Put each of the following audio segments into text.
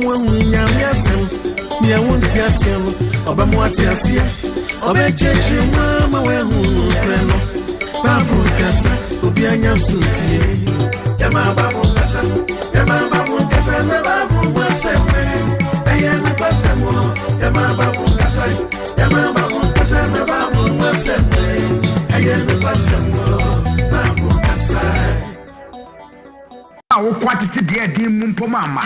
Ɔbɛma woahu Nyame asɛm, nea wonte aseɛ no, ɔbɛma woate aseɛ. Ɔbɛkyerɛkyerɛ mu ama woahu nokorɛ no. Bible nkasa, obi anya so tie. Yɛma Bible nkasa, yɛma Bible nkasa, na Bible mu asɛm ɛ, ɛyɛ nokwasɛm o. Yɛma Bible nkasa, yɛma Bible nkasa, na Bible mu asɛm ɛ, ɛyɛ nokwasɛm o. Bible nkasa. A wokɔ atete deɛ ɛden mu mpo ma ama.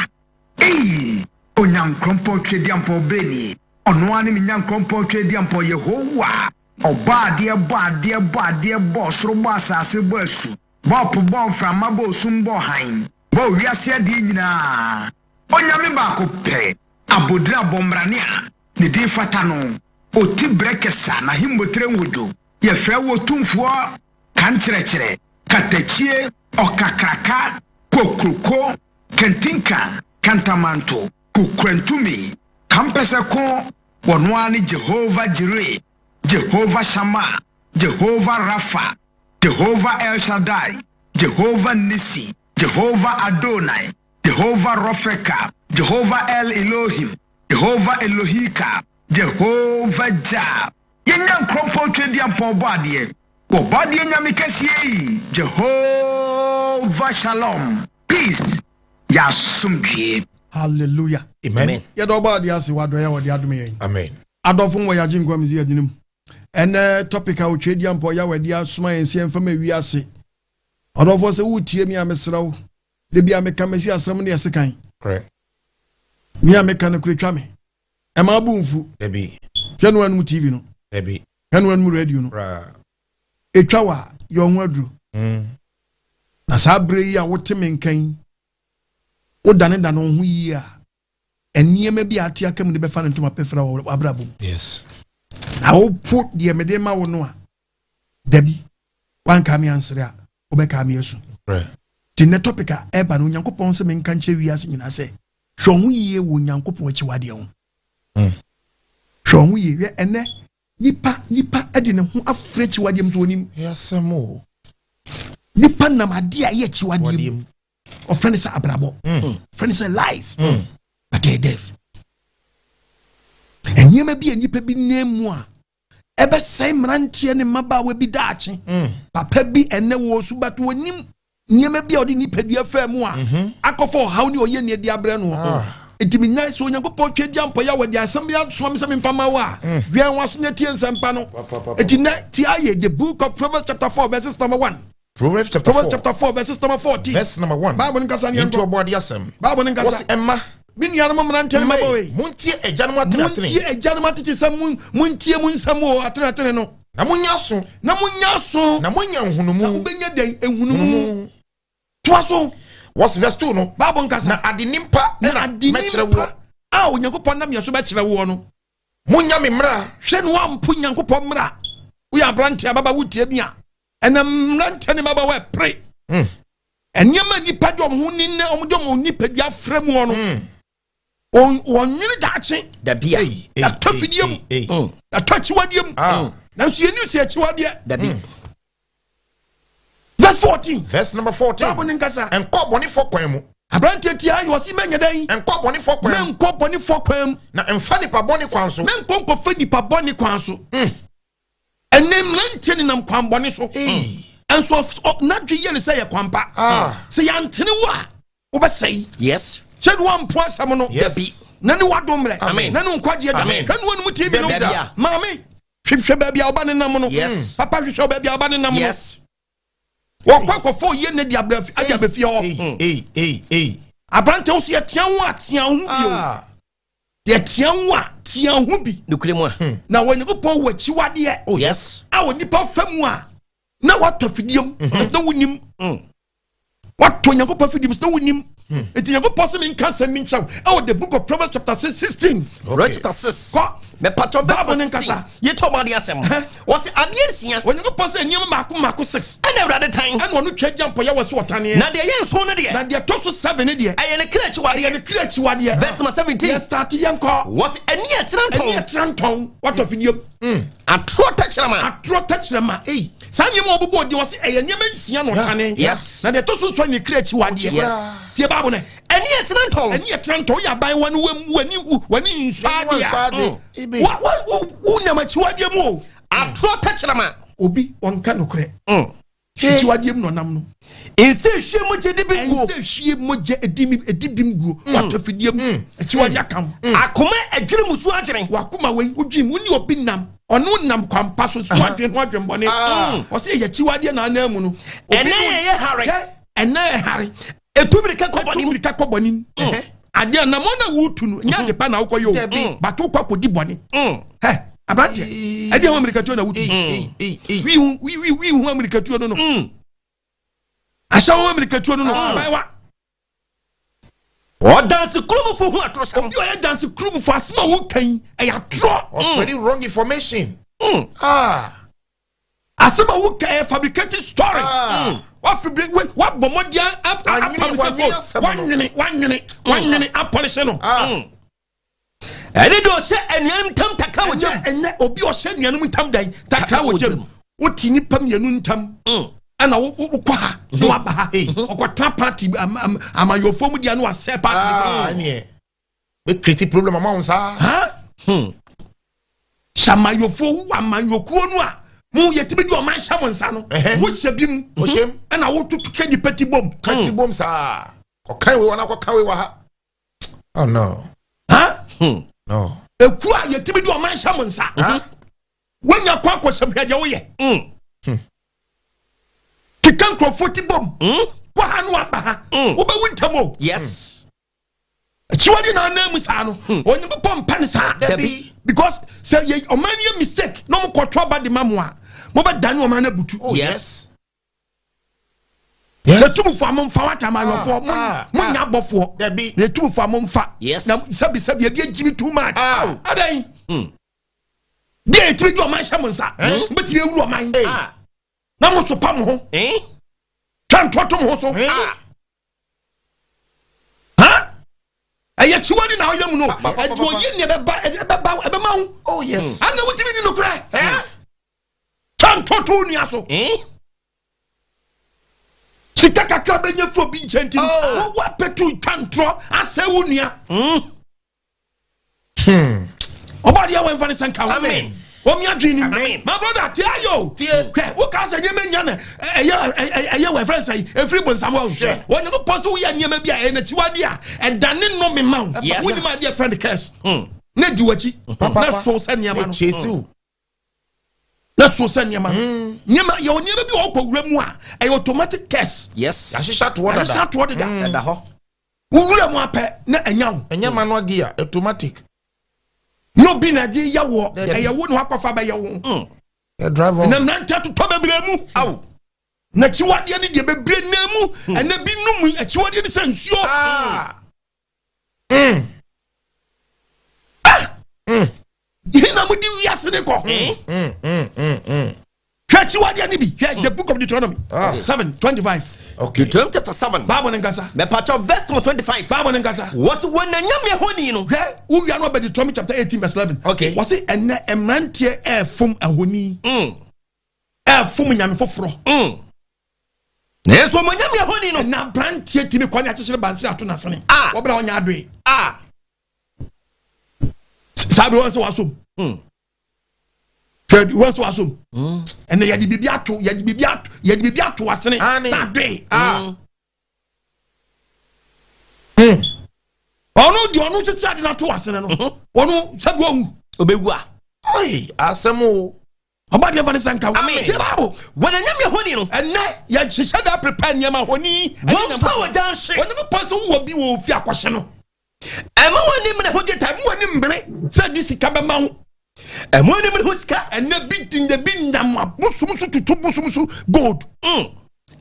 Ei, Onyankorɔnpɔn Tweaduampɔn bɛn nie? Ɔno ara ne me Nyankorɔnpɔn Tweaduampɔn Yehowa. Ɔbɔ adeɛ, bɔ adeɛ, bɔ adeɛ, bɔ ɔsoro, bɔ asase, bɔ asu, bɔ ɔpo, bɔ mframa, bɔ osum, bɔ hann, bɔ wiase adeɛ nyinaa. Onyame baako pɛ, abodin abɔmmrane a ne din fata no, ɔti berɛ kɛsa, n'ahemmotire nwodo. Yɛfrɛ wo Otumfoɔ, Kankyerɛkyerɛ, Katakyie, Ɔkakraka, Kokroko, Kantinka, Kantamanto, Kokurantumi, Kampɛsɛko, wɔno ara ne Jehovah Jireh, Jehovah Shammah, Jehovah Rapha, Jehovah El Shaddai, Jehovah Nissi, Jehovah Adonai, Jehovah Rofeka, Jehovah El Elohim, Jehovah Elohika, Jehovah Jah. Yɛn Nyankoropɔn Tweaduampɔn Ɔbɔadeɛ, Wɔbɔadeɛ Nyame kɛseɛ yi, Jehovah Shalom, Peace, yɛ asomdwie. Hallelujah. Amen. Yɛda ɔbɔ adeɛ ase wɔ adɔeɛ a wɔde adome yɛn. Amen. Adɔfo wɔ yɛagye nkwa mesi yɛgyina mu. Ɛnɛ topic a otwa adi ampɔ yɛ wɔde asoma yɛn sɛ yɛmfa ma wiase. Ɔdɔfoɔ sɛ wotie me a mesrɛ wo. Da bi a meka mesi asɛm ne ɛse kan. Correct. Me a meka no kure twa me. Ɛma abo mfu. Dabi. Hwɛ no anum TV no. Dabi. Hwɛ no anum radio no. Ra. Etwa wa yɛ ɔho aduro. Na saa bere yi a wote me nka yi, wodanedane wo ho yie a, nneɛma bi a ate aka mu de bɛfa ne ntoma pɛfra wɔ w'abrabɔ mu. Yes. Na wopo deɛ mede ma wo no a, dabi, wanka me ansere a, wobɛka me asu. Right. Nti nnɛ topic a ɛba no, Onyankopɔn sɛ menka nkyerɛ wiase nyinaa sɛ, hwɛ wo ho yie wɔ Onyankopɔn akyiwadeɛ ho. Hwɛ wo ho yie. Hwɛ ɛnnɛ, nipa nipa de ne ho afra akyiwadeɛ mu so onim. Yɛasɛm o. Nipa nam adeɛ a ɛyɛ akyiwadeɛ mu. Ɔfrɛ no sɛ abrabɔ. Ɔfrɛ no sɛ life. But ɛyɛ death. Nneɛma bi a nipa bi nam mu a ɛbɛsɛe mmeranteɛ ne mmabaawa bi daakye. Papa bi ɛnɛ wɔ so but wɔnim nneɛma bi a ɔde nipadua faa mu a akɔfa ɔhaw ne ɔyɛ nea de abrɛ no. Nti menya sɛ Onyankopɔn twa di ampɔyɛ a wɔde asɛm bi asoma me sɛ memfa ma wo a, wɛn w'aso na tie nsɛmpa no. Nti nnɛ tie ayɛ the book of Proverbs chapter 4 verses number 1. Proverbs chapter Proverbs 4. chapter 4 verses number 14. Verse number 1. Bible no nkasa ne Nti yɛnkɔ. ɔbɔ ade asɛm. Bible no nkasa. Wɔsi ɛma. Me nuanom mmeranteɛ ne mmabaawa yi. Montie agyanom atenatene. Montie agyanom atete sɛ montie mo nsɛm o atenatene no. Na monya aso. Na monya aso. Na monya nhunumu. Na wobɛnya dɛn? Nhunumu. Toa so. Wɔsi verse 2 no. Bible nkasa. Na ade nimpa Na na ade mɛkyerɛ nimpa woɔ. a Onyankopɔn nam yɛ so bɛkyerɛ woɔ no. Monya me mmara. Hwɛ no ampo Nyankopɔn mmara. Woyɛ aberante ababa wotie mi a. Ɛna mmeranteɛ ne mmabaawa ɛpere. Nneɛma nnipa de wɔn ho ni na wɔn de wɔn nipadua afra mu no. Wɔn nwene daakye. Dabi a. Yɛatɔ fidie mu. Yɛatɔ akyiwadeɛ mu. Nanso yɛn ni sɛ akyiwadeɛ. Dabi. Verse 14. Verse number 14. Bible ne nkasa. Nkɔ bɔnefoɔ kwan mu. Aberanteɛ tia ayɛ ɔsi mɛnyɛ dɛn. Nkɔ bɔnefoɔ kwan mu. Mɛnkɔ bɔnefoɔ kwan mu. Na mfa nipa bɔne kwan so. Mɛnkɔ nkɔfa nipa bɔne kwan so. Ɛnɛ mmeranteɛ nenam kwan bɔne so. Nso n'adwe yɛ ne sɛ yɛ kwan pa. Sɛ yɛantene wo a wobɛsɛe. Yes. Hyɛ ne wampo asɛm no. Yes. Dabi. Na ne wadom mmerɛ. Amen. Na ne nkwagyeɛ da. Amen. Hwɛ ne wanum TV no. Dabi a. Maame hwehwɛ baabi a ɔba ne nam no. Yes. Papa hwehwɛ baabi a ɔba ne nam no. Yes. Wɔkɔ akɔfɔ oyie ne de abrɛ adi abɛfie hɔ. Ei, ei, ei. Aberante wo so yɛtea ho a tea ho bio. Yɛtea ho a tea ho bi. Nukuri mu a. Na Onyankopɔn wɔ akyiwadeɛ. Oh yes. A onipa fa mu a na watɔ fidie mu na wonim. Watɔ Onyankopɔn fidie mu na wonim. Nti Onyankopɔn sɛ menka asɛm bi nkyerɛ wo ɛwɔ the book of Proverbs chapter 6 16. Proverbs chapter 6. Kɔ. Mepatɔ verse Bible ne 16. nkasa. Yɛtɔ ɔmo adeɛ asɛm. Wɔsi adeɛ nsia. Onyankopɔn sɛ nneɛma mmaako mmaako 6. Ɛna Awurade tan. Ɛna ɔno twa gya mpɔyɛ wɔ so ɔtaneɛ. Na deɛ ɛyɛ nson no deɛ. Na deɛ ɛtɔ so 7 no deɛ. Ɛyɛ ne kra akyiwadeɛ. Ɛyɛ ne kra akyiwadeɛ. Verse number 17. Yɛ start yɛn kɔ. Wɔsi ɛni ɛtena ntɔn. Ɛni ɛtena ntɔn. Watɔ fidie mu. Atorɔ tɛkyerɛma. Atorɔ tɛkyerɛma. Ei. Saa nneɛma a ɔbobɔ din wɔsi ɛyɛ nneɛma nsia na ɔtane. Yes. Na deɛ ɛtɔ so nson ne kra akyiwadeɛ. Yes. Tie Bible no. Ɛne ɛtena ntɔn. Ɛne ɛtena ntɔn. Woyɛ aban wa no w'ani w'ani nsɔ adeɛ a wonam akyiwadeɛ mu o. Atorɔ tɛkyerɛma. Obi ɔnka nokorɛ. Akyiwadeɛ mu na ɔnam no. Nsɛ hwie mogya di bem guo. Nsɛ hwie mogya edi bem guo. Watɔ fidie mu. Akyiwadeɛ aka ho. Akoma adwene musuo adwene. Wakoma wei wodwene mu ne obi nam. Ɔno nam kwampa so so adwene ho adwenbɔne. Ɔsɛ yɛ akyiwadeɛ na anan mu no. Ɛnɛ yɛ hare. Ɛnɛ yɛ hare. Etu mirika kɔ bɔne mu. Etu mirika kɔ bɔne mu. Adeɛ anamɔ na wotu no nyɛ ade pa na wokɔ yɛ o. Bato kɔ akɔdi bɔne. Hɛ aberanteɛ ɛdeɛ ho amirikatuo na wotu. Wii ho amirikatuo no no. Ahyɛ ho amirikatuo no no. Abayewa. Ɔdansi kurumufo ho atorosɛm. Obi a ɔyɛ dansi kurumufo asɛm a woka yi ɛyɛ atorɔ. Ɔspreading wrong information. Asɛm a woka ɛyɛ fabricated story. Wabɔ mmɔden apam sɛ wanwene wanwene wanwene apɔlehye no. Ɛne de ɔhyɛ anuanom ntam takra wɔ gyam. Ɛnɛ obi ɔhyɛ anuanom ntam dan takra wɔ gyam. Wote nipa mmienu ntam. Ɛna wokɔ ha na waba ha. Ɔkɔtena party amayɔfoɔ mu deɛ na wasɛ party. Ɛneɛ bɛ create problem ama wo saa. Hyɛ amayɔfoɔ amayɔkuo no a mo yɛtumi de ɔman hyɛ mo nsa no. Wohyɛ bi mu. Ɛna wotutu kɛ nipa ti bom. Ka ti bom saa. Kɔkan wei wɔ na kɔkan wei wɔ ha. Oh no. No. Eku a yɛtumi de ɔman hyɛ mo nsa. Wonya kɔ akɔhyɛm hwɛ deɛ woyɛ. Keka nkurɔfoɔ ti bom. Kɔ ha no aba ha. Wobɛwu ntam o. Yes. Akyiwade na anan mu saa no. Onyankopɔn mpa ne saa. Dabi. Because sɛ yɛ ɔman yɛ mistake na ɔmo kɔtɔ aba de ma mo a, mobɛdane ɔman no abutu. Oh yes. Yɛtumfoɔ a momfa wata amayɔfoɔ monya abɔfoɔ. Dabi. Yɛtumfoɔ a momfa. Yes. Na sɛbi sɛbi ebi agyimi too much. Adan. Deɛ yɛtumi de ɔman hyɛ mo nsa. Mbɛtumi ewuru ɔman. Na mo so pa mo ho. Twa ntoto mo ho so. Ɛyɛ kyiwadi na ɔyɛ mu no. Ɛdi oyi ni ɛbɛba ɛbɛba ɛbɛma wo. Oh yes. Ana wotumi ni nokorɛ. Twa ntoto nua so. Sika kakra bɛnya firi obi nkyɛn nti no woapɛto twa ntorɔ asɛ wo nua. Ɔbɔdeɛ wɔmfa ne sɛ nka wo. Wɔn adwene nim. My brother tie ayo. Hwɛ woka sɛ nneɛma nya na ɛyɛ ɛyɛ wɔ ɛfrɛ sɛ efiri bonsam wɔ. Wɔn nyɛ pɔ so woyɛ nneɛma bi a ɛyɛ n'akyiwade a ɛdane nnome ma wo. Wonim adeɛ frɛ no curse. Ne di w'akyi. Na so sɛ nneɛma no. Na so sɛ nneɛma no. Nneɛma yɛ wɔ nneɛma bi wɔ ɔkɔ wura mu a ɛyɛ automatic curse. Yes. Yɛahyehyɛ atoɔ dada. Yɛahyehyɛ atoɔ deda. Ɛda hɔ. Wowura mu apɛ na ɛnya wo. Ɛnyɛ manual gear, automatic. No bi na ɛde yɛ wɔ ɛyɛ wo na wakɔfa bɛyɛ wo. Drive on. Ɛnam nante atotɔ bebree mu. Aw. N'akyiwadeɛ ne deɛ bebree nan mu. Ɛnɛ bi num akyiwadeɛ ne sɛ nsuo. Yìí na mo di wiase ne kɔ. Hwɛ akyiwadeɛ ne bi. Hwɛ the book of Deuteronomy 7:25. Okay. Deuteronomy chapter 7. Bible ne nkasa. Mɛpatɔ verse 25. Bible ne nkasa. Wɔsi wɔn na nyame ahoni no. Hwɛ wowia no ɔbɛ Deuteronomy chapter 18 verse 11. Okay. Wɔsi ɛnɛ mmeranteɛ ɛɛfom ahoni. Ɛɛfom nyame foforɔ. Nanso wɔn nyame ahoni no. Ɛnɛ aberanteɛ timi kɔ ne akyekyere bansi ato n'asene. Wɔbɛrɛ ɔnya adoe. Saa bi wɔn sɛ wasom. Hwɛ wɔn sɛ wasom. Ɛnɛ yɛde biribi ato yɛde biribi ato yɛde biribi ato asene. Saa adoe. Ɔno deɛ ɔno kyekyere ade n'ato asene no. Ɔno sɛbi owu. Obewu a. Ayi asɛm o. Ɔba deɛ fa ne sɛ nka wo. Amen. Tie Bible. Wɔn anyame ahoni no. Ɛnɛ yɛhyehyɛ da prepare nneɛma ahoni. Wɔn fa wɔ dan hye. Wɔn mo pɔ sɛ wowɔ bi wɔ ofi akɔhyɛ no. Ɛma wɔn anim ne ho dwetɛ. Ɛma wɔn anim mbere sɛ de sika bɛma wo. Ɛma wɔn anim ne ho sika. Ɛnɛ bi di bi nam abosom so tutu bosom so gold.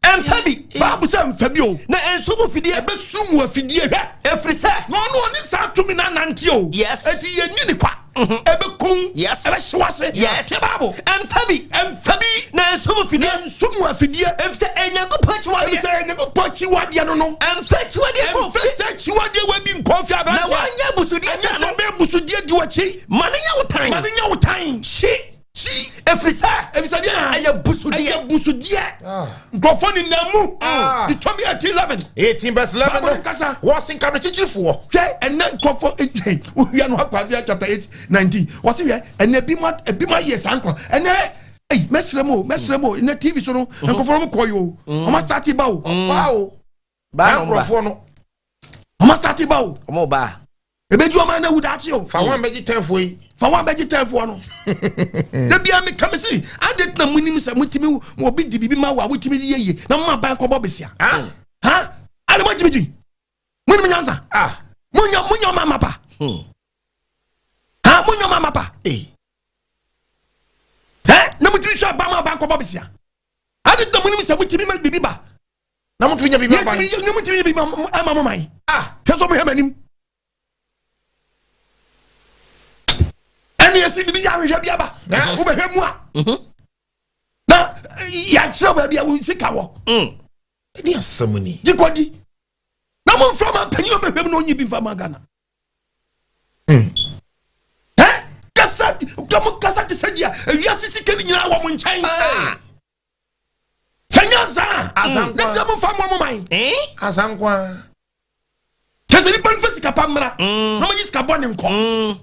Ɛnfa bi. Baabu sɛ nfa bi o. Na ɛnso mu fidie. Ɛbɛsu mu afidie hwɛ. Efiri sɛ. Na ɔno ɔne saa tumi na nante o. Yes. Eti yɛ ni ne kwa. Ɛbɛkun. Yes. Ɛbɛhyew ase. Yes. Tie Baabu. Ɛnfa bi. Ɛnfa bi. Na ɛnso mu fidie. Na ɛnso mu afidie. Efiri sɛ Onyankopɔn akyiwadeɛ. Efiri sɛ Onyankopɔn akyiwadeɛ no no. Ɛnfa akyiwadeɛ kɔ Ɛnfa sɛ akyiwadeɛ wɔ bi nkɔ fi aberanteɛ. Na wɔnyɛ abusudeɛ sɛ no. Ɛnyɛ sɛ ɔbɛ abusudeɛ di w'akyi. Ma ne nya wo tan. Ma ne nya wo tan. Hyi. Hyi. Dabi. Ɛfiri sɛ. Ɛfiri sɛ deɛ. Ɛyɛ busudeɛ. Ɛyɛ busudeɛ. Nkurɔfoɔ nenam mu. Deuteronomy 18 11. 18 verse 11. Bible nkasa. Wɔsi nkabrekyekyerefo. Hwɛ, ɛnɛ nkurɔfoɔ wohwia no akɔ Isaiah chapter 8 19. Wɔsi hwɛ, ɛnɛ ebi ma yɛ saa nkorɔ ɛnɛ. Ɛyi, mɛsirɛ mu o, mɛsirɛ mu o. Ɛnɛ TV so no, nkurɔfoɔ no kɔ yi o, ɔmo asate ba o. Wow. Baa na nkurɔfoɔ no. Ɔmo asate ba o. Ɔmo ba. Ebi di ɔmo anawu daakye o. Fa wɔn bɛgye tɛnfoɔ yi. Fa wɔn bɛgye tɛnfoɔ no. Ebi a mi ka mi si adi tena mu nim sɛ mo timi obi di bibi ma wo a wotumi di yie yie na mo ma ban kɔbɔ besia. Ah. Ha, adi mo gyimigyi mo ni mo nyansa. Ah. Mo nya mo nya ɔmo ama pa. Ha, mo nya ɔmo ama pa. Ee. Ɛ na mo timi hwɛ aban ma aban kɔbɔ besia. Adi tena mu nim sɛ mo timi ma bibi ba. Na mo tumi nya bibi aban. Ne mo timi bibi ama mo man. Ah. Hwɛ sɛ mo hwɛ m'anim. Ɛne esi bibi yɛ ahwehwɛ bi aba. Wobɛhwɛ mu a. Na yɛakyerɛ baabi a wo sika wɔ. Ɛdi asɛm ni. Gye kɔdi. Na mo nfra ma mpanyin a ɔbɛhwɛ mu na ɔnyi bi nfa ma Ghana. Ɛ kasa kamo kasa te sɛ deɛ ewiase sika ni nyinaa wɔ mo nkyɛn. Sɛ nyansa a, ne tẹ mo nfa mo mo man. Asankwa. Kyɛ sɛ nipa nfa sika pa mmra. Na mo yi sika bɔ ne nkɔ.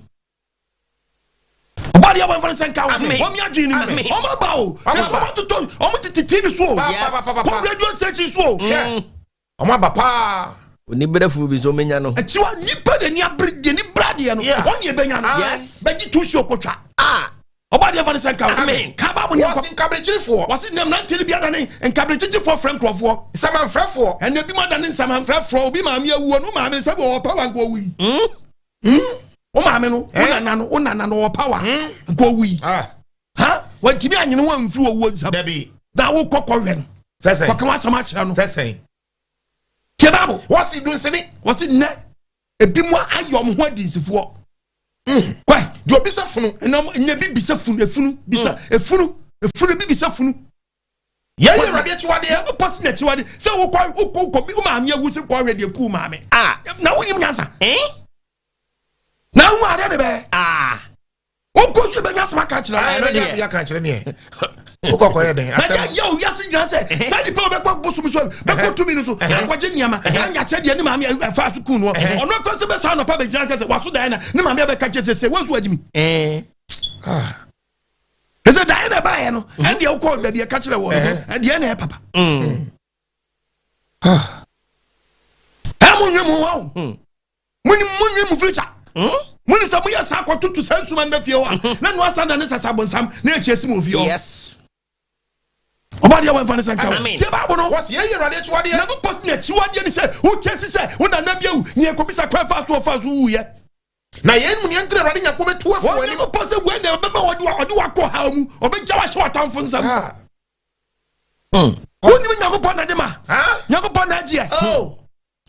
Ɔba deɛ wɔn fana sɛ nka wɔn. Wɔn mi adwene ni mu. Wɔn aba o. Kyɛ sɛ wɔn atotɔ wɔn tete TV so o. Kɔ radio station so o. Wɔn aba paa. Oniberɛfoɔ bi nso ɔmɛnya no. Akyiwa nipa de ni abere de ni bra deɛ no. Wɔn yɛ bɛnya no. Bɛgye tu si okotwa. Ɔba deɛ fana sɛ nka wɔn. Kaba mo ni nkɔ. Wɔsi nkaberekyerefoɔ. Wɔsi nam nante bi adane nkaberekyekyefoɔ frɛ nkurɔfoɔ. Nsamanfrɛfoɔ. Ɛnna ebi mu adane nsamanfrɛfoɔ. Obi maame awuo no maame sɛ wɔwɔ power nka owu yi. Wo maame no, wo nana no, wo nana no wɔ power nka owu yi. Ha, wɔntumi anyene wɔn mfiri owuo nsam. Dabi. Na wokɔ kɔhwɛ no. Sɛsɛn. Kɔka w'asɛm akyerɛ no. Sɛsɛn. Tie Bible. Wɔsi dunsini. Wɔsi nnɛ ebi mu ayɛ ɔmo ho adinsifoɔ. Kwɛ. Deɛ obisa funu. Ɛnna ɛnna bi bisa funu, efunu bisa efunu efunu bi bisa funu. Yɛn yɛ Awurade akyiwadeɛ. Yɛn bɔ si n'akyiwadeɛ sɛ wokɔ wokɔ wokɔ bi wo maame awu sɛ kɔ ahwɛ deɛ kuu maame. Na wonim nyansa. Na ahu adeɛ ne bɛyɛ. Wokɔ so bɛnya asɛm aka kyerɛ. Ɛno deɛ. Yɛ aka kyerɛ neɛ. Wokɔ kɔyɛ dɛn. Na yɛ yɛ owiase nyinaa sɛ saa nipa bɛkɔ bosom so bɛkɔ tumi no so akɔgye nneɛma anya kyɛ deɛ ne maame ɛfa so kun no ɔno akɔ sɛ bɛsɔ anɔpa bɛgyina kɛ sɛ waso dan na ne maame bɛka kyɛ sɛ sɛ wɔnso agyimi. Ɛsɛ dan na ɛbaeɛ no ɛndeɛ wokɔ baabi ɛka kyerɛ wɔ ɛdeɛ na ɛyɛ papa. Ɛmo nwe mo wa o. Mo nwe mo future. Mo ni sɛ moyɛ saa kɔtoto saa nsuma no fie hɔ a na noa sa da ne sasa bonsam na ɛkyɛ si mo fie hɔ. Yes. Ɔba deɛ wɔmfa ne sɛ nka wo. Tie Bible no. Wɔsi yɛn yɛ Awurade akyiwadeɛ. Na bopɔ si n'akyiwadeɛ ne sɛ wokyɛ si sɛ wo nana bi awu ne yɛkɔbisa kwan fa so ɔfa so wuyɛ. Na yɛn mu neɛ ntiri Awurade Nyankopɔn bɛtu afi wɔn anim. Wɔn sɛ wei na ɛbɛma wɔde wakɔ haw mu ɔbɛgya wahyɛ w'atamfo nsam. Wonim Nyankopɔn na de ma. Nyankopɔn na agyeɛ.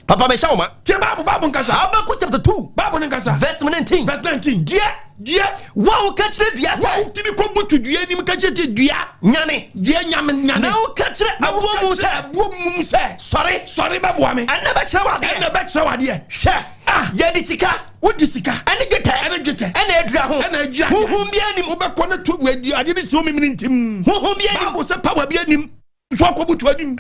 Papa bɛ hyɛ wo ma. Tie Bible, Bible nkasa. Habakkuk chapter 2. Bible ne nkasa. Verse 19. Verse 19. Deɛ. Deɛ. Wo a woka kyerɛ dua sɛ. Wo a wotumi kɔ butu dua anim ka kyerɛ dua. Nyane. Dua nyame nyane. Na woka kyerɛ aboɔ mu sɛ. Aboɔ mu sɛ. Sɔre. Sɔre bɛboa me. Ɛnna bɛkyerɛ wo adeɛ. Ɛnna bɛkyerɛ wo adeɛ. Hwɛ. Ah. Yɛde sika. Wodi sika. Ɛne dwetɛ. Ɛne dwetɛ. Ɛna adura ho. Ɛna adura ho. Huhum bi anim. Wobɛkɔ ne to adi adeɛ bi si wo mimini ntim. Huhum bi anim. Bible sɛ power bi anim. So akɔ butu anim.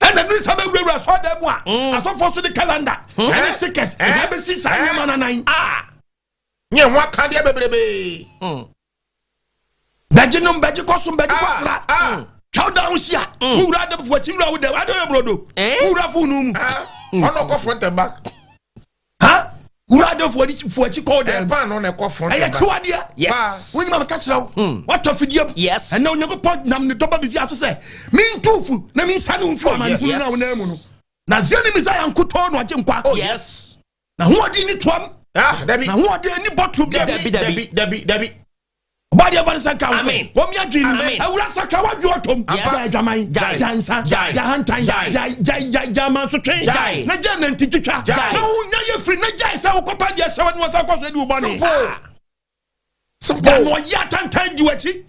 Ɛna ne nsa bɛwurawura asɔredan mu a asɔfoɔ so de calendar ɛne stickers ɛna bɛsi saa nneɛma no anan. Nyɛ ho akadeɛ bebrebe. Bɛgye nom, bɛgye kɔ som, bɛgye kɔ sra. Twa wo dan ho hyia. Wowura adamfo akyi wura wo dɛm ade yɛ brodo. Wowura fo no mu. Ɔno kɔ front and back. Ha? Wura adamfo akyi kɔ dɛm. Ɛpa no na ɛkɔ front and Ɛyɛ back. kyiwadeɛ. Yes. Wonyim a meka kyerɛ wo. Watɔ afidie mu. Yes. Ɛnɛ Onyankopɔn nam ne dɔba Mesia so sɛ mentu fu na mensa ne wo mfiri amanehunu no a wonam mu no. Na Zion ne Messiah nkotoo no agye nkwa. Oh yes. Na hoɔden ni toam. Ah, dabi. Na hoɔden ni bɔtoro bi. Dabi, dabi. Dabi, dabi. Ɔba deɛ fana sɛ nka wo. Amen. Wɔn mi adwene mu. Amen. Awura sakra wadwe ɔtɔm. Yes. Gyae adwaman. Gyae. Gyae nsa. Gyae. Gyae hantan. Gyae. Gyae gyae gyae gyae mansotwe. Gyae. Na gyae nanti twitwa. Gyae. Na wo nya yɛ firi na gyae sɛ wokɔpa deɛ hyɛ wɔ ne wɔsa kɔ so adi wo bɔne. Simple. Da no ɔyɛ atantan di w'akyi.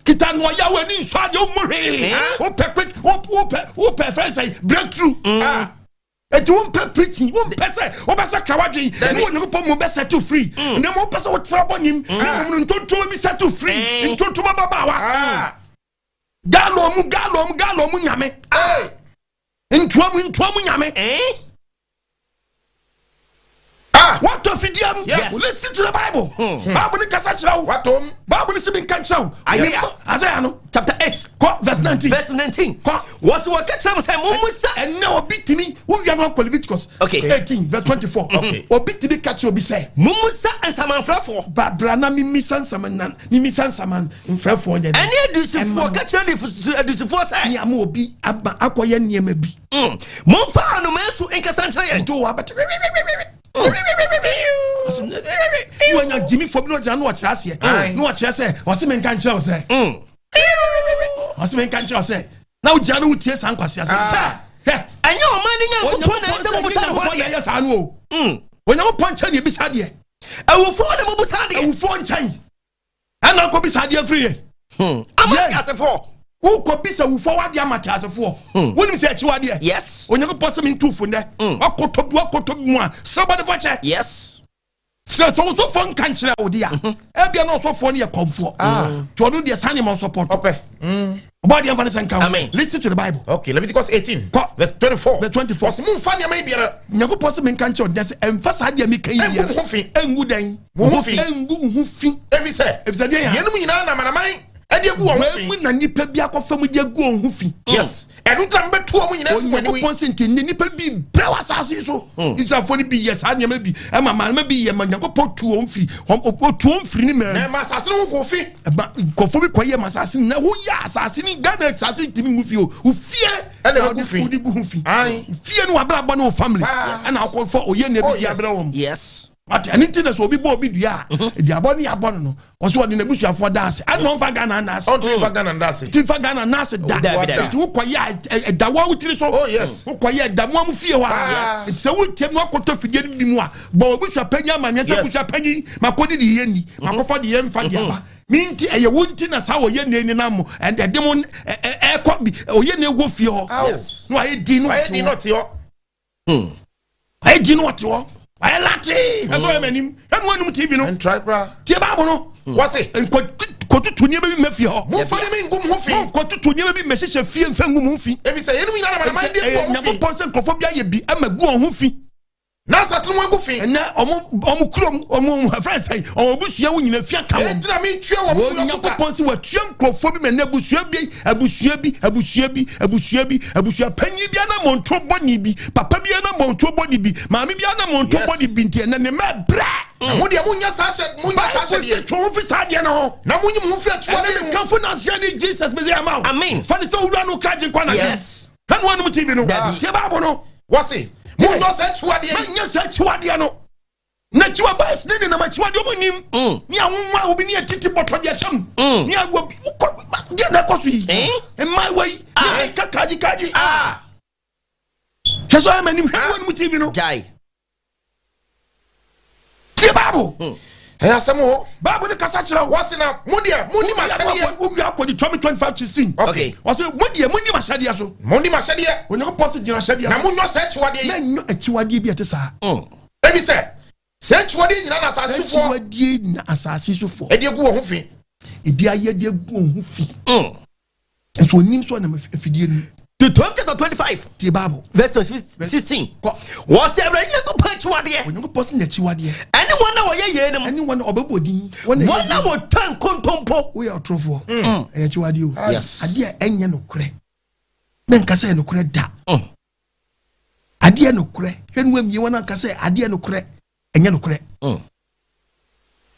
Kita no ɔyɛ w'ani nsɔ adeɛ wo mu hwee. Wopɛ quick wopɛ wopɛ fɛn sɛ breakthrough. Eti wompɛ preaching, wompɛ sɛ wobɛsakra w'adwen ne Onyankopɔn mu bɛsɛto free. Na mmom wopɛ sɛ wotra bɔnem na mmom no ntontom bi sɛto free. Ntontom mmabaawa. Gallon mu, gallon mu, gallon mu nyame. Ntoa mu, ntoa mu nyame. Ah. Watɔ fidie mu. Yes. Listen to the Bible. Bible ni kasa kyerɛ wo. Watom. Bible ni si bi nka kyerɛ wo. Isaiah. Isaiah no. Chapter 8. Kɔ verse 19. Verse 19. Kɔ. Wɔsi wɔka kyerɛ mo sɛ mommusa. Ɛnɛ obi timi wowia no akɔ Leviticus 18 verse 24. Obi timi ka kyerɛ obi sɛ Mommusa nsamanfrɛfoɔ. Babra na mimisa nsaman na mimisa nsaman mfrɛfoɔ nyɛ dɛ. Ɛne adusifoɔ ka kyerɛ adusifoɔ sɛ. Ne ama obi aba akɔyɛ nneɛma bi. Momfa anomaa su nkasa nkyerɛ yɛn. Nti wɔ abɛte wanya gyimifoɔ bi na ɔgyina na ɔkyerɛ aseɛ na ɔkyerɛ sɛ ɔse menka nkyerɛ wo sɛ ɔse menka nkyerɛ wo sɛ na wogyina no wotie saa nkwasea sɛ sɛ hwɛ. Ɛnyɛ ɔman ne Nyankopɔn na ɛsɛ mobusa ne hɔ Onyankopɔn na adeɛ. ɛyɛ saa no o. Onyankopɔn nkyɛn na ebisa adeɛ. Awufoɔ na mobusa adeɛ. Awufoɔ nkyɛn ɛna nkɔbisa adeɛ firi yɛ. Ama Yeah. teasefoɔ. Wokɔbisa awufoɔ wadeɛ ama teasefoɔ, wonim sɛ akyi wadeɛ. Onyankopɔn sɛ mentu fo nnɛ, wakɔtɔ bi, wakɔtɔ bi mu a, serɛ bɔne fakyɛ. Sɛ ɔsɔfoɔ nka nkyerɛ wo de a, ebia na ɔsɔfoɔ no yɛ kɔmfoɔ nti ɔno deɛ saa nneɛma ɔsɔpɔtɔ. Ɔpɛ. Ɔbɔ adeɛ mfa ne sɛ nka ho. Amen. Listen to the Bible. Okay, Leviticus 18. Kɔ. Verse 24. Verse 24. Ɔsɛ momfa nneɛma yi biara. Nyankopɔn sɛ menka nkyerɛ wo nnɛ sɛ ɛmfa saa deɛ meka yi Ɛngu biara wo ho fi. ɛngu dɛn? Wo ho fi. Ɛngu wo ho fi. Ɛfiri sɛ. Ɛfiri sɛ deɛ yɛ Yɛnom nyinaa na amanaman ɛde agu wɔn ho fi. mu na nipa bi akɔfa mu de agu wɔn ho fi. Yes. Ɛno nti na mebɛtu wɔn nyinaa fi wɔn anim yi. Onyankopɔn sɛ nti ne nipa bi brɛ wɔ asase yi so. Israelfoɔ no bi yɛ saa nneɛma bi ɛma maama bi yɛ ma Nyankopɔn tu wɔn firi ɔtu wɔn firi ne Na mɛn. ɛma asase no ho gu fi. Ɛma nkɔfoɔ bi kɔ yɛ ma asase no na woyɛ asase ni Ghana asase ntumi ngu fi o, wo fie Ɛna na ɛgu fi. wode gu ho fi. Aye. Fie no wabrabɔ ne wo family ɛna akɔfɔ oyɛ nea bi di abrɛ wɔn. Ate ɛne ti na sɛ obi bɔ obi dua a, duabɔ ne yabɔ no, ɔsɛ ɔde n'abusuafoɔ da ase ɛna ɔmfa Ghana na ase. Ɔntumi fa Ghana nda ase. Ti fa Ghana na ase da. Dabi, dabi. Nti wokɔyɛ a ɛda wo awotiri so. Wokɔyɛ ɛda mo amu fie hɔ a. Nti sɛ wotie mu akɔtɔ fidie no bi mu a, bɔ w'abusua panyin amanneɛ sɛ Yes. abusua panyin, makɔdi de yɛ ni, makɔfa de yɛ mfa de aba mi nti ɛyɛ wo nti na saa ɔyɛ ne nenam mo ɛde mo ɛkɔ bi ɔyɛ ne wɔ fie hɔ. Na wayɛ din no Wayɛ ɔte din hɔ. na ɔte hɔ. Wayɛ din no ɔte hɔ, wayɛ late ɛsɛ ɔyɛ m'anim ɛnu anum TV no. Ɛntrae koraa. Tie baabu no. Wɔse. Nkɔ kɔtutu nneɛma bi mma fie hɔ. Momfa nneɛma ngu mo ho fi. Nkɔtutu nneɛma bi mmɛhyehyɛ fie mfa ngu mo ho fi. Ɛfiri sɛ yɛnom nyinaa na amanaman de agu wɔn ho fi. Nyankopɔn sɛ nkurɔfoɔ bi ayɛ bi ama gu wɔn ho fi. Na asase no ho agu fi. Ɛnɛ ɔmo kurom, ɔmo ɛfrɛ sɛ ɔmo abusua wo nyina fi aka wɔn. Ɛnti na metua wɔn mu yɔ so ka. Nyankopɔn sɛ watua nkurɔfoɔ bi ma ɛnɛ abusua bi, abusua bi, abusua bi, abusua bi, abusua panyin bi anamɔntuo bɔne bi, papa bi anamɔntuo bɔne bi, maame bi anamɔntuo bɔne bi nti ɛnɛ ne mma brɛ. Na mo deɛ monyɛ saa hyɛ monyɛ saa Bible hyɛdeɛ. sɛ twe wo fi saa adeɛ no ho. Na monyi mo ho fi akyiwadeɛ Ɛnɛ mu. mekamfo nanseɛ ne Jesus Messiah ma wo. Amen. Fa ne sɛ wowura no kra gye nkwa na ɛne wanom TV no. Dabi. Tie Bible no. Wɔse monyɛ saa akyiwadeɛ yi. Manyɛ saa akyiwadeɛ no na akyiwa bas ne nenam akyiwadeɛ ɔmo nim ne ahonwa obi ne atiti bɔtɔ deɛ hyɛm ne awɔ bi wokɔ deɛ na ɛkɔ so yi. Mmaayewa yi ne ka kaagye kaagye. Hwɛ sɛ ɔyɛ m'anim, hwɛ ne wanom TV no. Gyae. Tie Bible. Ɛyɛ asɛm o. Bible ne kasa kyerɛ wo. Wɔse na mo deɛ monni m'ahyɛdeɛ. Wowia akɔ Deuteronomy 25:16. Ɔsɛ mo deɛ monni m'ahyɛdeɛ so. Monni m'ahyɛdeɛ. Onyankopɔn sɛ gyina ahyɛdeɛ Na so. monyɛ saa akyiwadeɛ yi. Na nyɔ akyiwadeɛ bi a ɛte saa. Ɛfiri sɛ saa akyiwadeɛ nyinaa na asase sofoɔ. Akyiwadeɛ na asase sofoɔ. Ɛde agu wɔn ho fi. Ebi ayɛ de agu wɔn ho fi. Nso onim sɛ ɔnam afidie no mu. Deuteronomy chapter 25. Tie Bible. Verse 16. Kɔ. Wɔsɛ Awurade Nyankopɔn akyiwadeɛ. Onyankopɔn sɛ n'akyiwadeɛ. Ɛne wɔn a wɔyɛ yei no. Ɛne wɔn a ɔbɛbɔ din. Wɔn a wɔtwa nkontompo. Woyɛ ɔtorofoɔ. Ɛyɛ akyiwadeɛ o. Yes. Adeɛ a ɛnyɛ nokorɛ. Mɛnka sɛ ɛyɛ nokorɛ da. Adeɛ nokorɛ. Hwɛ no amie wɔn anka sɛ adeɛ nokorɛ. Ɛnyɛ nokorɛ.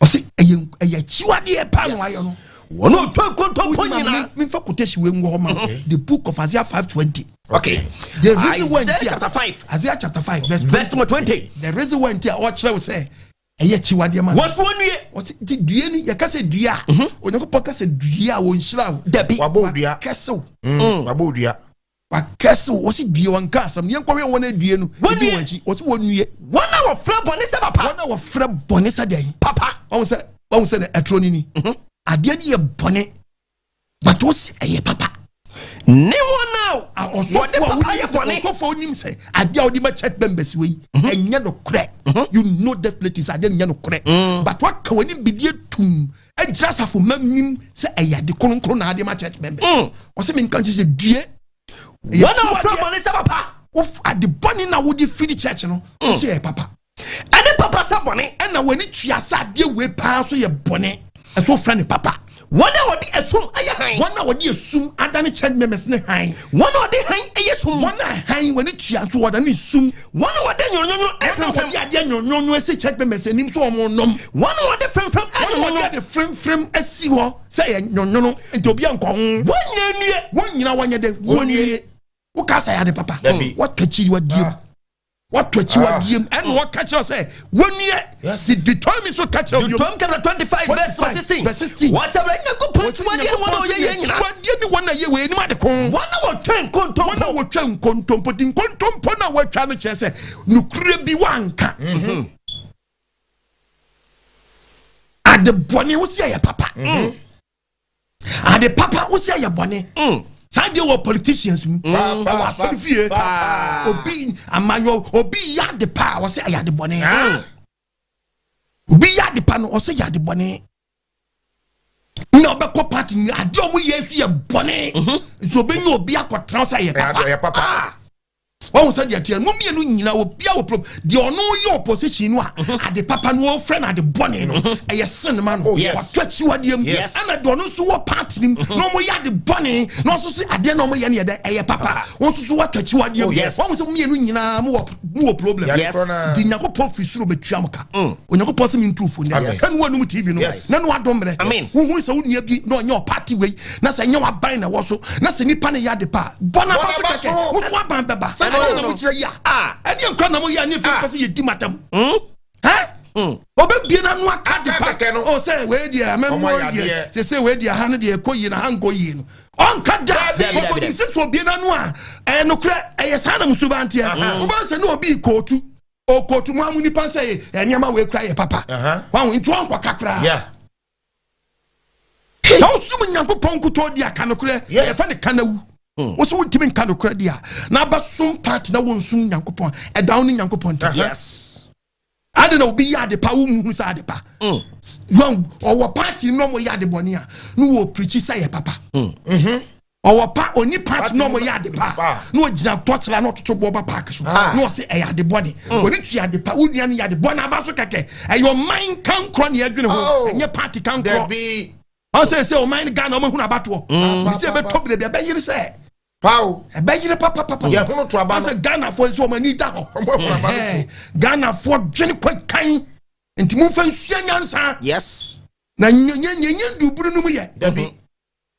Ɔsɛ ɛyɛ akyiwadeɛ paa na wayɛ no. Wɔn a wɔtwa nkontompo nyinaa. Memfa quotation wei nwɔ hɔ ma wo. The book of Isaiah 5:20. The reason why Isaiah nti a- chapter 5. Isaiah chapter 5 verse Verse number 20. The reason why nti a ɔkyerɛ wo sɛ ɛyɛ akyiwadeɛ ma no. Wɔso wɔnnue. Ɔse nti dua no, yɛka sɛ dua a, Onyankopɔn ka sɛ dua a wɔnhyira wo. Dabi. Wabɔ wo dua. Wakɛse wo. Wabɔ wo dua. Wakɛse wo. Wɔse dua wɔnka asɛm. Yɛnkɔhwɛ wɔn adue no. Wɔnnue. Ɛdi wɔn akyi. Wɔse wɔnnue. Wɔn a wɔfrɛ bɔne sɛ papa. Wɔn a wɔfrɛ bɔne sɛ dɛn? Papa. Wɔn sɛ ɛtoro ni ni. Adeɛ no yɛ bɔne. But wɔse ɛyɛ papa. Ne wɔn a wɔde papa yɛ bɔne. Ɔsɔfo a wonim sɛ adeɛ a wode ma church members wei ɛnyɛ nokorɛ. You know definitely sɛ adeɛ no nyɛ nokorɛ. But waka w'anim bidie tum agyina asafo ma nim sɛ ɛyɛ ade kronkron na ade ma church members. Ɔsɛ menka nkyɛ sɛ due. Wɔn a wɔfrɛ bɔne sɛ papa. Ade bɔne na wode firi church no, wosɛ yɛ papa. Ɛne papa sɛ bɔne. Ɛna w'ani tua sɛ adeɛ wei paa so yɛ bɔne, ɛso wofrɛ ne papa. Wɔn a wɔde esum ayɛ han. Wɔn a wɔde esum adane church members ne han. Wɔn a wɔde han ayɛ sum. Wɔn a han wɔne tua nso wɔdane sum. Wɔn a wɔde nwononwono Wɔn a ɛfrɛmfrɛm. wɔde adeɛ nwononwono asi church members anim so wɔn nom. Wɔn a wɔde frɛmfrɛm Wɔn a wɔde ɛnwononwono. ade fremfrem asi hɔ sɛ ɛyɛ nwononwono nti obi ankɔ ho. Wɔn nyinaa nnue. Wɔn nyinaa wɔnyɛ dɛ wɔn nie. Woka sɛ yɛ ade papa. Dabi. Wɔtɔ akyiri wadiem. Wɔtɔ akyi wadiem ɛna wɔka kyerɛ sɛ wɔnie. Yes. Deuteronomy so ka kyerɛ Deuteronomy chapter 25 verse 16. Verse 16. Wɔsɛ Awurade Nyankopɔn akyiwadeɛ ne wɔn a wɔyɛ yɛn nyinaa. Akyiwadeɛ ne wɔn a yɛ wɔ anim ade ko. Wɔn a wɔtwa Wɔn a nkontompo. wɔtwa nkontompo ti nkontompo na wɔatwa no kyerɛ sɛ nokure bi wanka. Ade bɔne wosi ɛyɛ papa. Ade papa wosi ɛyɛ bɔne. Saa deɛ wɔ politicians mu. Pa, pa, Ɛwɔ asɔre fie. pa. Obi amanyɔ obi yɛ ade pa a wɔsɛ ɛyɛ ade bɔne. Ah. Obi yɛ ade pa no ɔsɛ yɛ ade bɔne. Na ɔbɛkɔ party ni ade a ɔmo yɛ nso yɛ bɔne. Nso obɛnya obi akɔtena sɛ ɛyɛ papa. Ɛyɛ papa. Wɔn sɛ deɛ teɛ no mmienu nyinaa obi a wɔ problem deɛ ɔno yɛ opposition no a ade papa no wɔfrɛ no ade bɔne no ɛyɛ sin ma no. Oh, yes. Watɔ akyiwadeɛ mu. Yes. Ɛna deɛ ɔno nso wɔ party no mu na ɔmo yɛ ade bɔne na ɔnso so adeɛ na ɔmo yɛ no yɛ dɛ ɛyɛ papa wɔn nso so watɔ akyiwadeɛ Oh, mu. yes. Wɔn sɛ mmienu nyinaa mo wɔ problem. Yes. Nti Nyankopɔn firi soro bɛtua mo ka. Onyankopɔn sɛ mentu fo nnɛ. Amen. Ɛne wɔnum TV no Yes. na ne wadom mmerɛ. Amen. Wohunu sɛ wo nua bi na ɔnyɛ ɔparty wei na sɛ ɛnyɛ waban na ɛwɔ so na sɛ nipa no yɛ ade pa a bɔ n'aba so n'aba kɛkɛ so. wo so aban bɛba. Sɛ Ɛdeɛ na no. mokyerɛ yi a ɛdeɛ nkora na moyɛ a ne fɛ pɛ sɛ yɛdi matam. Ɛ? Ɔbɛbie n'ano aka de Aka pa kɛkɛ no. O sɛ wei deɛ Ɔmo amammuo ayɛ deɛ adeɛ. sɛ sɛ wei deɛ ha no deɛ ɛkɔ yie na ha nkɔ yie no ɔnka da. Dabi, dabi, Ɔkɔdi dabi. sɛ sɛ obie n'ano a ɛyɛ nokorɛ ɛyɛ saa na musuba nteɛ wobɛn sɛ ne obi kootu okootu mu amu nipa sɛ ɛ nneɛma wei kura yɛ papa. Wahu nti ɔnkɔka koraa. Sɛ wosum Nyankopɔn nkutoo di aka nokorɛ. Yes. Yɛfɛ ne ka na wu wo sɛ wontumi nka nokorɛ di a na abɛsom party na wonsum Nyankopɔn ɛda wo ne Nyankopɔn ntam. Ade na obi yɛ ade pa wo muhu sɛ ade pa wɔn ɔwɔ party no ɔmo yɛ ade bɔne a ne wɔ pirikyi sɛ yɛ papa. Ɔwɔ pa oni party no ɔmo yɛ ade pa Pa. na ɔgyina tɔkyerɛ na ɔtoto bɔɔba park so na ɔsɛ ɛyɛ ade bɔne ɔne tua ade pa wo nua no yɛ ade bɔne aba so kɛkɛ. Ɛyɛ ɔman kankorɔ ne yɛdwene ho. Oh. Ɛnyɛ party kankorɔ. Dabi. Ɔsɛ sɛ ɔman Ghana ɔmo ahunu abatoɔ sɛ ɛbɛtɔ bere bi ɛbɛyere sɛ Paw. Ɛbɛyere papapapa. Yɛhono to aba no. Ɔsɛ Ghanafoɔ nso ɔmo ani da hɔ. Ɔmo ahunu aba no. Ɛhɛn. Ghanafoɔ dwene kɔ kan nti momfa nsua nyansa. Na nyɛ nduburu no mu yɛ. Dabi.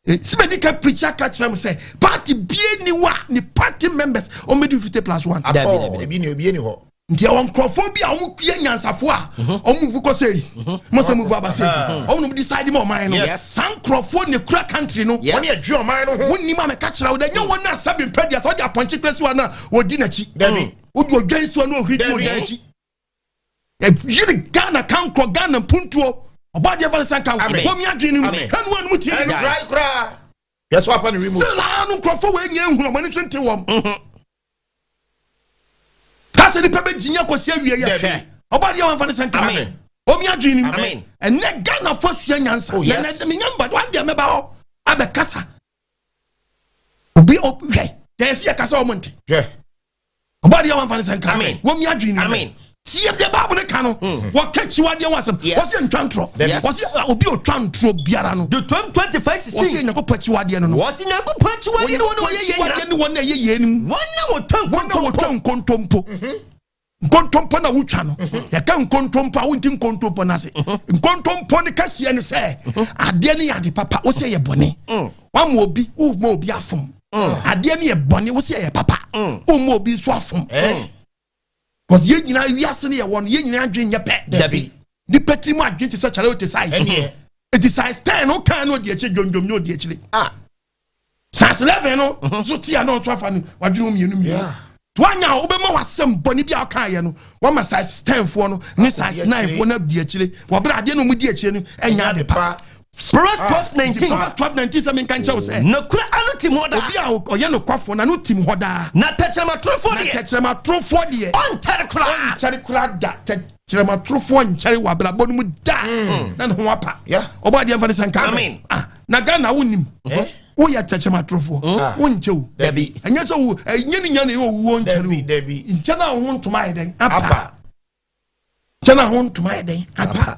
Sibɛdi ka preacher ka kyerɛ m sɛ party bie ni wa ne party members ɔmɛdi 50+1. Dabi, Atɔ. dabi, dabi. Ebi ni obi ni hɔ. Nti ɛwɔ nkurɔfoɔ bi a ɔmo yɛ nyansafoɔ a ɔmo move kɔ sɛyi mo sɛ move aba sɛyi ɔmo nom decide ma ɔman no. Saa nkurɔfoɔ ne kura country no. Yes. Wɔn yɛ dwi ɔman no ho. Wonim a mɛka kyerɛ wo dɛ nyɛ wɔn a sɛbi mpɛ deɛ sɛ wode apɔnkye kura si hɔ no a wɔdi n'akyi. Dabi. Wode odwan si hɔ no ɔhuri di Dabi. odwan akyi. Yiri Ghana kankorɔ Ghana mpuntuo ɔbɔadeɛ fa ne sɛ nka Amen. wɔmi adwene no mu Amen. hwɛ no wɔnom tie no. Ɛnu dry koraa. Yɛ so afa ne remote. Still aa no nkurɔfoɔ wɔ ɛnyɛ nhunu ɔmo ani so nte wɔm ka sɛ nipa bɛgyinya kɔsi awie yɛ. Dabi. Ɔbɔadeɛ wɔmfa ne sɛ nka Amen. ɔmi adwene no mu. Amen. Ɛnɛ Ghanafoɔ sua nyansa. Oh, yes. Na menya mba one deɛ mɛba hɔ abɛkasa obi hwɛ yɛyɛ si yɛkasa ɔmo nte. Hwɛ. Ɔbɔadeɛ wɔmfa ne sɛ nka Amen. wɔmi adwene no mu. Amen. Tie deɛ Bible no ka no wɔka akyiwadeɛ ho asɛm. Yes. Wɔse ntwa ntorɔ. Yes. Wɔse obi a ɔtwa ntorɔ biara no Deuteronomy 25 wɔse 16. Nyankopɔn akyiwadeɛ no. Wɔsi Nyankopɔn akyiwadeɛ ne wɔn a wɔyɛ yɛn akyiwadeɛ nyinaa. ne wɔn a ɛyɛ yɛn no mu. Wɔn a wɔtwa Wɔn a nkontompo. wɔtwa nkontompo nkontompo na wotwa no yɛka nkontompo a wonti nkontompo no ase. Nkontompo no kɛseɛ ne sɛ adeɛ no yɛ ade papa wo sɛ yɛ bɔne wama obi woma obi afom. Adeɛ no yɛ bɔne wo sɛ yɛ papa woma obi nso afom. Ɛ. Cause yɛn nyinaa wiase no yɛwɔ no yɛn nyinaa adwene nyɛ pɛ. Dabi. Nipa tiri mu adwene te sɛ kyerɛ o te size. Ɛneɛ. Eti size 10 no kan no odi akyire dwomdwom ne odi akyire. Size 11 no nso tia no nso afa no wadwene ho mmienu mmienu. Wanya a wobɛma wasɛm bɔne bi a ɔkaeɛ no wama size 10 foɔ no ne size 9 foɔ no adi akyire wɔberɛ adeɛ no ɔmu di akyire no ɛnya ade pa. Proverbs 12:19. Proverbs 12:19 sɛ menka nkyerɛ wo sɛ, Nokorɛ ano tim hɔ daa. Obi a ɔyɛ nokwafoɔ na no tim hɔ daa. Na tɛkyerɛmatorofoɔ Na deɛ, tɛkyerɛmatorofoɔ deɛ, ɔnkyɛre koraa. Ɔnkyɛre koraa da. Tɛkyerɛmatorofoɔ nkyɛre wɔ abrabɔ no mu da na ne ho apa. Ɔbɔ adeɛ mfa ne sɛ nka. Amen. Ah, na Ghana wonim Eh? woyɛ tɛkyerɛmatorofoɔ, wonkyɛ o. Dabi. Ɛnyɛ sɛ wo ɛnyɛ ne nya na ɛyɛ owuo nkyɛre Dabi, o. dabi. Nkyɛn a wo ho ntoma ayɛ dɛn apa. Apa. Nkyɛn a ho ntoma ayɛ dɛn apa.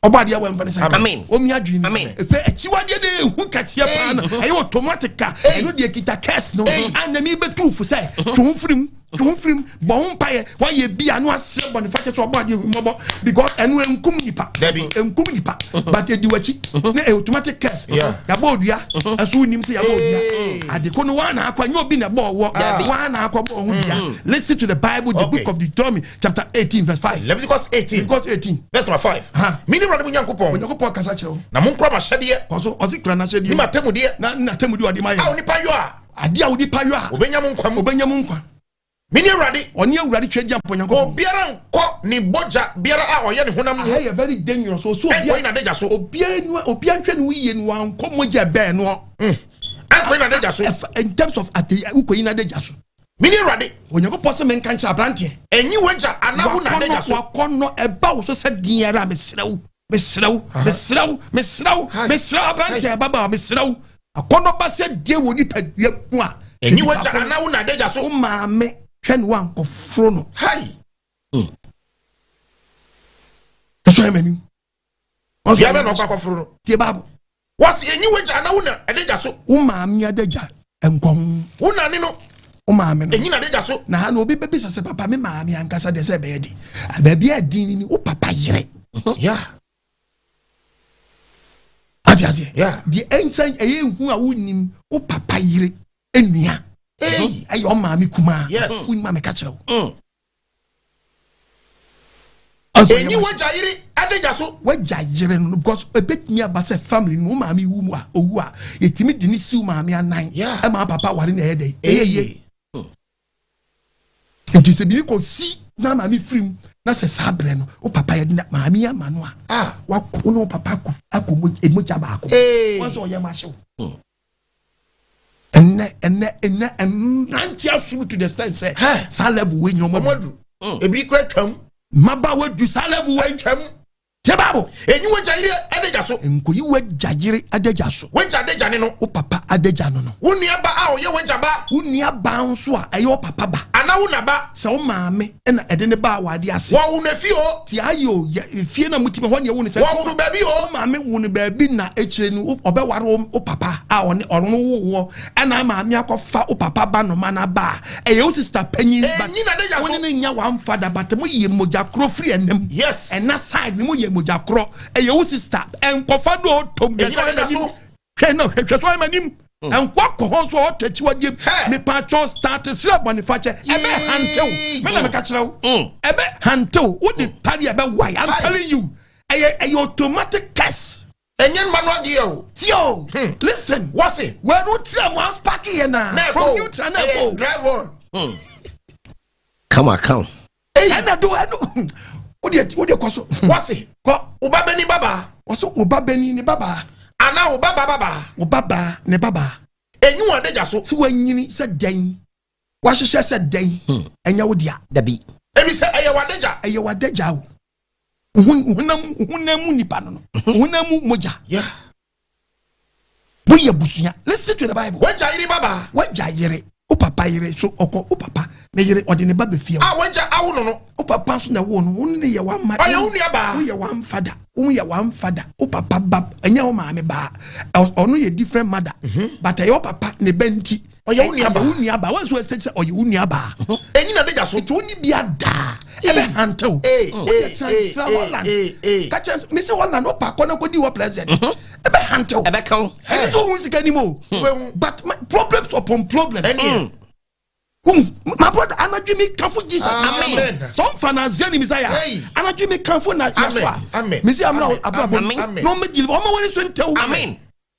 Ɔbɔ adeɛ wɔ mfa ne sɛ nka. Amen. Omi adwene. Amen. Efe akyiwadeɛ ne ehu kɛseɛ paa no ɛyɛ automatic ka ɛno deɛ kita curse no anami bɛtu fo sɛ twe ho firim, twe ho firim, bɔ ho mpaeɛ wayɛ bi a no asrɛ bɔ ne fa kyɛ sɛ ɔbɔ adeɛ hu mmɔbɔ, because ɛno enkum nipa. Dabi. Enkum nipa, but edi w'akyi ne ɛyɛ automatic curse. Yabɔ odua ɛso wonim sɛ yabɔ odua adeko no waa na akɔ, nyɛ obi na ɛbɔ ɔwɔ. Dabi. Waa na akɔ bɔ ɔho dua. Listen to the Bible, the book of Deuteronomy chapter 18 verse 5. Leviticus 18. Leviticus 18. Verse number 5. Mene Awurade mo Nyankopɔn. Onyankopɔn kasa kyerɛ wo. Na monkora m'ahyɛdeɛ Kɔ so, ɔse kura ne n'ahyɛdeɛ m'atemmudeɛ na n'atemmudeɛ ɔde ma a yɛ. onipa yɔ a, Adeɛ a onipa yɔ a, obɛnya mo nkwa mu. Ɔbɛnya mu nkwa. Mene Awurade. Ɔne Awurade twɛ gya mpɔ Nyankopɔn. Obiara nkɔ ne bɔgya biara a ɔyɛ ne honam Aha ho yɛ very dangerous o so. ɛnkɔyi Obiara n'adagya so. Obiara nu, obiara nhwɛ ne wo yie no, wankɔ mogya bɛɛ no. Ɛnkɔyi n'adagya so. Ɛfa in terms of ate wokɔyi n'adagya so. Mene Awurade. Onyankopɔn sɛ menka nkyerɛ aberanteɛ, Ɛnyi w'agya anaa wo n'adagya so. wakɔnnɔ ɛba wo so sɛ din ara a, mesrɛ wo, mesrɛ wo, mesrɛ wo, mesrɛ wo, mesrɛ wo, aberanteɛ, ababaawa, mesrɛ wo, akɔnnɔ ba sɛ deɛ wɔ nipadua mu a, Ɛnyi w'agya anaa wo n'adagya so. Wo maame, hwɛ ne wankɔforo no. Hai. Ɛsɔ yɛ m'anim. Bia bɛ na ɔkɔ akɔforo no. Tie Bible. Wɔsi ɛnyi w'agya anaa wo na adagya so. Wo maame adagya nkɔ ho. Wo nane no. Wo maame no. Ɛnyi n'adagya so. Na ha na obi bɛbisa sɛ, papa, me maame ankasa deɛ, sɛ ɛbɛyɛ de baabi a ɛdin ni, wo papa yere. Ate aseɛ? Deɛ ɛnsa ɛyɛ ehu a wonim, wo papa yere enua ɛyɛ ɔmaame kumaa. Wonim a meka kyerɛ wo. Ɛnyi w'agya yere adagya so. Wagya yere no, because ebetumi aba sɛ family no, wo maame wu mu a, owu a, yɛtumi de ne siw maame anan ɛma papa ware na ɛyɛ dɛ ɛyɛ yie. Nti sɛ biribi kɔ si na maame firim na sɛ saa berɛ no wo papa yɛ de maame ama no a, wakɔ wo ne wo papa akɔ mogya baako. Wɔn sɛ ɔyɛ ma ahyew. Ɛnɛ mmeranteɛ asoro to the extent sɛ saa level wei nyina ɔmo ɔmo adu ebi kura twam. Mmabaawa du saa level wei. Twam. Tie Bible. Ɛnyi w'agya yere adagya so. Nkoyi wagya yere adagya so. W'agya adagya ne no. Wo papa adagya no. Wo nua ba a ɔyɛ w'agya ba. Wo nua ba nso a ɛyɛ wo papa ba. Anaa wo na ba. Sɛ wo maame ɛna ɛde ne ba awade ase. Wɔwo no fi o. Ti ayɛ o, yɛ fie na mutimi hɔ ne ɛwo no sɛ. Wɔwo no baabi o. Wo maame wo no baabi na ekyire no ɔbɛware wo papa a ɔne ɔno wo wɔ ɛna maame akɔfa wo papa ba noma na ba a ɛyɛ wo sister panyin ba. Ɛnyi n'adagya so. Wo ne ne nya one father, but mo yɛ mogya korɔ firi ɛnam. Ɛna side ne mo yɛ mogya korɔ, ɛyɛ wo sister, ɛnkɔfa no ɔtɔm. Ɛnyi n'adagya so. Hwɛ na hwɛ so ayɛ m'anim nkɔ akɔ hɔ nso ɔtɔ akyiwadeɛ. Mepatwɔ, start srɛ bɔnefakyɛ. Ɛbɛ hantew me na meka kyerɛ wo, ɛbɛ hantew wode tare ɛbɛ wae. I'm telling you, ɛyɛ automatic curse. Ɛnyɛ mma no adeɛ o. Tio, listen. Wɔsi. Wɛnu tira mu aspark yɛ na from neutral na ɛkɔ. Drive on. Come on, come. Ɛna do ɛnu wode kɔ so. Wɔsi. Kɔ. Wo ba bɛni baba. Wɔso wo ba bɛni ne baba. Anaa wo ba ba baba. Wo ba ba ne baba. Enyi wɔn adagya so. Sɛ wanyini sɛ dɛn, wahyehyɛ sɛ dɛn, ɛnyɛ wo dea. Dabi. Ebi sɛ ɛyɛ w'adagya. Ɛyɛ w'adagya o. Honam mu nipa no, honam mu mogya. Woyɛ busua. Listen to the Bible. W'agya yere baba. W'agya yere, wo papa yere so, ɔkɔ wo papa ne yere, ɔde ne ba bɛ fie. A w'agya awo no. Wo papa nso na ɛwɔ no, wo ne yɛ one mother. Ɔyɛ wo nua baa. Woyɛ one father, woyɛ one father. Wo papa ba, ɛnyɛ wo maame baa, ɔno yɛ different mother, but ɛyɛ wo papa ne ba nti. Ɔyɛ wo nua baa. Ɔyɛ wo nua baa. Wɔn nso ɛsɛ sɛ ɔyɛ wo nua baa. Enyi na adagya so. Nti wo ni bi adaa ɛbɛ hantew. O yɛ tra Holland kakyɛ mesi Holland o pa akɔ na ko di wɔ president, ɛbɛ hantew. Ɛbɛ kan. Ɛni sɛ ohun sika ni mu o, but my problems upon problems. Ɛni. My brother, anadwo mi kanfo Jesus. Amen. Sɛ ɔnfa na azia ni misaya. Anadwo mi kanfo na Yasua. Amen. Mesi amuna abrabɔ. Amen. Na ɔmɛ deliver, ɔmɛ wɔn nso ntɛw. Amen.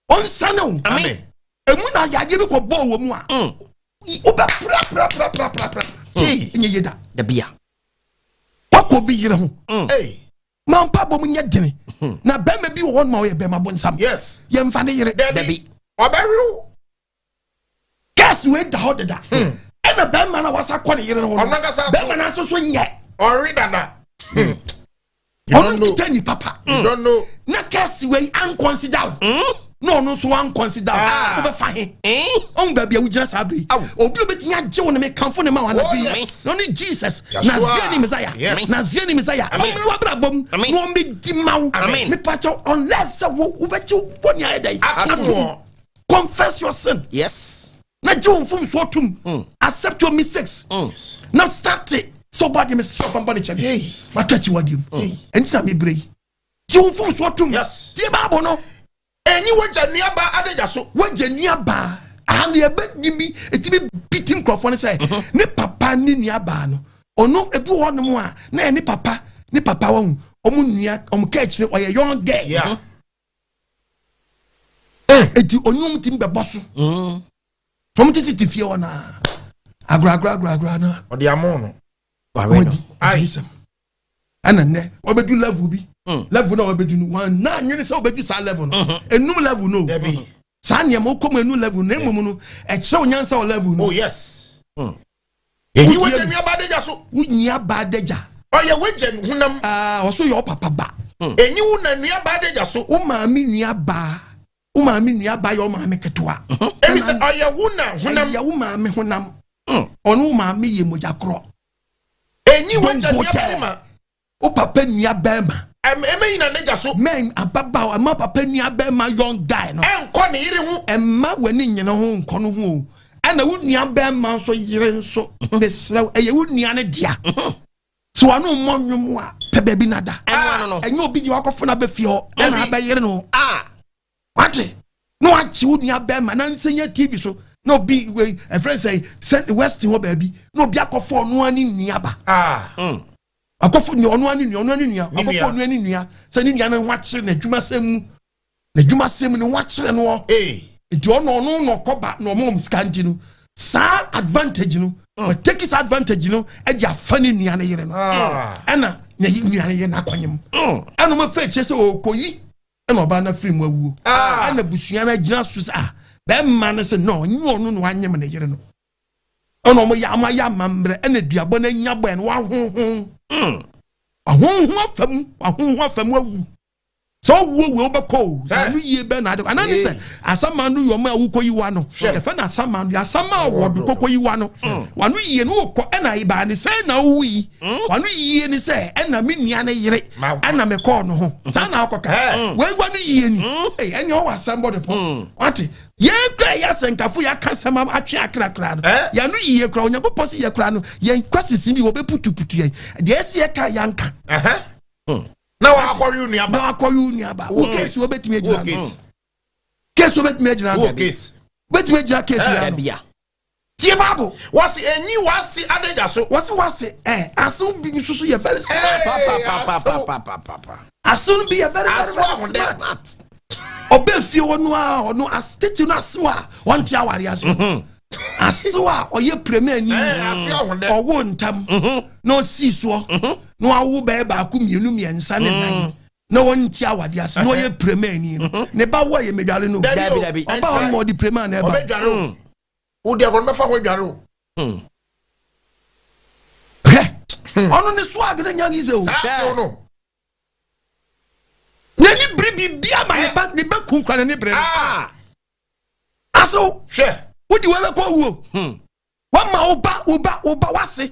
Ɔnsane o. Amen. Emu na yadeɛ bi kɔ bɔɔ wɔ mu a, wobɛ pra pra pra pra pra pra, ɛnyɛ yie da. Dabi ya. Wakɔ obi yere ho. Hey. Ma mpaebɔ mu nyɛ dene. Na bɛrima bi wɔ hɔ nom a ɔyɛ bɛrima bonsam. Yes. Yɛmfa ne yere. Dabi. Ɔbɛwew. Kɛse wei da hɔ deda. Ɛna bɛrima no a wasa kɔ ne yere no ho no. Ɔno ankasa ato. Bɛrima no nso so nyɛ. Ɔwe dada. Ɔno nkita ni papa. You don't know. Na kɛse wei ankɔnsida wo. Na ɔno nso wankɔnsida wo. Ah. Wobɛfa he? Ɔn baabi a wogyina saa bere yi. Obi a obetumi agye wo no mekamfo ne ma wo anadwo yi. Oh, yes. Na ɔne Jesus. Yeshua. Naziani Messiah. Yes. Naziani Messiah. Amen. Ɔmmere w'abrabɔ mu. Amen. Na ɔmmɛdi ma wo. Amen. Mepakyɛw unless sɛ wo wobɛgye wo nea ayɛ dɛn. Atom wɔ. Confess your sin. Yes. Na gye wo mfomsoɔ tom. Accept your mistakes. Na start it. Sɛ ɔbɔ adeɛ mesrɛ wo fa mbɔ ne kyɛ me. Matɔ akyiwadeɛ mu. Ɛnti na mebrɛ yi. Gye wo mfomsoɔ tom. Yes. Tie Bible no. Enyi wagya nuaba adagya so. Wagya nuabaa. Aha no yɛbɛdi bi ɛtumi bi ti nkurɔfoɔ no sɛ ne papa ne nuabaa no ɔno ebi wɔ hɔnom a na yɛ ne papa ne papa wɔn ɔmo nua ɔmo ka akyire ɔyɛ young girl. Yeah. Eti onyom ti bɛbɔ so. Ɔmo tete te fie hɔ naa agorɔ agorɔ agorɔ agorɔ na Ɔde amo no. ɔmo di Aye. anisɛm. Ɛna nnɛ wɔbɛdu level bi. Level na wɔbɛdu no wɔn na anwene sɛ wɔbɛdu saa level no. Enum level no. Dabi. Saa nneɛma wokɔ mu enu level na emom no ɛkyerɛ wo nyansa wɔ level no. Oh yes. Enyi Wotie wagya me? nuaba adagya so. Wo nua ba adagya. Ɔyɛ wagya honam. Aa ɔso yɛ ɔpapa ba. Enyi wo na nuaba adagya so. Wo maame nua ba. Wo maame nua ba yɛ wo maame ketewa. Ebi sɛ ɔyɛ wo na honam. Ɛyɛ wo maame honam. Ɔno wo maame yɛ mogya korɔ. Enyi wagya Don't go nua there. barima. Wo papa nua bɛrima. Ɛmɛ nyina n'agya so. Mɛn ababaawa ɛma papa nua bɛrima young guy no. Ɛnkɔ ne yere ho. Ɛmma w'ani nyina ho nkɔ no ho o. Ɛna wo nua bɛrima nso yere nso. Mesrɛ wo ɛyɛ wo nua no dea. So wano mmɔ nnwom a pɛ baabi na da. Ɛno ano no. Ɛnyɛ obi gye wakɔfo no abɛfie hɔ ɛna abɛyere no. Ah. Wate? Na wakye wo nua bɛrima na nsɛnya TV so na obi wei ɛfrɛ sɛ sɛ west hɔ baabi na obi akɔfo ɔno ani nua ba. Ah. Akɔfo nua ɔno ani nua ɔno ani nua Ne akɔfo nua. ɔno ani nua sɛ ne nua no ho akyere n'adwuma sɛm mu n'adwuma sɛm no ho akyere no hɔ. Ee. Nti ɔno ɔno na ɔkɔba na ɔmo ɔmo sika nti no saa advantage no ɔtake saa advantage no ɛde afa ne nua no yere no. Ah. Ɛna ne nua no yere no akɔnyem. Ɛna ɔmo fɛ kyerɛ sɛ ɔkɔyi ɛna ɔbaa no afiri mu awuo. Ah. Ɛna busua no agyina so sɛ ah bɛrima no sɛ no ɔnye ɔno na wanyem ne yere no. Ɛna ɔmo yɛ ɔmo ayɛ amammerɛ ɛna duabɔ no anya bɔ ɛna wahoho. Wahoho afa mu wahoho afa mu awu. Sɛ ɔwuo wei wobɛkɔ o. Hɛ. Ano yie bɛ na ade ana ne sɛ asama no yɛ ɔmo a wokɔ yi wa no. Hwɛ. Yɛfɛ na asama no asama a wɔdo kɔkɔ yi wa no. Wano yie no wokɔ ɛna ibaa ne sɛ na wowu yi. Wano yie ne sɛ ɛna me nua ne yere ɛna me kɔɔ no ho. Saa na akɔka. Hɛ. Wei wano yie ni. Ee ɛne ɔwɔ asɛm bɔ de pɔ. Wate yɛn kura yɛ asɛnkafo yɛ aka asɛm atwe akrakra no. Ɛ. Yɛn no yie kura Onyankopɔn si yɛ kura no yɛn kwasisi bi wɔbɛputuputu yɛn. Deɛ ɛsi yɛ ka yɛnka. Ɛhɛ. Na wakɔwe wo nua ba. Na wakɔwe wo nua ba. Wo case wo betumi agyina Wo no. case. Case wo betumi agyina no. Wo case. Betumi agyina case Eh. ya no. Dabia. Tie Bible. Wɔsi enyi wasi adagya so. Wɔsi wase ɛ asew bi nso so yɛ very smart. Hey, Pa pa asew. pa pa pa pa. Asew bi yɛ very very Asew very ahode. smart. Ɔbɛ fie hɔ no a ɔno as tete no asew a wɔnte aware ase. Asew a ɔyɛ premier ni. Eh, asew ahode. Ɔwo ntam. Na ɔsii soɔ. Na wawo bɛyɛ baako mmienu mmiɛnsa ne nan. Na wɔnte awade ase na ɔyɛ premier ni no. Ne ba wo yɛ medware no. Dabi o. Dabi, dabi. Ɔba hɔ no ma ɔde premier na ɛba. Ɔbɛdware o. Wo deɛ kɔn bɛfa ho adware o. Hwɛ. Ɔno ne swag ne nya yi sɛ o. Saa asew no. N'ani bere biribi ama ne ba ne ba kun kura n'ani bere no. Ah. Asew. Hwɛ. Wodi wɔ bɛkɔ wuo. Wama wo ba wo ba wo ba wase.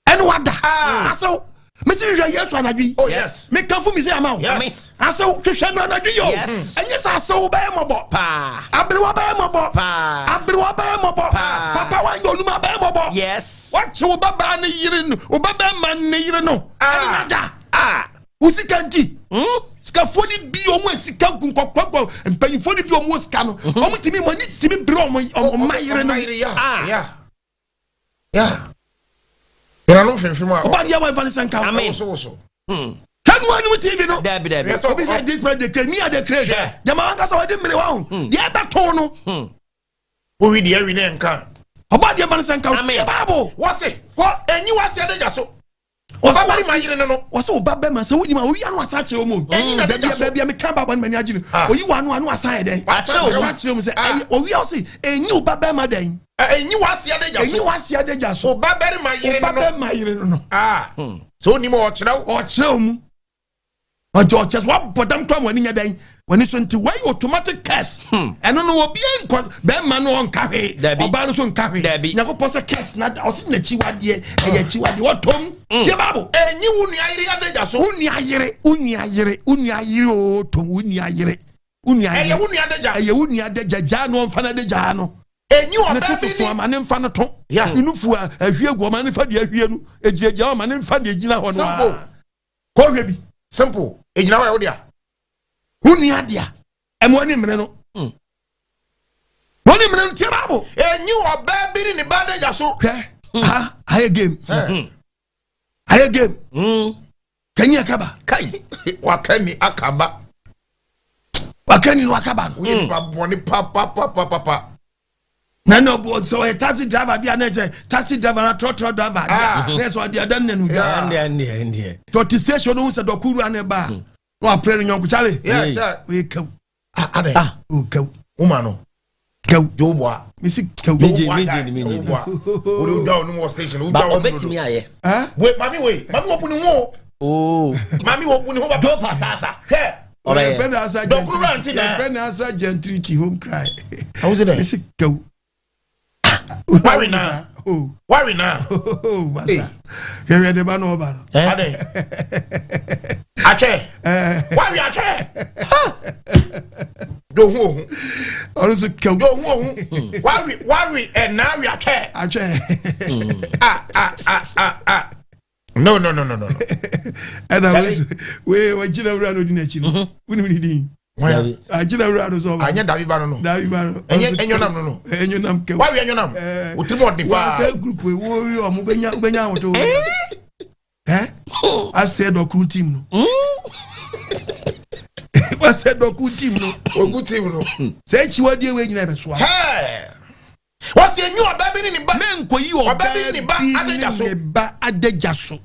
Ɛne wada. Ah. Asew. Mesi hwehwɛ Yesu anadwo yi. Oh yes. Mekamfo mi sɛ ama wo. Yes. Asew hwehwɛ no anadwo yi o. Yes. Ɛnyɛ sɛ asew bɛyɛ mɔbɔ. Pa. Aberewa bɛyɛ mɔbɔ. Pa. Aberewa bɛyɛ mɔbɔ. Pa. Papa wa nyɛ onuma bɛyɛ mɔbɔ. Yes. Wakye wo babaa ne yere no wo babɛɛma ne yere no. Ah. Ɛne nada. Ah. Wo sika nti. Sikafoɔ ni bi ɔmo sika gu nkɔkɔkɔ mpanyinfoɔ ni bi ɔmo sika no. Ɔmo timi mo ani timi bere ɔmo ɔmo mma yere no. Ɔma yere ya. Ah. Ya. Ya. Yɛrɛ fɛnfɛn mu a. Ɔba deɛ wɔn fa ne sɛ nka. Amen. Woso woso. Hɛnu anim TV no. Dabi dabi. Yes, Obi sɛ this man dey craze me I dey craze. Hwɛ. Jama ankasa wɔde mmiri wa ho. Deɛ ɛbɛto no. Wowi deɛ awi ne nka. Ɔba deɛ fa ne sɛ nka. Amen. Tie Bible. Wɔsi. Kɔ. Enyi wasi adagya so. Ɔba barima yere ne no. Wɔsɛ ɔba bɛma sɛ wonim a owia no asa akyerɛ mu. Ɛnyi na baabi deda so. baabi a meka baabɔ no m'ani agye no. Ah. Oyi wa ano ano asa yɛ dɛn? Akyerɛ wo mu. Asa akyerɛ mu sɛ Ah. ɛyɛ owia ɔse ɛnyi ɔba bɛma dɛn? Ɛnyi w'ase adagya Ɛnyi so. w'ase adagya so. Ɔba barima yere Ɔba ne no. bɛma yere no no. Ah. Sɛ wonim a ɔkyerɛ wo. Ɔkyerɛ mu. Ɔkyɛ ɔkyɛ so wabɔ dam kora wɔn ani nyɛ dɛn? Wɔn ani so nti wɔyɛ automatic curse. Ɛno no obi nkɔ bɛrima no ɔnka hwee. Dabi. Ɔbaa no nso nka hwee. Dabi. Nyankopɔn sɛ curse na ɔsi n'akyiwadeɛ ɛyɛ akyiwadeɛ wɔtɔm. Tie baabo. Ɛnyi wo nua yere adagya so. Wo nua yere, wo nua yere, wo nua yere o tom, wo nua yere, wo nua Ɛyɛ yere. wo nua adagya. Ɛyɛ wo nua adagya gyaa no ɔmfa no adagyaa no. Ɛnyi Ne ɔbaa to bi soso ne. ama ne mfa no to. Yeah. Ne nufu a ahwie gu ɔma ne fa deɛ ahwie no. Egyinagyina ɔma ne mfa deɛ gyina hɔ no. Simple. a. Kɔhwɛ bi. Simple. Egyina hɔ yɛ wo dea. Wo nua dea. Ɛmo ani mmene no. Wɔn ni mmene no tie baabo. Ɛnyi ɔbaa bi ne ne ba adagya so. Hwɛ. Ha ayɛ game. Ɛ. Ayɛ game. Kanyi akaba. Kai. Waka ni akaba. Waka ni wakaba no. Woyɛ nipa bɔne papapapapa. Na na ɔbɔ sɛ ɔyɛ taxi driver bi a na sɛ taxi driver na trɔtrɔ driver bi Ah. a na sɛ ɔde ɛdɛm na no gya. Yeah. Ɛndeɛ ɛndeɛ ɛndeɛ. Tɔti station no ho sɛ dɔko wura ne ba a na wapere ne yɔnko kyale. Yeah, Hey. yeah. Oye kaw. Ah, adɛ. Ah. O kaw. Woma no. Kaw. Joe Boa. Mesi kaw. Megye- Boa megye guy. ni, megye ni. Boa. Wode wodwa wo no wɔ station. Ba Wodwa wo no ɔbɛtumi ayɛ. Ah? Wei, mami wei. Mami wɔ bu ne ho. Oo. Mami wɔ bu ne ho papa. Dopa sasa. Hwɛ. Ɔbɛyɛ. Yɛfrɛ no asa Dɔkoro wura nti na. Yɛfrɛ no asa gentility home cry. Awo sɛ dɛ. Mesi kaw. Wari na. Oh. Wari na. Oh, basa. Hwɛhwɛ de ba na ɔba no. Eh? Adɛ. Atwɛ. Wari atwɛ. Do hu ohu. Ɔno nso kaw. Do hu ohu. Wari wari ɛna wi atwɛ. Atwɛ. Ah ah ah ah ah. No no no no no. no. Ɛna Dabi. wei wagyina wura no odi n'akyi no. Wonim ne din. Wɔn Agyina wura no so ɔba. anyɛ dabi ba no no. Dabi ba no. Ɛnyɛ ɛnyɔnam no no. Ɛnyɔnam kaw. Wari ɛnyɔnam. Eh. O ti mu ɔdi paa. Wa sɛ group yi wo yi ɔmo bɛnya wobɛnya ahoto. Ɛ asɛ dɔkun team no. Wasɛ dɔkun team no. Ogu team no. Sɛ akyiwadeɛ wei nyina bɛsoa. Hɛɛ. Wɔsi enyi ɔbaa bi ne ne ba. Menkɔyi Ɔbaa ɔbaa bi ne ne ba bi adagya so. ne ne ba adagya so.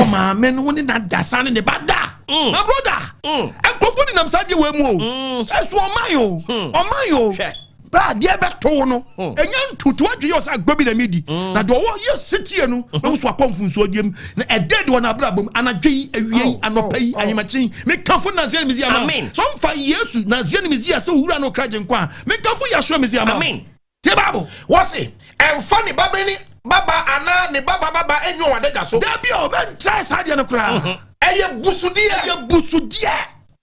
Maame no wo ne na da saa ne ne ba da. My brother. Nkurɔfoɔ nenam saa deɛ wei mu o. Ɛso ɔman o. Ɔman o. Hwɛ. Bra adeɛ bɛto no. Ɛnya ntutu adwe yɛ ɔsɛ agorɔ bi na mi di. Na deɛ ɔwɔ yɛ setie no. Bɛhu so akɔ mfunsuo deɛ mu. Na ɛdɛ de wɔ n'abrabɔ mu. Anadwo yi, awia yi, anɔpa yi, ahemakye yi. Mekamfo Naseɛ ne Mesia ma. Amen. Sɛ ɔmfa Yesu Naseɛ ne Mesia sɛ owura no ɔkra gye nkwa a, mekamfo Yahshua Mesia ma. Amen. Tie Bible. Wɔsi ɛnfa ne ba bɛ ni baba anaa ne baba baba enyi wɔn adagya so. Dabi o, mɛntrae saa deɛ no koraa. Ɛyɛ busudeɛ. Ɛyɛ busudeɛ.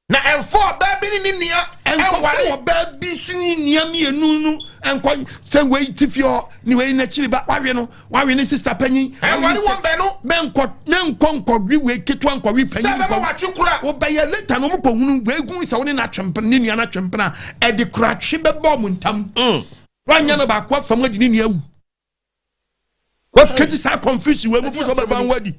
Na ɛnfa ɔbaa bi ne ne nua Ɛnkɔfa ɛnware. ɔbaa bi so ne nua mmienu no ɛnkɔ sɛ wei ti fie hɔ ne wei n'akyiri ba wawe no wawe ne sista panyin. Ɛnware wɔn bɛn no. Mɛnkɔ mɛnkɔ nkɔwe wei ketewa nkɔwe Sɛ panyin bɛma nkɔwe. watwe kura. Wobɛyɛ later no ɔmo kɔhunu wei hu sɛ wo ne n'atwempena ne nua n'atwempena a ɛde koratwe bɛbɔ ɔmo ntam. Wanyɛ no baako afa mu adi ne nua awu. Wakati saa confusion wei mu fo sɛ ɔbɛfa ho adi.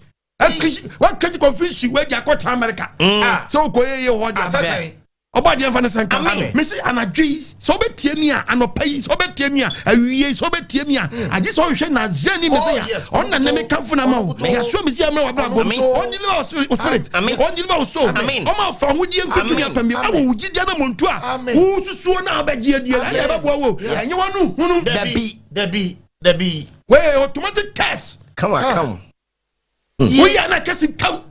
Wakati confusion wei di akɔtena America. Ah. Sɛ wokɔ yɛ yɛ hɔ de Asɛsɛn. ɔbɔ adeɛ mfa ne sɛ nka Amen. mesi anadwo yi sɛ wobɛtie mi a anɔpa yi sɛ wobɛtie mi a awie yi sɛ wobɛtie mi a agye sɛ wohwehwɛ Nasareni Oh, Mesia yes. ɔno na ne mekamfo no ama wo Ɔno. Yahshua Mesia mmerɛ wabrabɔ Amen. ɔndeliver wo spirit Amen. ɔndeliver wo soul Amen. ɔma afa ahodie nkotumi Amen. apam bi ɛwɔ wo gyidie no monto a Amen. wosusuo no a wobɛgye adie no ɛne ɛbɛboa wo Yes. ɛnyɛ wano hunu Dabi. Dabi. Dabi. wei automatic curse Come on, come. woyɛ na kɛse kaw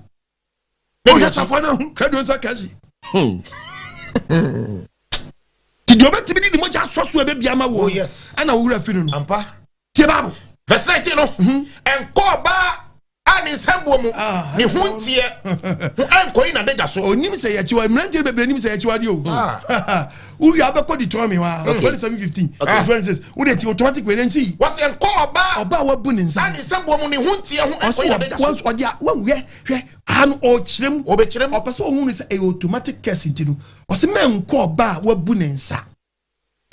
wohwɛ safoa no ahu krado nsa kɛse nti deɛ ɔbɛtumi de ne mogya asɔ so a ɛbɛbia ma wo Oh, yes. ɛna wo wura fi no no Ampa. tie Bible. Verse 19 no. Ɛnkɔ ɔbaa a ne nsa buo mu. Ah. Ne ho nteɛ. Ho ɛnkɔyi n'adagya so. Onim sɛ yɛkyiwa mmeranteɛ bebree nim sɛ yɛkyiwa deɛ o. Ah. Wowia wobɛkɔ Deuteronomy hɔ a 27:15 26 wode ti automatic wei nti. Wɔsi ɛnkɔ ɔbaa Ɔbaa wabu ne a nsa ne nsa buo mu ne ho nteɛ ho ɛnkɔyi n'adagya so. ɔso ɔde a wawuyɛ hwɛ aha no ɔkyerɛ mu. Wɔbɛkyerɛ mu. Ɔpɛ sɛ ɔhu no sɛ ɛyɛ automatic curse nti no ɔsɛ mɛnkɔ ɔbaa a wabu ne nsa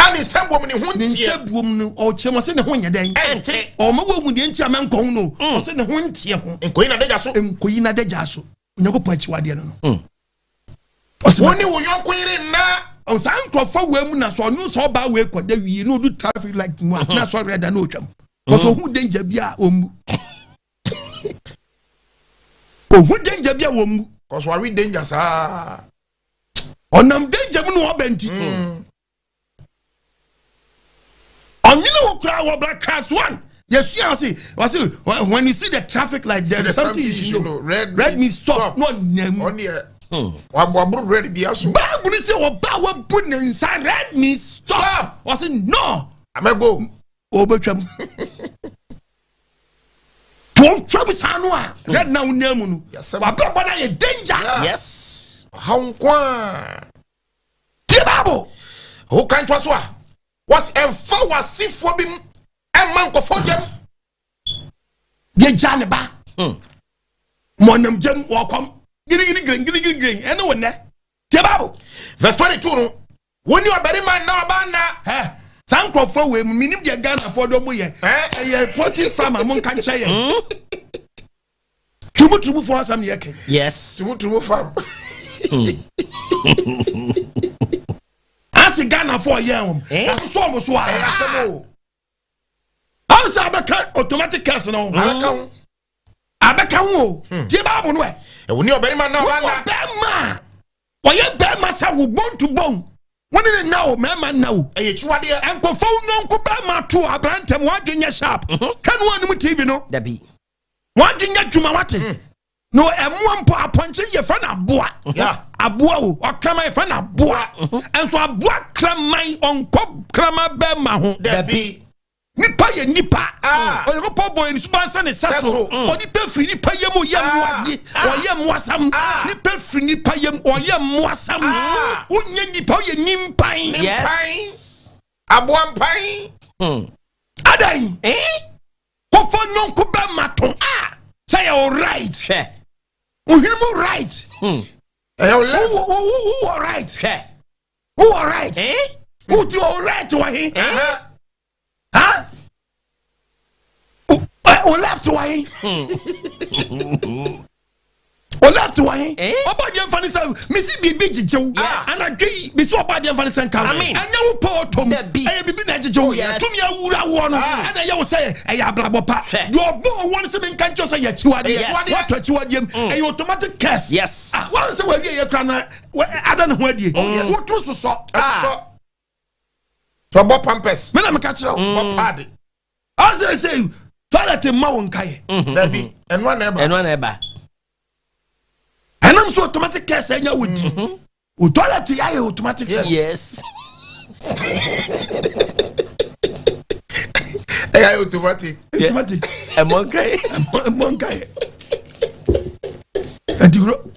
A ne nsa buo mu ne ho ne nteɛ. nsa buom no ɔkyerɛ mu ɔsɛ ne ho nyɛ dɛn? Ɛnte. Ɔma wahu deɛ nti a mɛnkɔ ho no ɔsɛ ne ho nteɛ ho Nkɔyi n'adagya so. nkɔyi n'adagya so Onyankopɔn akyiwadeɛ no no ɔsɛ Wo ne wo yɔnko yere nna. Saa nkurɔfoɔ wei mu na sɛ ɔno sɛ ɔbaa wei kɔda wie na ɔdu traffic light mu a na sɔre da na ɔtwam wɔsɛ ɔhu danger bi a ɔmmu. Ohu danger bi a wɔn mu. Kɔsɔ awi danger saa. Ɔnam danger mu na ɔbɛ nti. Ɔnyini wo koraa wɔ bra class one. Yɛsua ɔse ɔse when you see the traffic light there is something you should know. Red, red means stop. No ɔnyam. Ɔneɛ waboro red bi aso. Bible ni sɛ ɔba wabu ne nsa red means stop. Ɔse no. Amego. Ɔbɛtwam. Wɔtwam saa no a red na wonam mu no. Wabrabɔ no ayɛ danger. Yes. Ɔhaw nko a. Tie Bible. Woka ntoa so a wɔsi ɛnfa w'asefoɔ bi ɛma nkɔfɔ gyam. Yɛgya ne ba. Mɔnam gyam wɔkɔm. Girigiri girin girigiri girin ɛne wo nnɛ. Tie Bible. Verse 22 no. Wo ne ɔbarima nna ɔbaa nna. Hɛ saa nkurɔfoɔ wei mu menim deɛ Ghanafoɔ de ɔmo yɛ. Ɛyɛ poultry farm a monka nkyerɛ yɛn. Turumuturumufoɔ asɛm ne yɛkɛ. Yes. Turumuturumu farm. Ase Ghanafoɔ yɛn wɔn. Ɛsoso ɔmo so a. Ɛyɛ asɛm o. Ansa abɛka automatic cars no. Abɛka ho. Abɛka ho o. Tie Bible no ɛ. Wo ne ɔbarima nna ɔbaa nna. Wo bɛrima a wɔyɛ bɛrima sɛ wo bone to bone. Wo ne ne nna o mmarima nna o. Ɛyɛ akyiwadeɛ. Nkɔfa wo nyɔnko bɛrima to aberanteɛ mu wadwe nyɛ sharp. Hwɛ no anim TV no. Dabi. Wadwe nyɛ adwuma wate. No ɛmoa mpo apɔnkye yɛfrɛ no aboa. Aboa o ɔkraman yɛfrɛ no aboa. Nso aboa kraman ɔnkɔ kraman bɛrima ho. Dabi. Nipa yɛ nipa. Onyankopɔn bɔ yɛn suban sɛ ne sɛ so. Onipa firi nipa yam ɔyɛ mmoa ɔyɛ mmoasam. Nipa firi nipa yam ɔyɛ mmoasam. Wonyɛ nipa ɔyɛ nimpan. Yes. Aboa mpan. Adan. Kɔfɔ nyɔnko bɛrima to. Sɛ yɛ o right. Hwɛ. Ohene mu right. Ɛyɛ o left. Wowɔ right. Hwɛ. Wowɔ right. Wodi o right wɔ he. Ha? O left wɔ he. O left wɔ he. Ɔba deɛ nfa ne sɛ mesi biribi gyegye wo. Anadwo yi mesi ɔba deɛ nfa ne sɛ nka. Ɛnyɛ wo pɔ ɔtɔm. Ɛyɛ biribi na ɛgyegye wo. Tumi awura woɔ no. Ɛna ɛyɛ wo sɛ ɛyɛ abrabɔ pa. Deɛ ɔbɔ ɔwɔ no sɛ menka nkyɛw sɛ yɛ akyiwadeɛ. Wɔtɔ akyiwadeɛ mu. Ɛyɛ automatic curse. Yes. Wɔn sɛ wɔawie yɛ kura na ada ne ho adie. Wotu sosɔ. Ɛsosɔ. Sɛ ɔbɔ pampers. Me na meka kyerɛ wo. Bɔ paadi. Ɔsɛ sɛ toilet mma wo nkaeɛ. Dabi ɛnoa na ɛba. Ɛnoa na ɛba. Ɛnam so automatic curse ɛnya wo di. O toilet yɛ ayɛ automatic curse. Yes. Ɛyɛ ayɛ automatic. Automatic. Ɛmɔ nkaeɛ. Ɛmɔ nkaeɛ. Ɛdi wuro.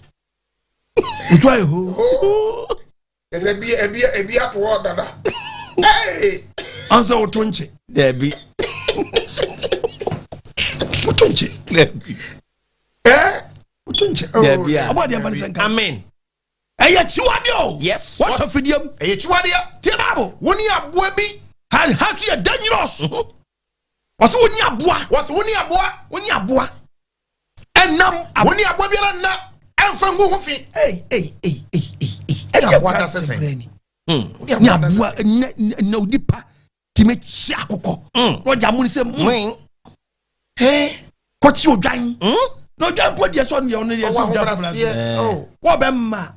Otu ayɛ hoo. Ɛsɛ ebi ebi ebi ato hɔ dada. Hey! Ɔnsɛ woto nkye. Dabi. Woto nkye. Dabi. Woto nkye. Dabi a. Ɔbɔ adeɛ mfa ne sɛ nka. Amen. Ɛyɛ akyiwadeɛ o. Yes. Wɔtɔ fidie mu. Ɛyɛ akyiwadeɛ. Tie Bible. Wo ne aboa bi. Ha ha so yɛ dangerous. Ɔsɛ wo ne aboa. Wɔsɛ wo ne aboa. Wo ne aboa. Ɛnam. Wo ne aboa biara nna. Ɛnfa ngu ho fi. Ei ei ei ei ei ei. Ɛne aboa da sɛsɛn. Ne aboa ɛnɛ ɛnɛ onipa tìmɛ kyi akokɔ. Na ɔde amu ne sɛ mu. Kɔkyi odwan. Na odwan mpo deɛ sɛ ɔno deɛ ɔno deɛ sɛ odwan mpo na sɛ. Wɔbɛ mma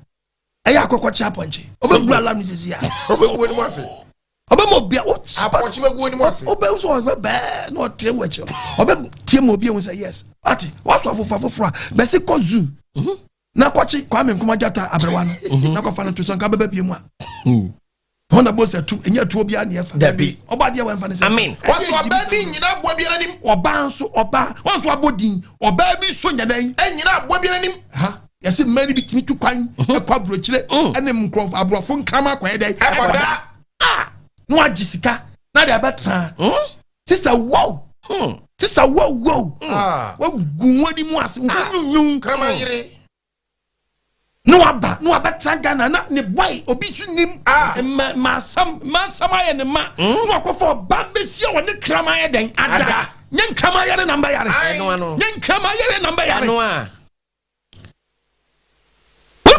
ɛyɛ akokɔ kyi apɔnkye. Ɔbɛ gu alam ne sisi a. Ɔbɛ gu anim ase. Ɔbɛ ma obi a ɔkyi. Apɔnkye bɛ gu anim ase. Ɔbɛ nso ɔbɛ bɛɛ na ɔteɛ mu akyire. Ɔbɛ tie mu obi ehu sɛ yes. Ate wasɔ afoforɔ afoforɔ a bɛsi kɔ zoo. Na kɔkye Kwame Nkrumah gyata aberewa no. Na kɔfa no to so nka bɛbɛ bie mu a. Hɔn na bose tu ɛnyɛ tuo biara ne ɛfa. Dabi. Ɔba adeɛ wɔn fa ne sɛ. Amen. Wɔsɔ ɔbaa bi nyina aboa biara nim. Ɔbaa nso ɔbaa wɔn nso abɔ din ɔbaa bi nso nyɛ dɛn. Ɛnyina aboa biara nim. Ha yɛsi mmaa no bi tumi tu kwan ɛkɔ aburokyire ɛne nkurɔfo aborɔfo nkrama akɔyɛ dɛn. Ɛkɔda. Ah na wagye sika na de abɛtena. Sista wow. Sista wow wow. Wagu wɔn anim ase wɔn nyunyu. Kraman yere. Na waba na wabɛtena Ghana na ne boy obi so nim mma asɛm ayɛ ne ma na wakɔfa ɔba bɛsi a wɔne kraman yɛ dɛn ada nyɛ nkraman yare na mbɛyare nyɛ nkraman yare na mbɛyare wɔn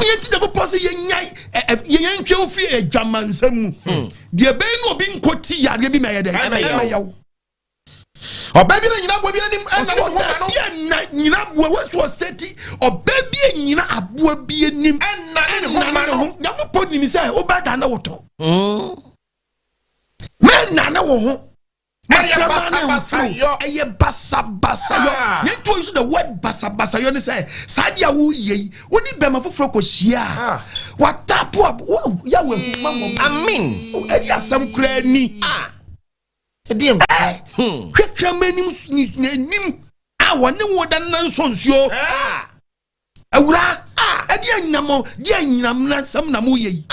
yɛn ti Nyankopɔn sɛ yɛnya yɛn ntwe firi adwamansɛm mu deɛ bɛyɛ na obi nkɔ ti yareɛ bi ma yɛ dɛn ɛmɛyɛ wo. Ɔbaa bi na nyina aboa bi anim ɛna ne ho ma no. Ɔbaa bi na nyina aboa wɔsi ɔsɛti ɔbaa bi nyina aboa bi anim ɛna ne ho ma no. Nyankopɔn nim sɛ wobɛda ne wotɔ. Mɛnna ne wo ho. Ɛyɛ basabasayɔ. Ɛyɛ basabasayɔ. Ne nti oyi so the word basabasayɔ ne sɛ saa deɛ a woyɛ yi wo ne bɛrima foforɔ kɔ hyia a watapo a wo yɛ wɔ ehuma mɔ. Amen. Ɛdi asɛm koraa ni. Ɛdi Hwɛ kraman anim n'anim a wɔne wo da nna nsɔ nsuo. Awura ɛdi anyinam di anyinam na nsɛm na mo yɛ yi.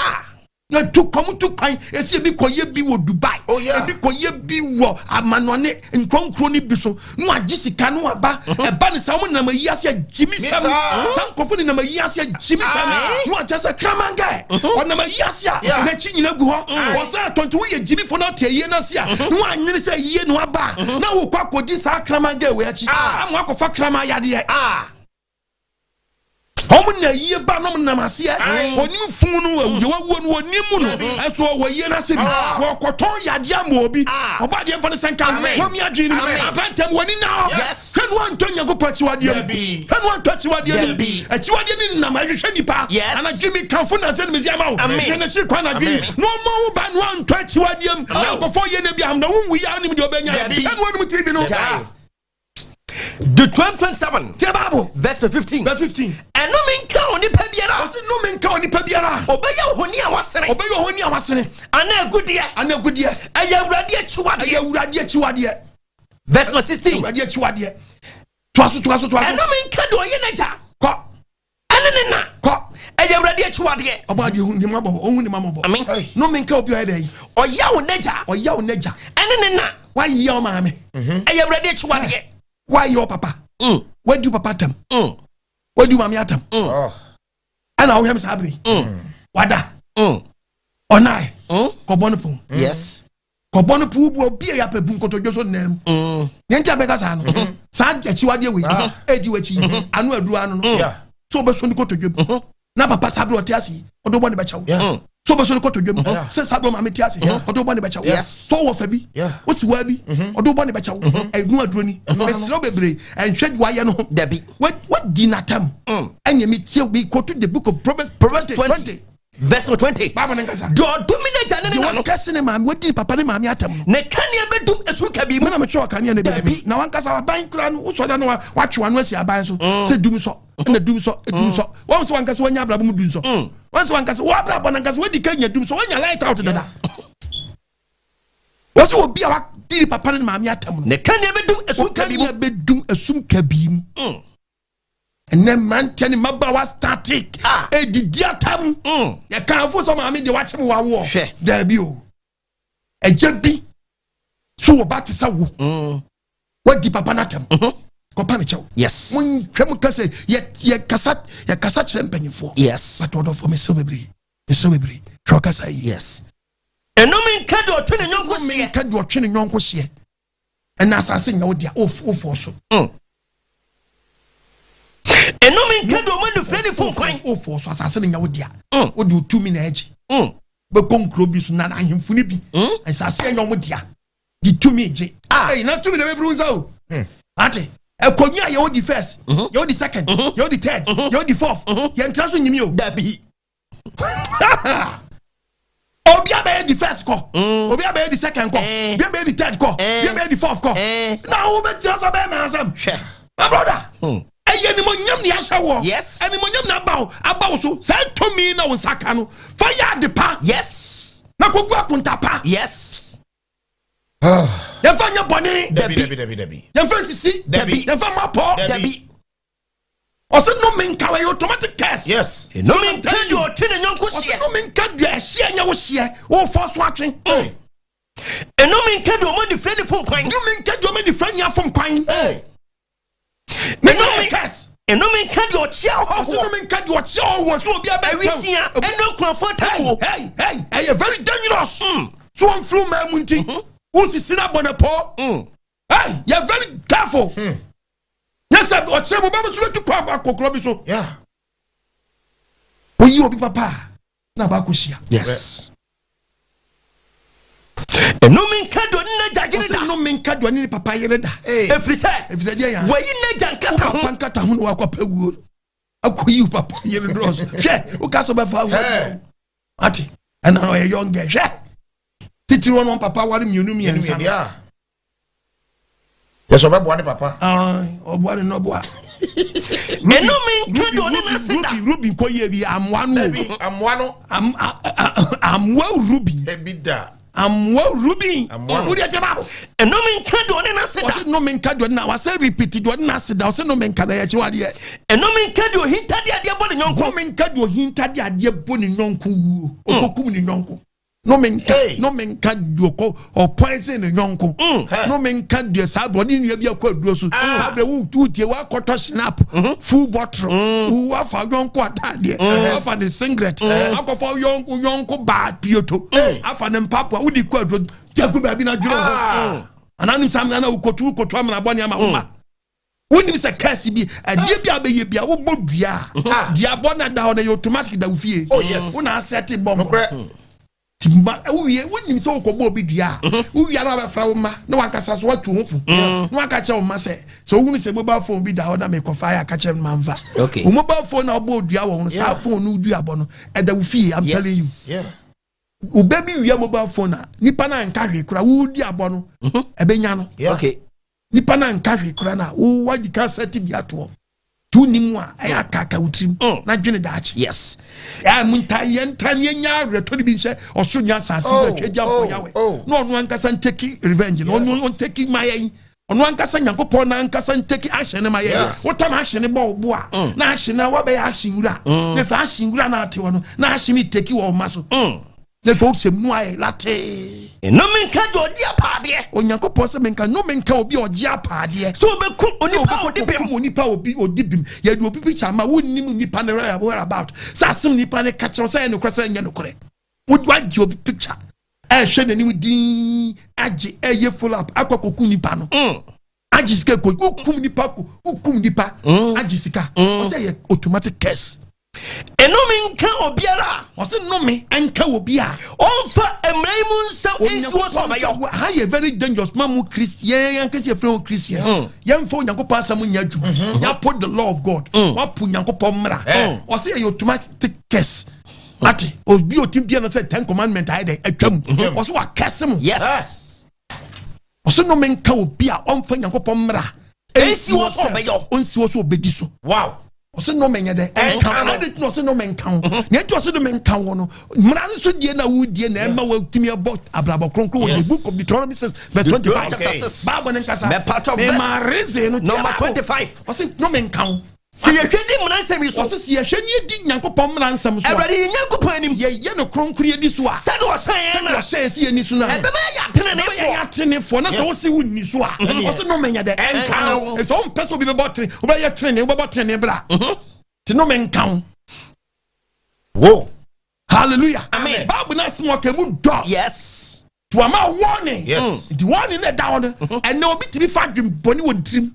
Na tu kɔm tu kwan esi ebi kɔ yɛ bi wɔ Dubai. Oh, yeah. Ebi kɔ yɛ bi wɔ amanɔne nkuronkuro ni bi so na wagye sika no aba. Ɛba ne sa wɔn nam ayi ase agyimi sɛm. Mita. Saa nkurɔfo ne nam ayi ase agyimi sɛm. Na wakyɛ sɛ kraman gɛ ɔnam ayi ase a n'akyi nyina gu hɔ. Ɔsɛ atɔnti woyɛ gyimi fo na ɔte ayie n'ase a na wanyene sɛ ayie na waba a na wokɔ akɔdi saa kraman gɛ wɔ akyi ama akɔfa kraman yadeɛ. Ɔmo na yie ba nom nam aseɛ onim fun no deɛ wawuo no onim mu no ɛso ɔwɔ yie n'ase bi wɔkɔtɔn yadeɛ ama obi ɔba adeɛ nfa ne sɛ nka wɔn mi adwene no abɛntɛm wɔn ani na hɔ hwɛ no antɔ Nyankopɔn akyiwadeɛ mu hwɛ no antɔ akyiwadeɛ mu akyiwadeɛ ne nam ɛhwehwɛ nipa anadwo mi kanfo na nsɛn mi si ama wo hwɛ n'akyi kwan anadwo yi na ɔmo wo ba no antɔ akyiwadeɛ mu na nkɔfɔ yɛ ne bi ahom na wɔn wu yɛ anim deɛ ɔbɛnya hwɛ no anim TV no. Deuteronomy 27. Tie Bible. Verse 15. Verse 15. Ɛnome nka onipa biara. Ɔsi nome nka onipa biara. Ɔbɛyɛ ohoni a wasene. Ɔbɛyɛ ohoni a wasene. Ana agudeɛ. Ana agudeɛ. Ɛyɛ Awurade akyiwadeɛ. Ɛyɛ Awurade akyiwadeɛ. Verse 16. Awurade akyiwadeɛ. Toaso toaso toaso. Ɛnome nka deɛ ɔyɛ n'agya. Kɔ. Ɛne ne na. Kɔ. Ɛyɛ Awurade akyiwadeɛ. Ɔbɔ adeɛ hu ne ma bɔ ɔhu ne ma mɔbɔ. Amen. Nome nka obi ɔyɛ dɛ yi. Ɔyɛ wo n'agya. Ɔyɛ wo n'agya. Ɛne ne na. Wayɛ wo maame. Ɛyɛ Awurade akyiwadeɛ. Wayɛ wo papa. Wadi wo papa atam. Wadi wo maame atam. Ɛna wohwɛ me saa bere. Wada. Ɔnae. Kɔbɔ no pon. Yes. Kɔbɔ no pon bu obi a yɛapɛ bu nkotodwe so nam. Nea nti a bɛka saa no. Saa akyiwadeɛ wei. Edi w'akyi. Ano aduru ano no. So wobɛso ne kotodwe mu. Na papa saa bere ɔte ase yi, ɔde wobɔ ne bɛkyɛw. So wobɛso ne kotodwe mu. Sɛ saa bere maame te ase, ɔde wobɔ ne bɛkyɛw. So wɔ fa bi, wosi waa bi, ɔde wobɔ ne bɛkyɛw. Ɛnu aduro ni. Mesrɛ wo bebree, ɛnhwɛ deɛ wayɛ no ho. Dabi. Wadi n'atam. Ɛnea metie, me quote the book of Proverbs Proverbs 20. Verse 20. Bible ne nkasa. Deɛ ɔdome n'agya ne ne na Deɛ no. wɔkɛse ne maame, wadi ne papa ne maame atam no. Ne kanea bɛdum esum kabii mu. Mena metwe ɔkanea no Dabi. bi. Na wankasa aban koraa no, wosɔ da no watwe w'ano asi aban so. Sɛ dum sɔ, ɛna dum sɔ, dum sɔ. Wɔn sɛ wankasa wanya abrabɔ mu dum sɔ. Wɔn sɛ wankasa wɔabrabɔ no ankasa wadi ka nya dum sɔ, wanya light out dada. Wɔn sɛ obi a wadi ne papa ne ne maame atam no. Ne kanea bɛdum esum kabii mu. Ɔkanea bɛdum esum kabii mu. Ɛnɛ mmeranteɛ ne mmabaawa static edidi atam. Yɛka afo sɛ maame deɛ wakyɛ mu wawoɔ. Hwɛ. Daabi o. Ɛgya bi so wɔ ba te sɛ wo. Wadi papa n'atam. Kɔpa ne kyɛw. Yes. Monhwɛ mu kasa yɛ yɛkasa yɛkasa kyerɛ mpanyinfoɔ. Yes. But ɔdɔfoɔ mesrɛ bebree mesrɛ bebree hwɛ ɔkasa yi. Yes. Ɛnome nka deɛ ɔtwe ne yɔnko Nnome hyeɛ. nka deɛ ɔtwe ne yɔnko hyeɛ. Ɛna asase nyɛ wo dea wofoɔ so. Ɛnome nka deɛ ɔma nufrɛ ne fom kwan. Wofoɔ so asase no nyɛ wo dea. Wode wo tumi na agye. Bɛkɔ nkuro bi so na ahemfo no bi. Asase nyɛ ɔmo dea. De tumi gye. Ɛyi na tumi na bɛfiri wo nsa o. Ate ɛkɔnwa a yɛwɔ di first, yɛwɔ di second, yɛwɔ di third, yɛwɔ di fourth. Yɛntena so nyimi o. Dabi. Obi abɛyɛ di first kɔ. Obi abɛyɛ di second kɔ. Obi abɛyɛ di third kɔ. Obi abɛyɛ di fourth kɔ. Na wo bɛtena so bɛyɛ mɛ asɛm. Hwɛ. My brother. Ɛyɛ nimonyam ni ahyɛ wɔ. Yes. Animonyam na aba wo aba wo so. Saa tumi na wo nsa ka no. Fa yɛ ade pa. Yes. Na kogu akonta pa. Yes. Yɛmfa nyɛ bɔne. Dabi dabi dabi dabi. Yɛmfa nsisi. Dabi. Yɛmfa mma pɔ. Dabi. Ɔsɛ nnome nka wɔ automatic curse. Yes. Ɛnome nka deɛ ɔtwe ne yɔnko Ɔsɛ hyeɛ. nnome nka deɛ ɛhyeɛ nyɛ wo hyeɛ. Wofɔ so atwe. Ɛnome nka deɛ ɔma nifrɛ ne fom kwan. Nnome nka deɛ ɔma nifra ni afom kwan. Ne Ɛnome curse. Ɛnome nka deɛ ɔkyea Ɔsɛ ɔhɔhoɔ. nnome nka deɛ ɔkyea ɔwɔ so obi abɛntɛm. Awisia ɛne nkurɔfoɔ tamuo. Hey, hey, ɛyɛ very dangerous. So wɔn firi ɔman mu nti, wosisi na bɔ ne pɔ. Hey, yɛ very careful. Nyɛ sɛ ɔkyerɛ mu bɛbɛ so bɛtu kɔ akɔkorɔ bi so. Oyi obi papa a na aba akɔhyia. Yes. Ɛnome nka deɛ ɔne n'agya gyene Ɔsɛ da. nnome Nnome nka deɛ ɔne ne papa yere da. Ɛfiri sɛ Ɛfiri sɛ deɛ yɛ wayi n'agya wo nkata papa ho. nkata ho na wakɔpɛ wuo no, akɔyi wo papa yere dorɔso. Hwɛ, woka sɛ wobɛfa Hey. wo ate, ɛna ɔyɛ young girl. Hwɛ, titiri wɔn wɔn papa ware mmienu mmiɛnsa no. Yeah. Yɛsɛ ɔbɛboa ne papa. Ah, ɔboa ne nɔboa. Nnome nka deɛ ɔne n'ase da. Ruby, Ruby nkɔ yie bi amoa no. Dabi, amoa no. Amoa Ruby. Dabi da. Amoa Ruby. Amoa no. Wodi ɛkyɛ baabo. Nnome nka deɛ ɔne n'ase da. Ɔsɛ nnome nka deɛ ɔne na wasɛ repeat deɛ ɔne n'ase da. Ɔsɛ nnome nka na yɛ akyi wadeɛ. Nnome nka deɛ ohinta de adeɛ bɔ ne yɔnko. Nnome nka deɛ ohinta de adeɛ bɔ ne yɔnko wuo, ɔkɔkum ne yɔnko. Nnome nka. Hey. Nnome nka deɛ ɔkɔ ɔpoison ne yɔnko. Hey. Nnome nka deɛ saa bɛ ɔde nua bi akɔ aduro so. Ah. Saa bɛ wo wotie wakɔtɔ snap full bottle, wo wafa yɔnko ataadeɛ, wafa ne singlet, akɔfa yɔnko baa pioto, afa ne mpaboa, wodi kɔ aduro jagu baabi na dwere ho. Ah. Ananim sɛ amena na wokotu amena bɔne ama wo ma wonim sɛ kɛse bi adeɛ bi a bɛyɛ bi a wobɔ dua a dua bɔ no da hɔ no yɛ automatic da wo fie. Oh, yes. Wona asɛte bɔ mbɔ. Nokorɛ. Nti ma wowie, wonim sɛ wokɔbɔ obi dua a, wowie na wabɛfrɛ wo ma na wankasa so watu ho fo na waka kyerɛ wo ma sɛ wohunu sɛ mobile phone bi da hɔ na mekɔfa yɛ aka kyerɛ no mamfa. Wo mobile phone na wobɔ dua wɔ ho no, saa phone no dua bɔ no ɛda wo fie. I'm telling you, wo bɛ bi wia mobile phone a, nipa na nka hwee kora wo dua bɔ no ɛbɛnya no. Nipa na nka hwee kora na wo wagye ka sɛte bi atoɔ tu nim a ɛyɛ akaka wo tirim na dwene daakye. Ɛa mu nta yɛn nta yɛn nya awerɛtɔ no bi nhyɛ ɔsoro nya asase bi atwa gya mpɔ Yahweh na ɔno ankasa ntake revenge na ɔno ɔntake ma yɛn, ɔno ankasa Nyankopɔn na ankasa ntake action ne ma yɛn. Wotam action ne bɔ wo bo a na action na wabɛyɛ action wura na efa action wura na ate hɔ no na action ne take wɔ ɔma so na efa wosɛm nu ayɛ latee. Nnome nka deɛ ɔgye apaadeɛ. Onyankopɔn sɛ menka nnome nka obi a ɔgye apaadeɛ. Sɛ wobɛkum onipa a ɔdi bem. Onipa a obi odi bim. Yɛde obi picture ama, wonnim nipa no whereabout sɛ asɛm nipa no ka kyerɛ wo sɛ ɛyɛ nokorɛ sɛ ɛnyɛ nokorɛ. Wagye obi picture, ɛhwɛ n'anim din, agye ɛyɛ follow up akɔ akɔku nipa no, agye sika kɔ wokum nipa ko wokum nipa agye sika. Ɔsɛ ɛyɛ automatic curse. Nnome nka obiara a Ɔsɛ nnome nka obi a ɔmfa mmara yi mu nsɛm nsuo sɛ ɔbɛyɔ. Ha yɛ very dangerous ma mu Christ yɛn yɛn kɛse yɛfrɛ wɔn Christians. Yɛmfa Onyankopɔn asɛm nyɛ adwuma. Yɛapo the law of God, wapo Onyankopɔn mmara. Ɔsɛ yɛyɛ automatic curse. Ate obi otim bia no sɛ Ten Commandment ayɛ dɛ atwam. Ɔsɛ wakɛse mo. Ɔsɛ nnome nka obi a ɔmfa Nyankopɔn mmara Ɛnsi hɔ sɛ ɔbɛyɔ. Ɔnsi hɔ sɛ ɔbɛdi so. Ɔsɛ nnome nyɛ dɛ Ɛnka ɛnka no. ade nti na ɔsɛ nnome nka ho na ɛnti ɔsɛ nnome nka ho no, mmara no so die na wodie na ɛma watumi ɛbɔ abrabɔ kronkron wɔ the book of Deuteronomy 6 verse 25. Chapter 6. Bible ne nkasa. Mɛpatɔ mema reason no. Number Bible. 25. Ɔsɛ nnome nka ho. Sɛ yɛhwɛ di mmara nsɛm yi so, Ɔsɛ sɛ yɛhwɛ ne yɛdi Nyankopɔn mmara nsɛm so a, Awurade yɛ Nyankopɔn anim, yɛyɛ no kronkron, yɛdi so a, sɛde ɔhyɛ yɛn sɛdeɛ no, ɔhyɛ yɛ sɛ yɛni so no a, ɛbɛma yɛyɛ ateneneefoɔ. yɛyɛ atenefoɔ. Na sɛ wosi wo nni so a, ɔsɛ nnome nyɛ dɛ Ɛnka ho. Sɛ wompɛ sɛ obi bɛbɔ tene, wobɛyɛ tene, wobɛbɔ tene bra nti nnome nka ho. Wo. Hallelujah. Amen. Bible no asɛm ɔka mu dɔ. Wama warning. Nti warning na ɛda hɔ no, ɛnɛ obi tumi fa adwembɔne wɔ ne tirim,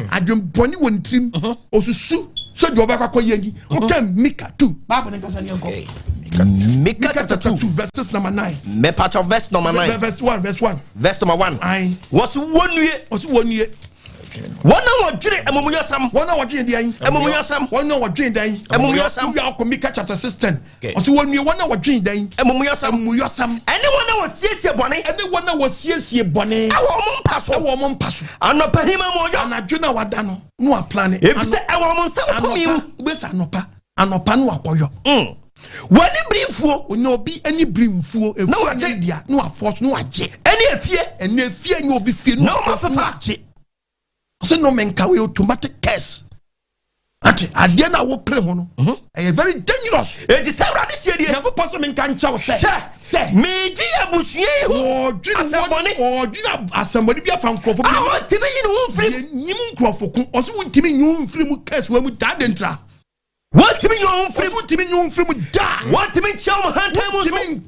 adwembɔne wɔ ne tirim, osusu sɛ deɛ ɔbɛkɔ akɔ yɛ ni. Woka Mika 2, Bible ne nkasa ne yɛnkɔ. Mika Mika chapter chapter 2. 2 verses number 9. Mɛpatɔ verse number 9. Verse 1, verse 1. Verse number 1. Aye. Wɔso wɔnnue Ɔso wɔnnue wɔn a wɔdwere amumuyɔsɛm. Wɔn a wɔdwen deɛn? Amumuyɔsɛm. Wɔn a wɔdwen dɛn? Amumuyɔsɛm. Wia ɔkɔ Mika chapter 6 10. Ɔso wɔnnue wɔn a wɔdwen dɛn? Amumuyɔsɛm. Amumuyɔsɛm. Ɛne wɔn a wɔsiesie bɔne ɛne wɔn a wɔsiesie bɔne ɛwɔ ɔmo mpa so. Ɛwɔ ɔmo mpa so. Anɔpahima mu ɔyɔ. Anadwo na wada no na waplan. Ɛfiri sɛ ɛwɔ ɔmo nsɛm tumi mu. Anɔpa wobɛsɛ anɔpa anɔpa no wakɔyɔ. Wɔne birifuo. Onya obi ani biri mfuo Na efuo wagye. ne dea na wafɔ so na wagye. Ɛne efie. Ɛne efie nye obi fie. Na wafɔ ɔma so na fefa. wagye. Ɔsɛ nnome nka wei, automatic curse. Ate adeɛ no a wopere ho no ɛyɛ very dangerous. Enti sɛ Awurade sie die, Nyankopɔn sɛ menka nkyɛ wo sɛ hyɛ sɛ meegye abusua yi ho wɔdwene asɛmmɔne wɔdwene asɛmmɔne bi afa nkurɔfo a bi. wɔntumi yi ne ho mfiri mu. Yɛnyim nkurɔfo ko. Ɔsɛ wontumi nyi wo mfiri mu, curse wɔ mu daa de ntra. Wɔntumi yi wɔn ho mfiri Ɔsɛ mu. wontumi nyi wo mfiri mu daa. Wɔntumi nkyia wɔn hantan mu so. Wontumi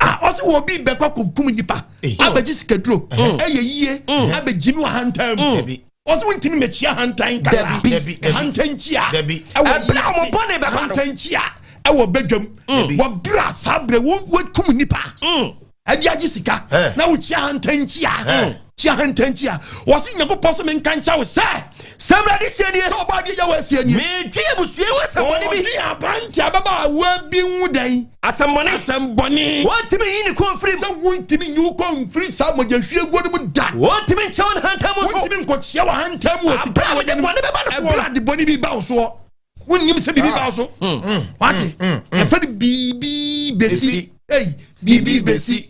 ɔsɛ wɔ bi bɛkɔ akɔkum nipa abɛgye sikaduro ɛyɛ yie abɛgye mi wɔ hantan mu. Dabi. Ɔsɛ wontumi mɛkyia hantan kasa. Dabi. Dabi, dabi. Hantan kyia Dabi. ɛwɔ Ɛberɛ a wɔn bɔne bɛba no. hantan kyia ɛwɔ badwam wɔbrɛ a saa berɛ wɔkum nipa ɛde agye sika Eh. na wokyia hantan kyia. Eh. Tia ahantan a wɔse Nyankopɔn sɛ menka nkyɛ wo sɛ. Sɛ Awurade seɛ nie. Sɛ ɔbɔ adeɛ Yahweh seɛ nie. Megye abusua yi ho asɛmmɔne bi. Ɔdwe aberante ababaawa bi ho dɛn? Asɛmmɔne. Asɛmmɔne. Wɔntumi nyi ne kɔn mfiri mu. Sɛ wontumi nyi wo kɔn mfiri saa mogyahwieguo no mu da. Wɔntumi nkyɛ wo ahantan mu nso. Wontumi nkɔkyea w'ahantan mu wɔ sika Aberɛ a mede bɔne bɛba no soɔ. Ɛberɛ a de bɔne bi ba wo soɔ. Wonnim sɛ biribi ba wo so. Wate? Ɛfɛ no biribi bɛsi. Ei, biribi bɛsi.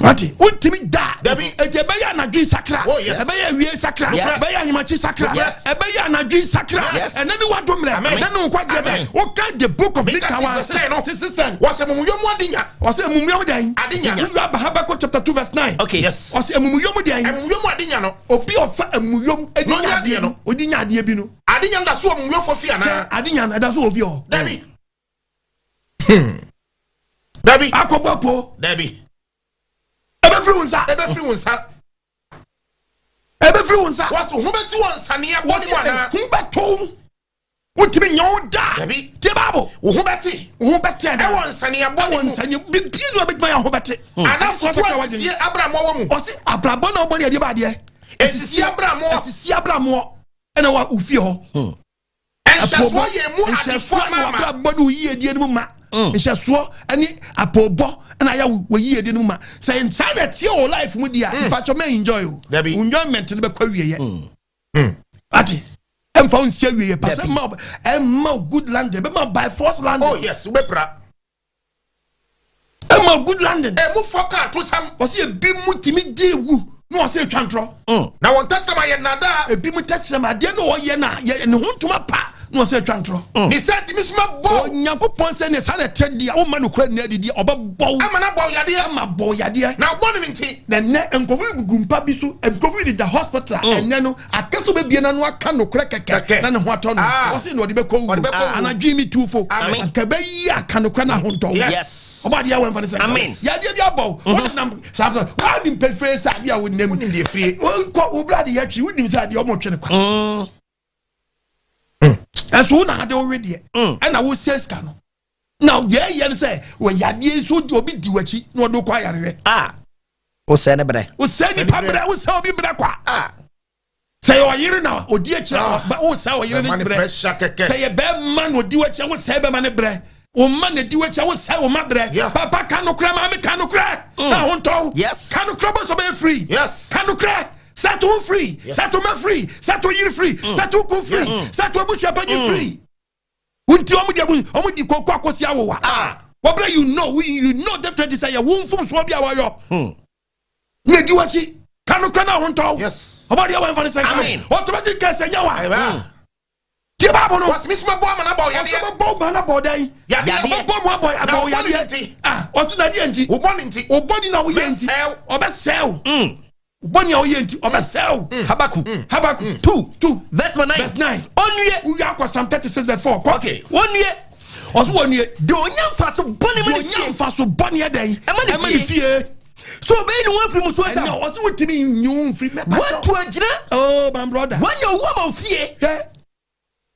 Wate, wontumi da. Dabi. Eti ɛbɛyɛ anadwo yi sakra. Oh, yes. Ɛbɛyɛ awie sakra. Yes. Ɛbɛyɛ ahemakye sakra. Yes. Ɛbɛyɛ anadwo yi sakra. Yes. Ɛnɛ ne wado mmerɛ. Amen. Ɛnɛ ne nkwagyeɛ Amen. bɛ. Woka the book of Mika Mika 1 6 verse 10 no. 6:10. Wɔsɛ mumuyɔ mu ade nya. Ɔsɛ emumuyɔ mu dɛn? Ade nya. Wura ba Habakkuk chapter 2 verse 9. Okay. Yes. Ɔsɛ emumuyɔ mu dɛn? Amumuyɔ mu ade nya no. Obi a ɔfa emumuyɔ mu edi Na ɔnya nya adeɛ adeɛ no. no. Odi nya adeɛ bi no. Ade nya no da so wɔ amumuyɔfoɔ fie anaa? Ade nya no ɛda so wɔ fie hɔ. Dabi. Dabi. Akɔbɔ po. Dabi. Ɛbɛfiri wo nsa. Ɛbɛfiri wo nsa. Ɛbɛfiri wo nsa. Wɔsɛ ho bɛti wɔ nsaneɛ bɔne mu anaa? Ho bɛto. Wontumi nyɛ wo da. Dabi. Tie Bible. Wo ho bɛte. Wo ho bɛte anaa? Ɛwɔ nsaneɛ bɔne Ɛwɔ mu. nsaneɛ bibie na ɔbɛtumi ayɛ ho bɛte. Anaa foto asisie abramoɔ wɔ mu. Ɔsi abrabɔ na ɔbɔ ne ɛdeɛ ba adeɛ. Esisi abramoɔ. Esisi abramoɔ. Ɛna wɔ ofie hɔ. Nhyɛsoɔ yɛ mu Nhyɛsoɔ adefoɔ yɛ mama. abrabɔ ne oyiedie no mu ma. Nhyɛsoɔ ne apɔbɔ ɛna ayɛ wɔ yiedie no mu ma. Sɛ nsa na ɛteɛ wɔ life mu di a, mpatsɔ mɛ enjoy o. Dabi. Enjoyment no bɛkɔ awieɛ. Ate. Ɛmfa wo nsi awieɛ pa. Sɛ ɛmma ɛmma wo good landing, ɛbɛma by force landing. Oh yes, wobɛpira. Ɛmma good landing. Ɛmu fɔ kaa to sam. Ɔsi ebi mu timi di ewu na ɔsi etwa ntorɔ. Na wɔn tɛkyerɛma yɛ nnadaa. Ebi mu tɛkyerɛma adeɛ na ɔyɛ na yɛ ne ho ntoma pa na ɔsi etwa ntorɔ. Ne sɛ ntumi soma bɔ. Onyankopɔn sɛ ne saa na ɛtɛ di a woma no kura nna adidi ɔbɛbɔ wo Ama no abɔ wo yadeɛ. ama bɔ wo yadeɛ. Na wobɔ ne nti. Na nnɛ nkurɔfo bi gugu mpa bi so, nkurɔfo bi deda hospital a ɛnnɛ no aka sɛ ɔbɛbie n'ano aka nokorɛ kɛkɛ Kɛkɛ. na ne ho atɔ no. Ah. Ɔse na ɔde bɛkɔ wu. Ɔde bɛkɔ wu. Anadwo yi me tuufo. Amen. Anka ɛbɛyi aka nokorɛ na ahontɔ wo. Yes. Ɔbɔ adeɛ a wɔmfa ne sɛ. Amen. Yadeɛ bi abɔ wo. Wode nam saa sɛ woanim pefee sɛ adeɛ a wonam. Wonim deɛ fie. Wonkɔ wo bra de yɛtwe wonim sɛ adeɛ ɔmo twe no kwa. Ɛnso wo na ade wo wedeɛ. Ɛna wo sɛ sika no. Na deɛ ɛyɛ no sɛ wɔ yadeɛ nso de obi di w'akyi na ɔde kɔ ayarehwɛ. Ah. Wosɛ ne brɛ. Wosɛ nipa brɛ, wosɛ obi brɛ kwa. Ah. Sɛ yɛ ɔyere na odi akyi a wosɛ ɔyere Ɛma ne ne brɛ. pressure kɛkɛ. Sɛ yɛ bɛrima na odi w'akyi a wosɛ bɛrima ne brɛ. Wo mma na edi w'akyi a wosɛ wo mma brɛ. Yeah. Papa ka nokorɛ, maame ka nokorɛ. Na ho ntɔ. Yes. Ka nokorɛ bɔ sɛ ɔbɛyɛ free. Yes. Ka nokorɛ. Set wo free. Set wo ma free. Set wo yere free. Set wo kun free. Set wo abusua panyin free. Wonti ɔmo di abu ɔmo di koko akosi awowa. Ah. Wɔbrɛ you know you know definitely sɛ yɛ wo mfomsoɔ bi a wɔyɔ. Ne edi w'akyi. Ka nokorɛ na ho ntɔ. Yes. Ɔbɔ deɛ wɔmfa ne sɛ nka. Amen. Automatic kɛsɛ nyɛ wa. Amen. Tie Bible no. Wɔsɛ mesoma bɔ ama no abɔ wo Ɔsɛ yadeɛ. bɛbɔ ma no abɔ dɛn? Yadeɛ. Ɔbɛbɔ mu abɔ Na abɔ wo bɔne yadeɛ. nti. Ah, ɔsɛ na deɛ nti. Wo bɔne nti. Wo bɔne na woyɛ nti. Mɛsɛe wo. Ɔbɛsɛe wo. Wo bɔne a woyɛ nti ɔbɛsɛe wo. Habakkuk. Habakkuk 2. 2 Verse number 9. verse 9. Onue. Wowie akɔ Psalm 36 verse 4. Kɔ. Okay. Onue. Ɔsɛ wɔnue. Deɛ ɔnya mfaso bɔne ma ne Deɛ fie. ɔnya mfaso bɔne ɛdɛn? Ɛma ne Ɛma ne fie. fie. So ɔbɛyi ne ho afiri musuo nsam. Ɛnna ɔsɛ wotumi nyi wo mfiri. Woatu agyina. Oh, my brother. Woanya owu ama wo fie. Hwɛ.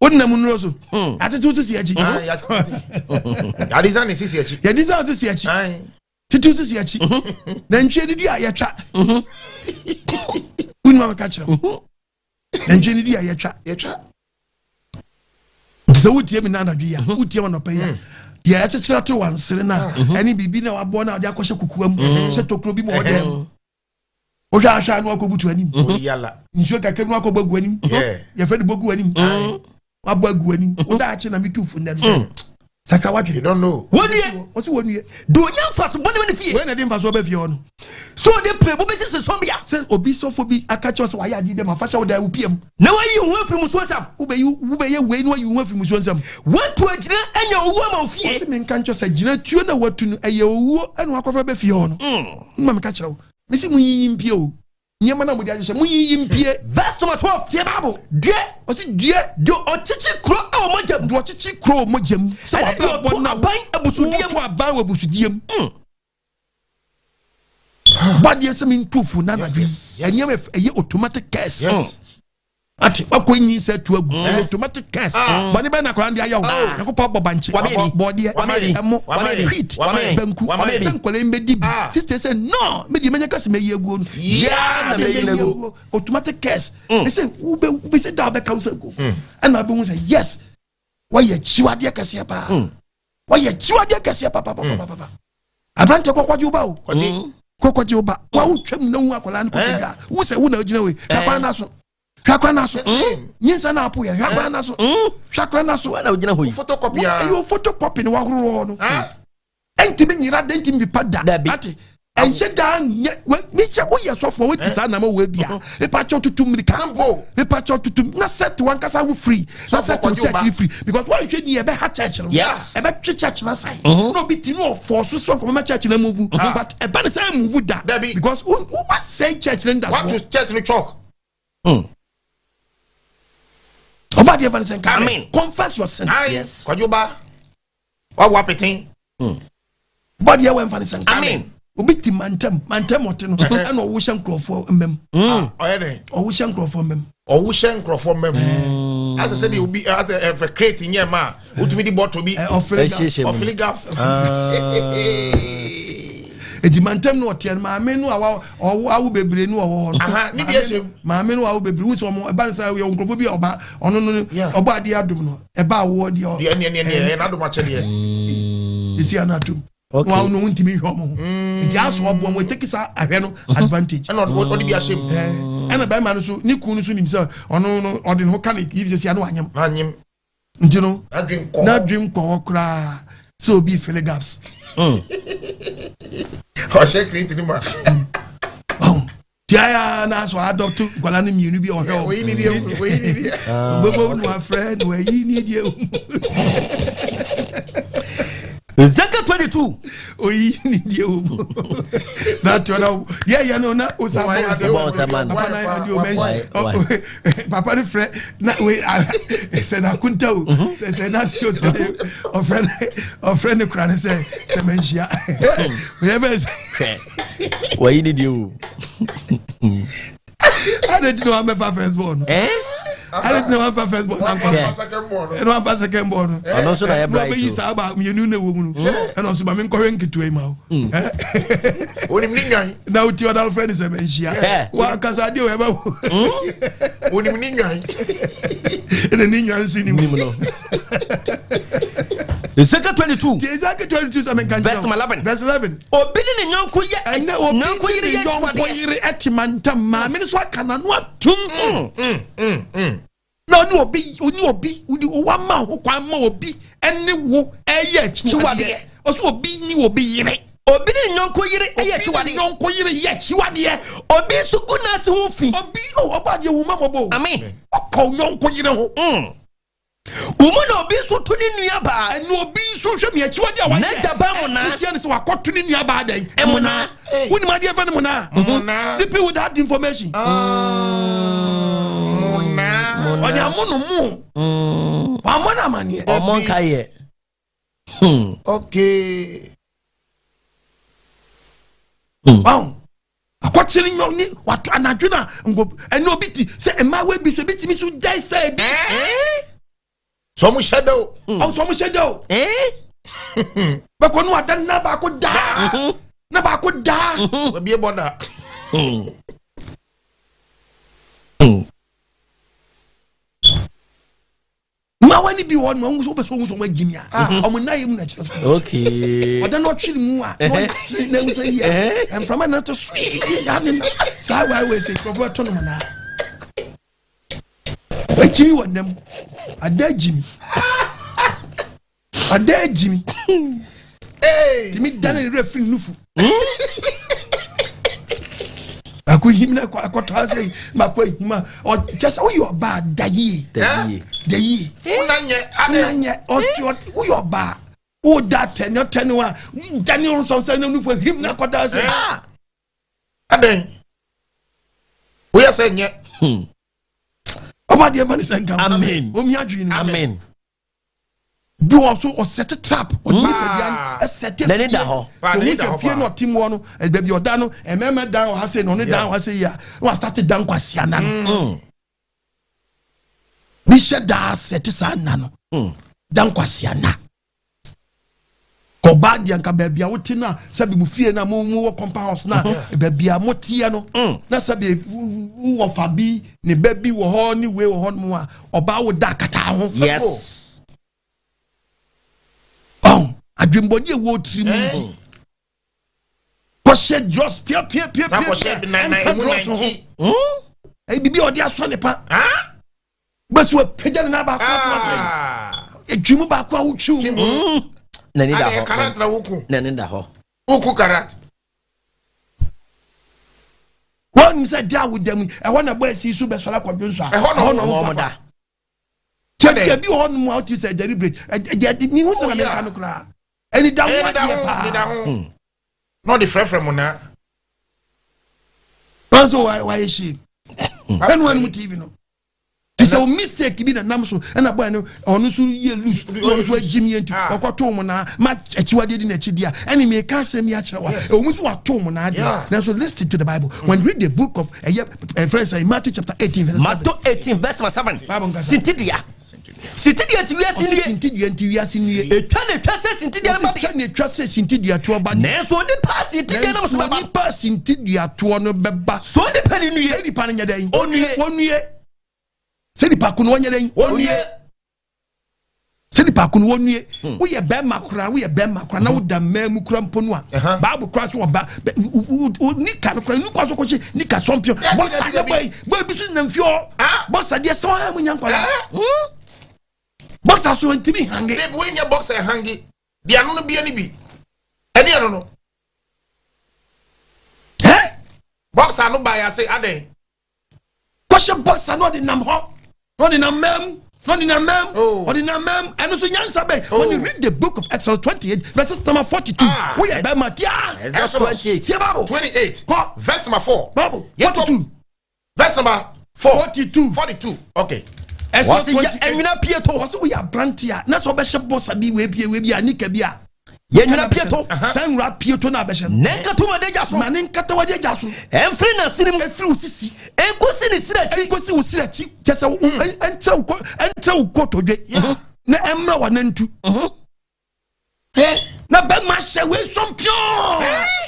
Wonam nnuro so. Atete wo sisi akyi. Ah, yɛade sa ne sisi akyi. Yɛde sa wo sisi akyi. Aye. Tete wo sisi akyi. Nantwie no di a yɛtwa. Wonnim a meka kyerɛ wo. Nantwie no di a yɛtwa. Yɛtwa. Nti sɛ wotie me na anadwo yi a, wotie me anɔpa yi a, deɛ yɛakyekyere ato wansere no a, ɛne biribi na waboa no a wɔde akɔhyɛ kokoa mu, hyɛ tokuro bi mu wɔ dɛm. Wohwɛ ahwɛ a na wakɔbutu anim. Oh, yala. Nsuo kakra bi na wakɔbɔ agu anim. Yeah. Yɛfrɛ no bɔgu anim. Wabɔ agu anim. Woda akye na metu fo nnɛ no. Sakra wadwene. You don't know. Wɔnue. Wɔsi wɔnue. Deɛ ɔnya mfaso bɔne ma ne fie. Wei na ɛde mfasoɔ bɛ fie hɔ no. So ɔde prɛbo bɛsi sosɔbea. Sɛ obi sɔfo bi aka kyerɛ sɛ wayɛ adeɛ bi ama fa hyɛ wo dan wo pia mu. Na wayi wo ho afiri musuo nsam. Wobɛyi wobɛyɛ wei na wayi wo ho afiri musuo nsam. Woatu agyina anya owuo ama wo fie. Wɔsi menka nkyerɛ sɛ gyina tuo na watu no ɛyɛ owuo ɛna wakɔfa bɛ fie hɔ no. Mma meka kyerɛ wo. Mesi mo yiyi mpie o. Nneɛma na mo de ahyehyɛ mo yiyi mpie. Verse number 12. Tie Bible. Deɛ. Ɔsi due. Deɛ ɔkyekye kuro a wɔ mogya mu. Deɛ ɔkyekye kuro wɔ mogya mu. Sɛ Ɛne deɛ ɔto aban abusudie mu. Wɔto aban wɔ abusudie mu. Bɔdeɛ sɛ mentu fo na anadwo yi. Nneɛma ɛyɛ automatic curse. Yes. Ate wakɔ nyi sɛ tu agu. Ɛyɛ automatic curse. Bɔne bɛn na akwadaa no de ayɛ wo? Nyankopɔn abɔ bankye, bɔɔdeɛ, ɛmo, wheat, banku, sɛ nkwadaa yi mbɛdi bi. Sister sɛ no, me deɛ mɛnya kasi mɛyi aguo no. Yaa na mɛyi aguo. Automatic curse. Ɛsɛ wobɛ wobɛsɛ da wobɛka wo sɛ aguo. Ɛna wobɛhu sɛ yes, wɔyɛ akyiwadeɛ kɛseɛ paa. Wɔyɛ akyiwadeɛ kɛseɛ papapapapa. Aberanteɛ kɔkɔgye wo ba o. Kɔkɔgye wo ba. Wa wotwam na hu akwadaa no kɔtɔ dwa. Wo sɛ wo na ogyina wei. Hwɛ akwadaa no aso. Hwɛ akwadaa no aso. Nyinsa na apo yɛ. Hwɛ akwadaa no aso. Hwɛ akwadaa no aso. Wa na ogyina hɔ yi. Photocopy a. Ɛyɛ photocopy na wahoro hɔ no. Ɛntumi nyira da, ɛntumi bipa da. Ate. Ɛnhyɛ daa nyɛ mehyɛ woyɛ sɔfoɔ wodi saa nama wɔ bi a mepa kyɛw tutu mmirika mepa kyɛw tutu na set wankasa ho free na set wo church ni free because wɔnhwɛ ni ɛbɛha church no ɛbɛtwe church no asan na obi ti no ɔfɔ so so nkɔmɔma church no move but ɛba ne sɛ move da because wasɛe church no ndasoɔ wato church no chalk. Ɔba deɛ fa ne sɛ nka confess your sin. Yes. Kwadwo ba wawo apeten. Bɔdeɛ wɔ mfa ne sɛ nka obi ti mantam mantam ɔte no ɛna ɔwo hyɛ nkurɔfoɔ mmam. Ɔyɛ dɛ. Ɔwo hyɛ nkurɔfoɔ mmam. Ɔwo hyɛ nkurɔfoɔ mmam. Asɛ sɛ de obi asɛ ɛfɛ crate nyɛ ma a wotumi di bɔtɔ bi. Ɔfili gaps. Eti mantam no ɔteɛ no maame no a ɔwo awo bebree no ɔwɔ hɔ no. Ne bi ɛhyɛ mu. Maame no awo bebree wusu ɔmo ɛba nsa yɛ nkurɔfoɔ bi a ɔba ɔno no ɔbɔ adeɛ adum no ɛba awoɔ deɛ. Deɛ ɛneɛ neɛ neɛ ɛyɛ n'adum akyɛ deɛ. Esi ano atum. Wɔn no ntumi nhwɛ ɔmo ho nti aso ɔboɔ mo eteki sa ahwɛ no advantage. Ɛna ɔde bi ahyɛ mu. Ɛna bɛrima no so ne kun no so nim sɛ ɔno no ɔde ne ho ka ne yi sɛ si ano anyam. Anyam. Nti no n'adwen nkɔ hɔ koraa sɛ obi fill gaps. Ɔhyɛ crate ni ma. Tiaya na so adopt nkwadaa no mmienu bi ɔhwɛ wɔn. Oyi ni deɛ oyi ni deɛ. Gbogbo nu afrɛ nu ayi ni deɛ. Ezekiel 22. Oyi ni deɛ wɔ mu. Na tí ɔna deɛ yɛ no na o sa bɔ nsɛm. Papa na yɛ di o mɛnsi. Papa ni frɛ na wei sɛ na kunta o sɛ sɛ na si o sɛ de ɔfrɛ ne ɔfrɛ ne kura ne sɛ sɛ mɛnhyia. Oyɛ bɛ sɛ. Wayi ni deɛ o. Ade ti na wa mɛfa first ball no. Ade ti na wa mɛfa first ball na nkɔ. Ɛna wa fa second ball no. Ɔno nso na yɛ bright o. Ɛna ɔbɛyi saa ba mmienu na ɛwɔ mu no. Ɛna ɔso maame nkɔhwɛ nketewa yi ma o. Onim ni nwan. Na o ti ɔda fɛ ni sɛ mɛ nhyia. Wa kasa adeɛ o ɛbɛ wo. Onim ni nwan. Ɛna ni nwan nso ni mu. No. Ezekiel 22. Ti Ezekiel 22 sɛ mɛ nkan. Verse 11. Verse 11. Obi ne ne yɔnko yɛ. Ɛnɛ obi ne ne yɔnko yere ɛte mantam maame no so aka n'ano atum. Na ɔne obi ɔne obi wama ho kwan ma obi ɛne wo ɛyɛ akyiwadeɛ. Ɔsɛ obi ne obi yere. Obi ne ne yɔnko yere ɛyɛ akyiwadeɛ. Obi ne ne yɔnko yere yɛ akyiwadeɛ. Obi nso gu n'ase ho fi. Obi ɔbɔ adeɛ wo ma mɔbɔ. Amen. Ɔkɔ yɔnko yere ho. Wo mu na obi nso to ne nua baa. Ɛna obi nso hwɛ mi akyiwade a wayɛ. N'agya ba mu naa. Wotia ne sɛ wakɔto ne nua baa dɛn. Ɛmu naa. Wonim adeɛ fɛ ne mu naa. Sleeping with that information. Ɔde amo no mu. Wamɔ no amaneɛ. Ɔmɔ nka yɛ. Okay. Wow. Akɔkyere nyɔ ni wato anadwo na nko ɛne obi ti sɛ mmaawa bi so ebi tumi so gyae sɛ ebi. Sɛ ɔmo hyɛ dɛ o. Ɔmo sɛ ɔmo hyɛ dɛ o. Bɛkɔ no ada na baako daa na baako daa. Wabie bɔda. Mmawa ni bi wɔ no ɔmo sɛ ɔmo sɛ ɔmo agyimi a ɔmo nan yɛ mu na kyerɛ so. Okay. Ɔda na ɔtwe ne mu a na ɔtwe na ɛmu sɛ yie mframa na to so yie ya ne na saa waa wɔ ese nkurɔfoɔ ɛto no mu naa. Agyimi wɔ nam ada agyimi ada agyimi tìmi dane ne werɛ firi nufu. Baako him na akɔtɔ ase baako ahim a ɔkyɛ sɛ woyɛ ɔbaa da yie da yie wonanyɛ ɔte woyɛ ɔbaa woda tɛne ɔtɛne wa dane wo nsɔnsɛn ne nufu him na akɔtɔ ase. Adɛn woyɛ sɛ nyɛ. Ɔba deɛ fa ne sɛ nka. Amen. Omi adwene no. Amen. Bi wɔ so ɔsɛte trap ɔde nipadua no ɛsɛte n'ani da hɔ. Ohun sɛ fie na ɔte mu hɔ no baabi ɔda no mmarima dan wɔ ha sei na ɔno dan wɔ ha sei a na wasate dan kwasiana no. Bi hyɛ daa sɛ te saa nna no. Da nkwasea nna. Kɔbaa deɛ nka baabi a wote no a sɛbi mo fie no a mo wɔ compound house no a baabi a moteɛ no na sɛbi wowɔ fa bi ne ba bi wɔ hɔ ne wei wɔ hɔ nom a ɔbaa wo da akataa ho. Yes. Ɔn adwembɔne ɛwɔ tiri mu nti kɔhyɛ drɔs piapiapia ɛnka drɔs ho ɛyɛ biribi a ɔde asɔ ne pa bɛsi wapagya ne nan baako ato ase etwi mu baako a wotwi mu. N'ani da hɔ. Karat na woku. N'ani da hɔ. Woku karat. Wɔn sɛ di awo dɛm ɛhɔ na bɔ esi so bɛsɔrɔ akɔdwe nso a. Ɛhɔ na wɔn da. Kyɛ deɛ bi wɔ hɔ nom a wotu sɛ deliberate ɛdeɛ de mi hu sɛ na mi nka no koraa. Ɛni da ho adeɛ paa. Na ɔde frɛfrɛ mu na. Wɔn nso wɔayɛ hyɛ mu. Ɛnu ɛnu TV no. Ti sɛ o mistake bi na nam so ɛna bɔyɛ no ɔno nso yɛ loose ɔno nso agyi mi nti ɔkɔto mu na ma akyiwadeɛ di n'akyi di a ɛne mi ka asɛm yi akyerɛ wa ɛwɔ mu nso wato mu na adeɛ nanso listen to the Bible when you read the book of ɛyɛ ɛfrɛ sɛ Matthew chapter 18 verse 7. Matthew 18 verse 7. Bible nkasa. Sintidua. Sintidua nti wiase Ɔsi nie. sintidua nti wiase nie. Etwa na etwa sɛ sintidua no ba Ɔsi deɛ. twa na etwa sɛ sintidua toɔ ba deɛ. Nanso onipa a sintidua no so Nanso bɛba. onipa a sintidua toɔ no bɛba. So onipa ni nue. Sɛ nipa no nyɛ dɛn? Onue. Onue. Sɛ nipa ko no wɔnyɛ dɛn? Onue. Sɛ nipa ko no wɔnue. Woyɛ bɛrima koraa, woyɛ bɛrima koraa na woda mmaa mu koraa mpo no a. Baabu koraa so ɔba nika no koraa nika so kɔkye nika sɔmpio. Bɔsa deɛ bɔyi bɔyi bi so nam fie hɔ. Bɔsa deɛ sɔn a mo nya nkwadaa. Bɔsa so ntumi hange. Debi wo nyɛ boxer hange. Deɛ ano no bia ne bi. Ɛne ɛno no. Boxer no ba yɛ ase adɛn. Kɔhyɛ boxer na ɔde nam hɔ. Na ɔde nam mɛm. Na ɔde nam mɛm. Ɔde nam mɛm. Ɛno so nyansa bɛn. When you read the book of Exodus 28 verses number 42. Woyɛ bɛrima tia. Exodus 28. Tie Bible. 28. Kɔ. Verse number 4. Bible. 42. Verse number 4. 42. 42. Okay. Exodus Wɔsi yɛ 28. ɛnwena pie to. Wɔsi woyɛ aberante a na sɛ ɔbɛhyɛ boxer bi wei bie wei bi a nika bi a. Yɛ nwena pie to. Saa nwura pie to na abɛhyɛ no. Ne nkata wɔde gya so. Ma ne nkata wɔde gya so. Ɛmfiri n'asene mu. Ɛfiri wo sisi. Ɛnkosi ne siri akyi. Ɛnkosi wo siri akyi. Kyɛ sɛ ɛntrɛ wo kotodwe. Na ɛmmra w'anantu. Na bɛma hyɛ wei sɔmpiɔɔ.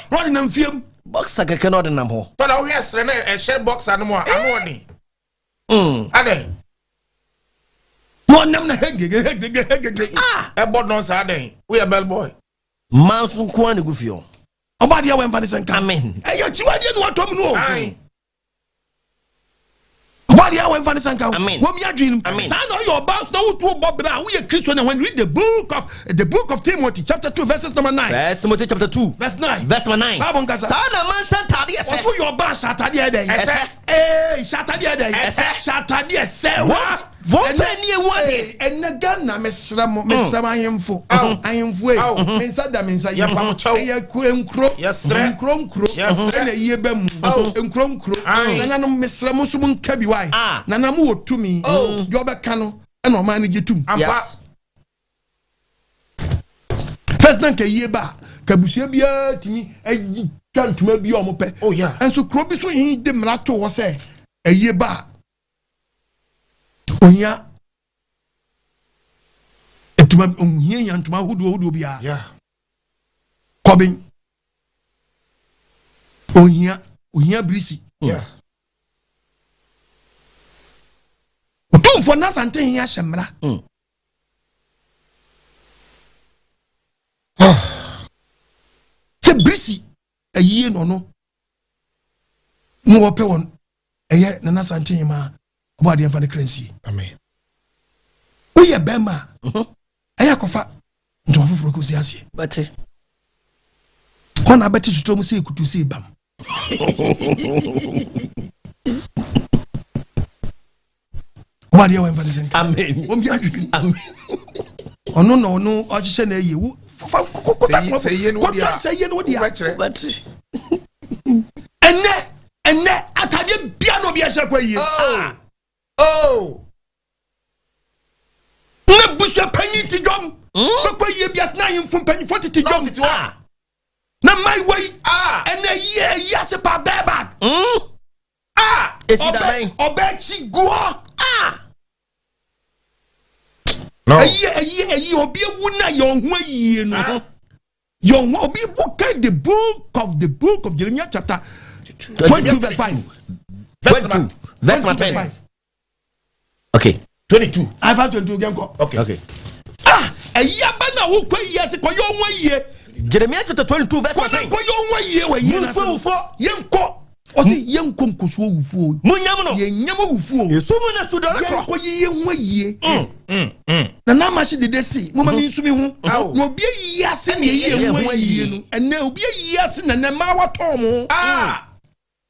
Na ɔde nam fie mu. Boxer kɛkɛ na ɔde nam hɔ. Tọ́lá wohwɛ ɛsrɛ na ɛhyɛ boxer no mu a ano ɔden. Adɛn. Na ɔnam na hegege hegege hegege. Ɛbɔ dɔn saa adɛn. Woyɛ bell boy. Mmaa nso nko ara na egu fie hɔ. Ɔba adeɛ wɔ mfa ne sɛ nka. Amen. Ɛyɛ akyiwadeɛ na watɔ mu no o. Ayi. Ɔba adeɛ wɔ mfa ne sɛ nka. Amen. Wɔn mi adwene mu. Amen. Saa na ɔyɛ ɔbaa na wotu bɔ bra a woyɛ Kristo na when you read the book of Timothy chapter 2 verses number 9. First Timothy chapter 2 verse 9. Verse number 9. Bible nkasa. Saa na mmaa nhyɛ ntaadeɛ sɛ. Ɔso yɛ ɔbaa hyɛ ataadeɛ dɛn? Ɛsɛ. Ee hyɛ ataadeɛ dɛn? Ɛsɛ. Hyɛ ataadeɛ sɛ wa. Wɔn fɛ ni ewu adeɛ. Ɛnɛ Ghana mesrɛ mo mesrɛ mo ahemfo ahemfo yi me nsa da me nsa yi ɛyɛ nkuro nkuro nkuro ɛna yie bɛ mu nkuro nkuro nananom mesrɛ mo nso mo nka bi wae nana mo wɔ tumi deɛ ɔbɛka no ɛna ɔman no gye tum. Yes. First na nka yie ba ka busua biara tumi ayi twa ntoma bi a wɔn pɛ. Nso kuro bi so hin de mmara to hɔ sɛ ɛyie ba ohia ntoma ohia hia ntoma ahodoɔ ahodoɔ biara. Kɔben ohia ohia birisi. Otumfoɔ Nasante hin ahyɛ mmara. Sɛ birisi ayie no no na wɔpɛ wɔn ɛyɛ Nana Asante ma ɔbɔ adeɛ mfa ne kra nsie. Amen. Woyɛ bɛrima a ɛyɛ akɔfa ntoma foforɔ kɔsi aseɛ. Bɛte. Hɔ na abɛte sotɔ mu sɛ ekutu sɛ ebam. Ɔbɔ adeɛ wɔ mfa ne sɛ nka. Amen. Wɔn bi adwene. Amen. Ɔno na ɔno ɔhyehyɛ na ɛyɛ wo fa kɔtɔ Sɛ yie no wo deɛ a. sɛ yie no wo deɛ a. Wobɛkyerɛ. Bɛte. Ɛnɛ atadeɛ bia na obi ahyɛ kɔ yie. Oh. Na busua panyin ti dwom. Bɛkɔ yie bia na ahemfo mpanyinfoɔ tete dwom. Na mmaa yi ɛnɛ yie ayi ase pa bɛɛ bag. Esi da bɛn. Ɔbɛ akyi guɔ. No. Ɛyie ɛyie ɛyie obi ewu na yɛ ɔho ayie no. Yɛ ɔho obi book the book of the book of Jeremiah chapter 22 verse 5. 22 verse number 10. Okay. 22. I 5 22 yɛn kɔ. Okay. Okay. Ah, ɛyi aba na wokɔ yie ase kɔ yɛ ɔho ayie. Jeremiah chapter 22 verse number Kɔ 10. na kɔ yɛ ɔho ayie wɔ yie na Munfo wufo. Yɛn kɔ. Ɔsi yɛn kɔ nkosuo wufuo. Munyam no. Yɛn nyam wufuo. Esu mu na sudɔre Yɛn korɔ. kɔ yie ho ayie. Na n'amahye dede si mo ma mi nsu mi ho. Na obi ayi ase na eyi ho ayie no. Ɛnɛ obi ayi ase na nɛ mmaa watɔn mo. Ah.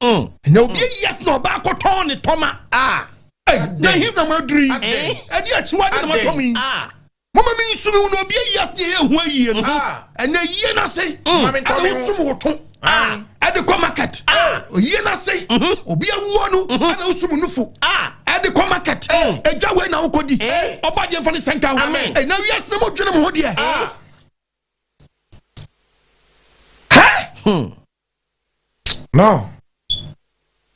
Ɛnɛ obi ayi ase na ɔbaa kɔtɔn ne tɔma. Ah. Ɛy na hin na mo aduru yi. Adɛn? Ɛdi akyiwade na mo atɔ mi. Ah. Mo ma mi nsu mi ho na obi ayi ase na eyi ho ayie no. Ah. Ɛnɛ yie n'ase. Ma me ntɔ Ɛna me ho. wosum wo to. Ah. Ɛde kɔ market. Oyie n'ase. Obi awuo no. Ɛna wosum nufo. Ah. Ɛde kɔ market. Ɛgya wei na wokɔ di. Ɔba deɛ nfa ne sɛnka ho. Amen. Ɛna wiase na mo dwene mo ho deɛ. Ah. Hɛ. No.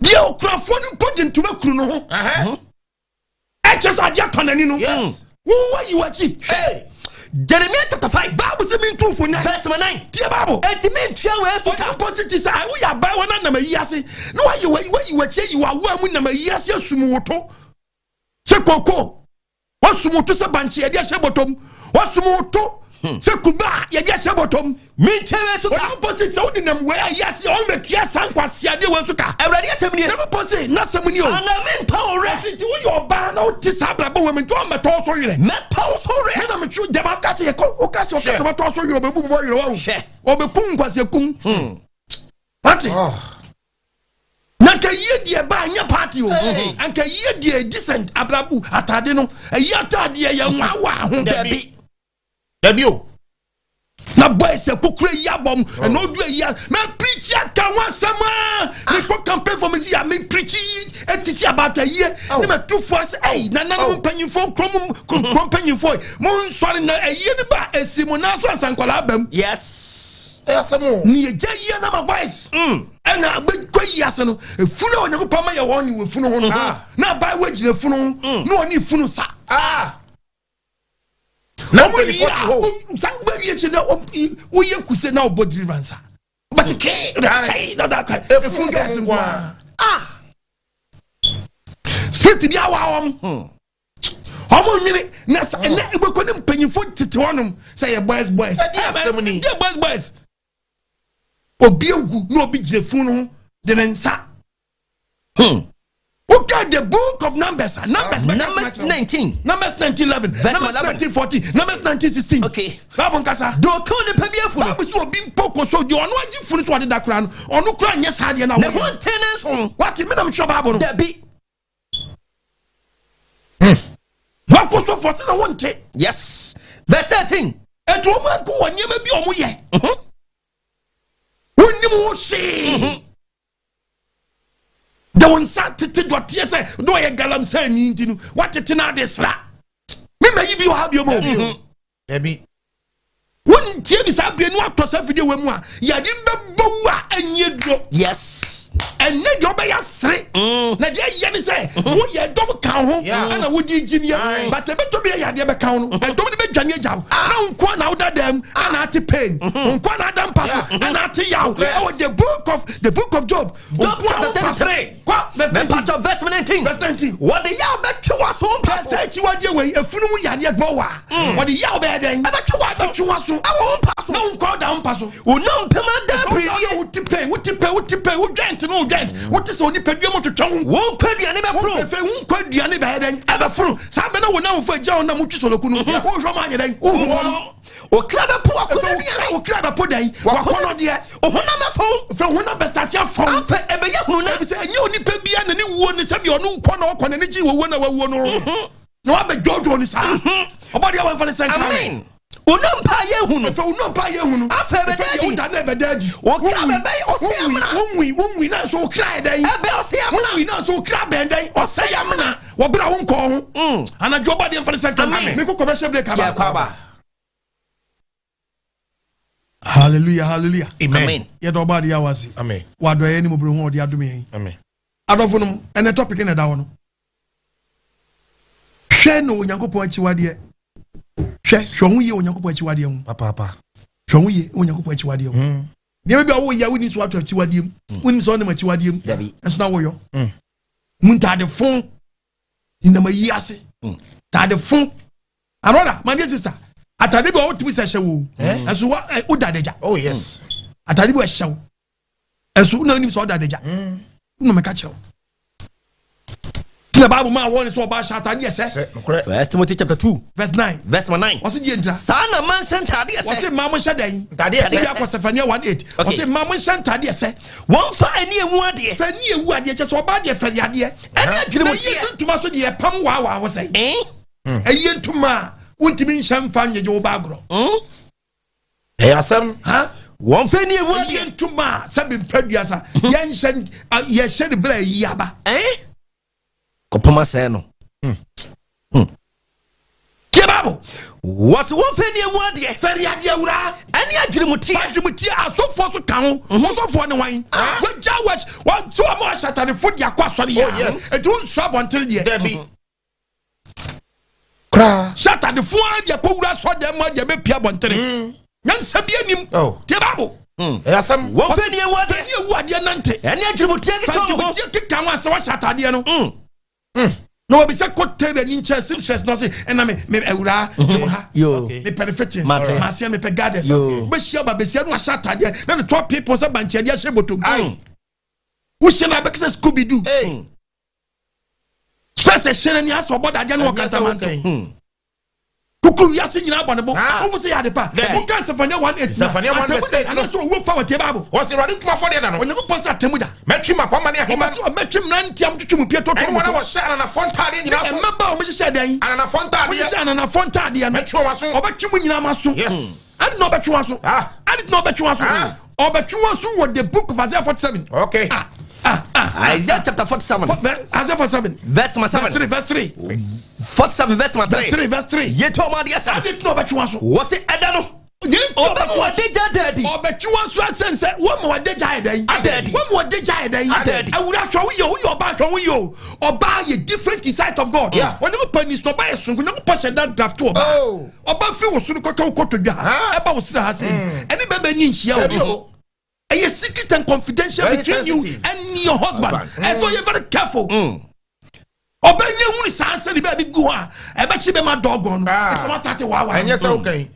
Deɛ okurafoɔ no mpo de ntoma kuru no ho. Uh-huh. Ɛkyɛ sɛ adeɛ atɔ n'ani no. Yes. Wowɔ yi w'akyi. Hey. Jeremiah chapter 5 Baabu sɛ mi ntu fo nɛ. verse number 9. Tie baabu. Enti mentua wei so ka. Onyankopɔn si ti sɛ woyɛ abaayewa na nam ayi ase na wayi wayi w'akyi ayi w'awoa mu nam ayi ase asum wo to sɛ koko wasum wo to sɛ bankye yɛde ahyɛ bɔtɔm wasum wo to sɛ kube a yɛde ahyɛ bɔtɔm. Mentua wei so ka. Onyankopɔn si sɛ wode nam wei ayi ase a ɔmmɛtua saa nkwaseadeɛ wei so ka. Awurade asɛm nie. Onyankopɔn se n'asɛm ni o. Anaa mentɔ wo werɛ. Nti woyɛ ɔbaa na wote saa abrabɔ wɔ mu nti ɔmmɛtɔ so werɛ. Mɛtɔ wo so werɛ. Ɛna metwerɛ gyama ka sɛ yɛkɔ woka sɛ ɔka sɛ ɔbɛtɔ so werɛ ɔbɛbu bɔ werɛ wawo. Hwɛ. Ɔbɛkum nkwaseakum. Wate? Oh. Na nka yie deɛ ba anyɛ party o. Anka yie deɛ decent abrabu atade no. Ɛyi atadeɛ yɛ nwawa ho. Dabi. Dabi o. Na boys kokoro yi abɔm. Ɛna odu ayi a mɛ preach aka ho asɛm a. Me kɔ campaign for me si a me preach yi etiti about ayie. Ne mɛ tu fo ase ɛyi nananom mpanyinfoɔ kurom kurom mpanyinfoɔ yi. Mo nsɔre na ayie ne ba esi mo nan so ansa nkwadaa bɛm. Yes. Ɛyɛ asɛm o. Ne yɛ gya yie na ma boys. Ɛna abɛkɔ yi ase no efunu a Onyankopɔn ma yɛ wɔn ne wɔ efunu ho no. Ah. Na abaayewa gyina efunu ho na ɔne efunu sa. Ah. Na Ɔmo mpanyinfoɔ wie te hɔ. a sa wobɛwie akyi na woyɛ kuse na wobɔ deliverance a wobɛte kee kee na ɔda kae efunu gas nko a. Ah. Spirit bi awa wɔn. Ɔmo nwene na sa ɛnɛ ebɛkɔ ne mpanyinfoɔ tete hɔnom sɛ yɛ boys boys. Ɛdi asɛm ni. Yɛ boys boys. Obi ewu na obi gyina funu ho de ne nsa. Okay, the book of Numbers. Numbers. Numbers 19. Numbers 19 11. Verse Numbers 11. 19 14. Numbers 19 16. Okay. Bible nkasa. Deɛ ɔka onipa bi afu no. Bible sɛ obi mpo kɔ so deɛ ɔno agye funu so ɔde da koraa no ɔno koraa nyɛ saa deɛ na Ne wɔyɛ. ho nte ne nso. Wate me na metwerɛ Bible no. Dabi. Wakɔ so fɔ sɛ na wonte. Yes. Verse 13. Ɛti wɔn anko wɔ nneɛma bi a wɔn yɛ. Wonnim ho hwee. De wɔn nsa tete dɔteɛ sɛ de ɔyɛ galamsey ni nti no watete na ade sra. Mema yi bi wɔ ha bio mu. Dabi. Wontie ni saa bere no atɔ saa fidie wɔ mu a yɛde bɛbɔ wu a ɛnyɛ duro. Yes. Ɛnyɛ deɛ ɔbɛyɛ asere. Na deɛ ɛyɛ ne sɛ woyɛ ɛdɔm ka ho ɛna wodi gyiniɛ. But ɛbɛtɔ bi yɛ adeɛ bɛka ho no ɛdɔm no bɛdwane agya wo. Na wo nkoa na woda dɛm ɛna ate pain. Wo nkoa na ada mpa so ɛna ate yaw. Ɛwɔ the book of Job. Job chapter 33. Kɔ verse 19. Mepatɔ verse 19. Verse 19. Wɔde yaw bɛtwe w'aso mpa so. Sɛ akyiwadeɛ wei efunu mu yadeɛ gbɔ wa. Wɔde yaw bɛyɛ dɛn? Ɛbɛtwe w'aso. Ɛbɛtwe w'aso. Ɛwɔ wo mpa so. Na wo nkoa da wo mpa so. Wo nnompe mu ada apiridie. Wote pain, wote pain, wote pain, wo joint no wo joint. Wote sɛ onipadua mu twetwe wo. Wo nkwa aduane bɛforo. Wo fɛ wo nkwa aduane bɛyɛ dɛn? Ɛbɛforo. Saa bɛ na wo namfo agya wo na motwe soloku no. Wohwɛ ma anyɛ dɛn? Wohu wɔn. Wo kra bɛpo w'akɔnnɔ aduane. Wo kra bɛpo dɛn? W'akɔnnɔ deɛ. Wo honam bɛfɔn. Fɛ honam bɛsate afɔn. Afɛ ɛbɛyɛ hunu na. Ebi sɛ ɛnyɛ onipa bia na ne wuo ne sɛbi ɔno kɔ na ɔkɔ n'ani gye wɔ wuo na wawuo no. Na wabɛdwoodwoo ne saa. Ɔbɔdeɛ wɔmfa ne sɛ nka. Amen. Wo nnompe a yɛhu no. Fɛ wo nnompe a yɛhu no. Afɛ ɛbɛda adi. Wo da na ɛbɛda adi. Wo kra bɛbɛyɛ ɔsɛ amena. Wonwui wonwui na nso wo kra yɛ dɛn? Ɛbɛ ɔsɛ amena. Wonwui na nso wo kra bɛn dɛn? Ɔsɛ amena. Wɔbra wo nkɔɔ ho. Anadwo ɔbɔdeɛ mfa ne sɛ nka. Amen. Mekɔ kɔbɛhyɛ break aba. Yɛkɔ aba. Hallelujah, hallelujah. Amen. Yɛdɔ ɔbɔ adeɛ awase. Amen. Wadɔ yɛ ne mu bere ho ɔde adome yɛn. Amen. Adɔfo nom ɛnɛ topic na ɛda hɔ no. Hwɛ na Onyankopɔn akyiwadeɛ. Hwɛ, ho yie wɔ Nyankopɔn akyiwadeɛ ho. Papaapa. Hwɛ ho yie wɔ Nyankopɔn akyiwadeɛ ho. Nneɛma bi a woyɛ a wonni so ato akyiwadeɛ mu, wonim sɛ ɔnam akyiwadeɛ mu, ɛnso na woyɔ mu. Ntaade fo nenam ayi ase, ntaade fo. Abrada, my dear sister, atade bi a wotumi sɛ hyɛ wo, ɛnso wa woda adagya. Oh yes. Atade bi a ɛhyɛ wo, ɛnso wona wonim sɛ ɔda adagya. Wona mɛka kyerɛ wo tina Bible maa wɔne sɛ ɔba hyɛ atade ɛsɛ. Sɛ nokorɛ. First Timothy chapter 2 verse 9, verse number 9. Wɔse deɛ ntira. Saa na mma nhyɛ ntaade Wɔse ɛsɛ. mmaa mo nhyɛ dɛn? Ntaade ɛsɛ. Wɔse akɔ Sefania 1:8. Wɔse mmaa mo nhyɛ ntaade ɛsɛ. Wɔmfa ani ewu adeɛ. Fɛ ni ewu adeɛ, kyɛ sɛ ɔbaa deɛ fɛre adeɛ. Ɛne adwene Na mu yie teɛ. ntoma so deɛ ɛpam waawaa ho sɛn. Eh? Ɛyie ntoma a wontumi nhyɛ mfa nyegye wo ba agorɔ. Ɛyɛ asɛm. Ha? Wɔmfa ani ewu Ɛyie adeɛ. ntoma a sɛbi mpa duasa yɛnhyɛ yɛhyɛ ne berɛ a ɛyi aba. Eh? Kɔpɔm asɛe no. Tie Bible. Wɔse wɔmfa ani ewu adeɛ. Fɛre adeɛ wura. Ɛne adwene mu teɛ. Adwumti asɔfoɔ so ka ho. Ɔsɔfoɔ ne wan wagya wɔ wɔnti wɔn a wɔahyɛ atadefo de akɔ asɔre yɛ. Oh, yes. Eti wonsɔ abɔntere deɛ. Dabi. Koraa. Hyɛ atadefo a de akɔ wura asɔ dɛm mu a deɛ bɛpia abɔntere nyansa bi anim. Oh. Tie Bible. Ɛyɛ asɛm. Wɔmfa ani ewu adeɛ. Fɛre ewu adeɛ nante. Ɛne adwene mu teɛ keka wɔn ho. Adwumti keka ho asɛ wahyɛ atadeɛ no na wɔbisɛ kɔ tɛrɛ ni nkyɛn seamstress na ɔse ɛna me awuraa me ha. Yo. Mepɛ ne fittings. Mate. Maaseɛ mepɛ gardens. Yo. Bɛhyia ba bɛsia no wahyɛ atadeɛ na ne tɔ people sɛ bankyɛdeɛ ahyɛ bɔtɔm. Ai. Wohyɛ no abɛkɛ sɛ Scooby Doo. Hey. Space ɛhyɛ no ni asɛ ɔbɔ dadeɛ no wɔ Ɛnyɛ sɛ kantamanto. wokan. Kukuru wiase nyinaa bɔ ne bo. Ah. Wofu sɛ yɛ ade pa. Dabi. Woka Sefania 1:8. Zephaniah 1 verse 8 no. Anasɛ owuo fa wɔtie Bible. Wɔse Awurade ntoma afɔdeɛ da no. Onyankopɔn sɛ atemu da. Mɛtwe mmapɔmma ne ahemma Ɔbɛsɛ ɔmɛtwe mmeranteɛ a motwetwe mu pie tɔtɔ ɛne wɔn a mu. wɔhyɛ ananafoɔ ntaadeɛ nyinaa so. Mmabaa a wɔhyehyɛ dɛn? Ananafoɔ ntaadeɛ. Wɔhyehyɛ ananafoɔ ntaadeɛ no. Mɛtwe wɔn aso. Ɔbɛtwe mu nyinaa ma so. Yes. Ade na ɔbɛtwe wɔn aso. Ah. Ade na ɔbɛtwe wɔn aso. Ah. Ɔbɛtwe wɔn aso wɔ the book of Isaiah 47. Okay. Ah ah ah. Isaiah chapter 47 Isaiah 47 verse number verse 7. 3, verse 3. 47 verse number Verse 3. 3, verse 3. Yɛtu ɔmo adeɛ sa. Ade na ɔbɛtwe wɔn aso. Wɔse ɛda no. Yɛn ti Ɔbɛma ɔbɛtwe wɔn aso. wɔde gya daadi. Ɔbɛtwe wɔn so asɛn sɛ wɔn ma wɔde gya yɛ dɛn? Ada adi. Wɔn ma wɔde gya yɛ dɛn? Ada adi. Awura, hwɛ wo yɛ, woyɛ ɔbaa, hwɛ wo yɛ o. Ɔbaa yɛ different in sight of God. Onyankopɔn ni so ɔbaa yɛ sonko. Onyankopɔn hyɛ da draft ɔbaa. Oh. Ɔbaa fi wɔ soro kɔkɛ wo kɔtɔ dwa ha. Ah. Ɛba wo sira ha sɛ ɛne bɛbɛ ni nhyia Dabi o. o. Ɛyɛ secret and confidential Very between you sensitive. and your husband. Husband. Ɛsɛ ɔyɛ very careful. Ɔbɛnyɛ hunu saa sɛ ne baabi gu hɔ a ɛbɛkye bɛma dɔgɔn no. Ah. Ɛfɛ wa start waawa. Ɛnyɛ sɛ wokan.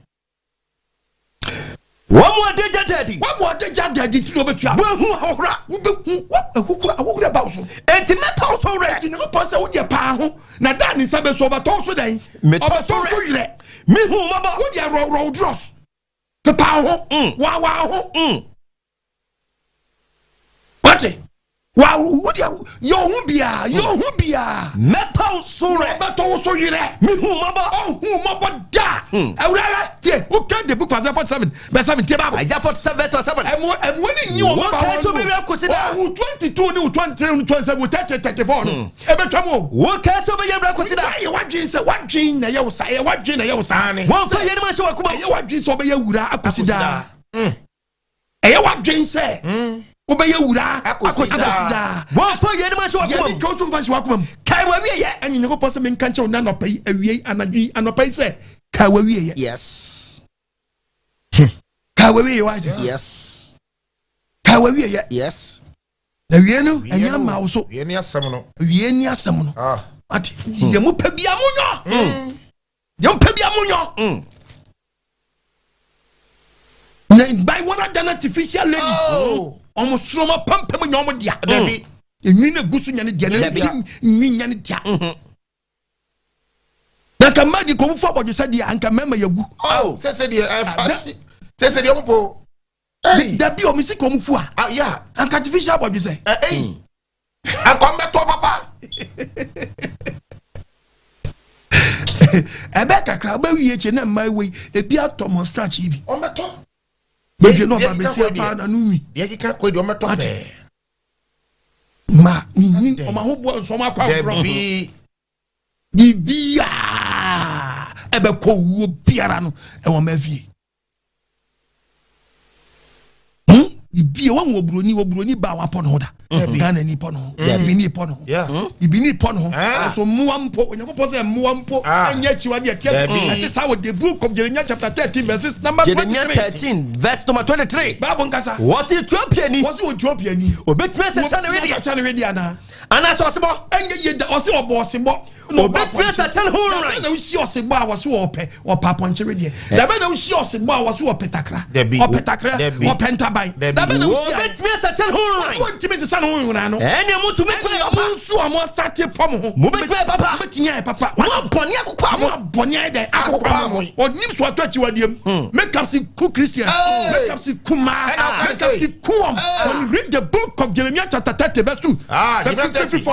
Wɔn mu ɔde gya daadi. Wɔn mu ɔde gya daadi ti na ɔbɛtua. Wɔahu ahohora. Wobɛhu ahohora, ahohora ba wo so. Enti mɛtɔ wo so werɛ. Nti Nyankopɔn sɛ wodeɛ paa ho na da ne nsa bɛso ɔbɛtɔ wo so dɛn? Metɔ Ɔbɛtɔ so wo so werɛ. yerɛ. Mehu mmɔbɔ. Wodeɛ worɔworɔ wo drɔs pepaa ho, waawaa ho. Wate wa wodeɛ yɛ wo ho biaa, yɛ wo ho biaa. Mɛtɔ wo so werɛ. Ɔbɛtɔ wo so yerɛ. Mehu mmɔbɔ. Ɔhu mmɔbɔ da awurara. Tie, woka the book of Isaiah 47 verse 7, tie Bible. Isaiah 47 verse 7. Ɛmu ɛmu ni nyi wɔn Wɔn ba kɛn so wɔn bɛwura kɔsi da. Ɔwu 22 ne wo 23 ne 27, wo 30, 34 no ɛbɛtwa mu o. Wɔn kɛn so bɛyɛ wura kɔsi da. Ɛyɛ wadwin sɛ wadwin na ɛyɛ wo sa, ɛyɛ wadwin na ɛyɛ wo saa ne. Wɔmfa yɛn ahyɛ w'akoma. Ɛyɛ wadwin sɛ ɔbɛyɛ wura akɔsi daa. Ɛyɛ wadwin sɛ wobɛyɛ wura Akɔsi daa. daa. Wɔmfa yɛn ahyɛ w'akoma Yɛne mu. nka wo so mfa nhyɛ w'akoma mu. Kae w'awieyɛ. Ɛne Nyankopɔn sɛ menka nkyɛ wo na anɔpa yi, awie yi, anadwo yi, anɔpa yi sɛ kae w'awieyɛ. Kae w'awieyɛ wagye. Kae w'awieyɛ. Na wie no ɛnyɛ ama wo so. Wie ne asɛm no. Wie ni asɛm no. Ah. Ate deɛ mopɛ bia monyɔ, deɛ mopɛ bia monyɔ. Na by wɔn adan artificial ladies. Oh. Ɔmo soro ɔmo apampam nya ɔmo dea. Dabi. Enwi na egu so nya ne dea na Dabi. ne nwi nya ne dea. Na nka mmaa di kɔn fo abɔdwe sɛ deɛ anka mmarima yɛ gu. Oh, sɛ deɛ ɛfa. Sɛ deɛ ɔmo po. Hey. Dabi, ɔmo si kɔn fo a. Ah, yeah. Anka artificial abɔdwe sɛ. Ɛy. Ankɔm bɛtɔ papa. Ɛbɛ kakra ɔbɛwie akyi na mmaa wei ebi atɔ moustache yi bi. Ɔmbɛtɔ. Bɛhwɛ na ɔba Deɛ keka bɛsi kɔ deɛ. paa na no nwi. Deɛ keka kɔ deɛ ɔmbɛtɔ Ate. pɛɛ. Ma nyi ɔmo ahoboa nso ɔmo akɔ agorɔ. Dabi. Biribiaa ɛbɛkɔ owuo biara no ɛwɔ ma fie. Bibie wɔn wɔ buroni wɔ buroni ba wapɔ ne ho da. Ghana ni pɔ ne ho. Bibini pɔ ne ho. Bibini pɔ ne ho. Ɛso mmoa mpo Onyankopɔn sɛ mmoa mpo ɛnyɛ akyiwadeɛ ɛteɛ sɛ ɛte saa wɔ the book of Jeremiah chapter 13 verses number 23. Jeremiah 13 verse number 23. Bible nkasa. Wɔsi Ethiopia ni. Wɔsi Ethiopia ni. Obetumi asɛkyɛ ne wedeɛ. Obetumi asɛkyɛ ne wedeɛ anaa? Anaasɛ ɔsebɔ. Ɛnyɛ yie da ɔsi ɔbɔ ɔsebɔ. Obetumi asakyɛ ne ho nran. Dabɛn na wohyia ɔsebɔ a wɔse wɔpɛ ɔpɛ apɔnkye wedeɛ. Dabɛn na wohyia ɔsebɔ a wɔse wɔpɛ takra. Ɔpɛ takra ɔpɛ ntaban. Dabɛn na wohyia. Obetumi asakyɛ ne ho nran. Wɔntumi nsesa ne ho nran no. Ɛnna mo nso mobetumi ayɛ papa. Mo nso a mo asate pɔ mo ho. Mobetumi ayɛ papa. Mobetumi ayɛ papa. Mo abɔne akokwa mo. Mo abɔne ayɛ dɛ akokwa mo. Ɔnim so atɔ akyiwadeɛ mu. Makeup si ku Christians. Makeup si ku maa. Makeup si ku wɔn. When you read the book of Jeremiah chapter 30 verse 2. Ah, Jeremiah 30. Verse 2.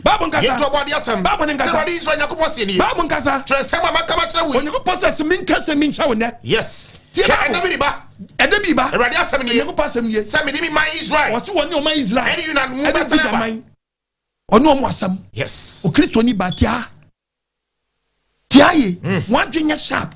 Bible nkasa. Yɛn to ɔbɔ adeɛ asɛm. Bible ne nkasa. Sɛ Awurade Israel Nyankopɔn seɛ nie. Bible nkasa. Twerɛ nsɛm a maka makyerɛ wo yi. Onyankopɔn sɛ sɛ menka sɛ menkyɛ wo nnɛ. Yes. Tie Hwɛ Bible. ɛda bi reba. Ɛda bi ba. Awurade asɛm nie. Onyankopɔn asɛm nie. Sɛ mede me man Israel. Ɔse wɔne ɔman Israel. Ɛne Yuda no mu Ɛne bɛsane Juda aba. man. Ɔne ɔmo asɛm. Yes. Okristoni ba tia. Tia ye. Wɔn adwene nyɛ sharp.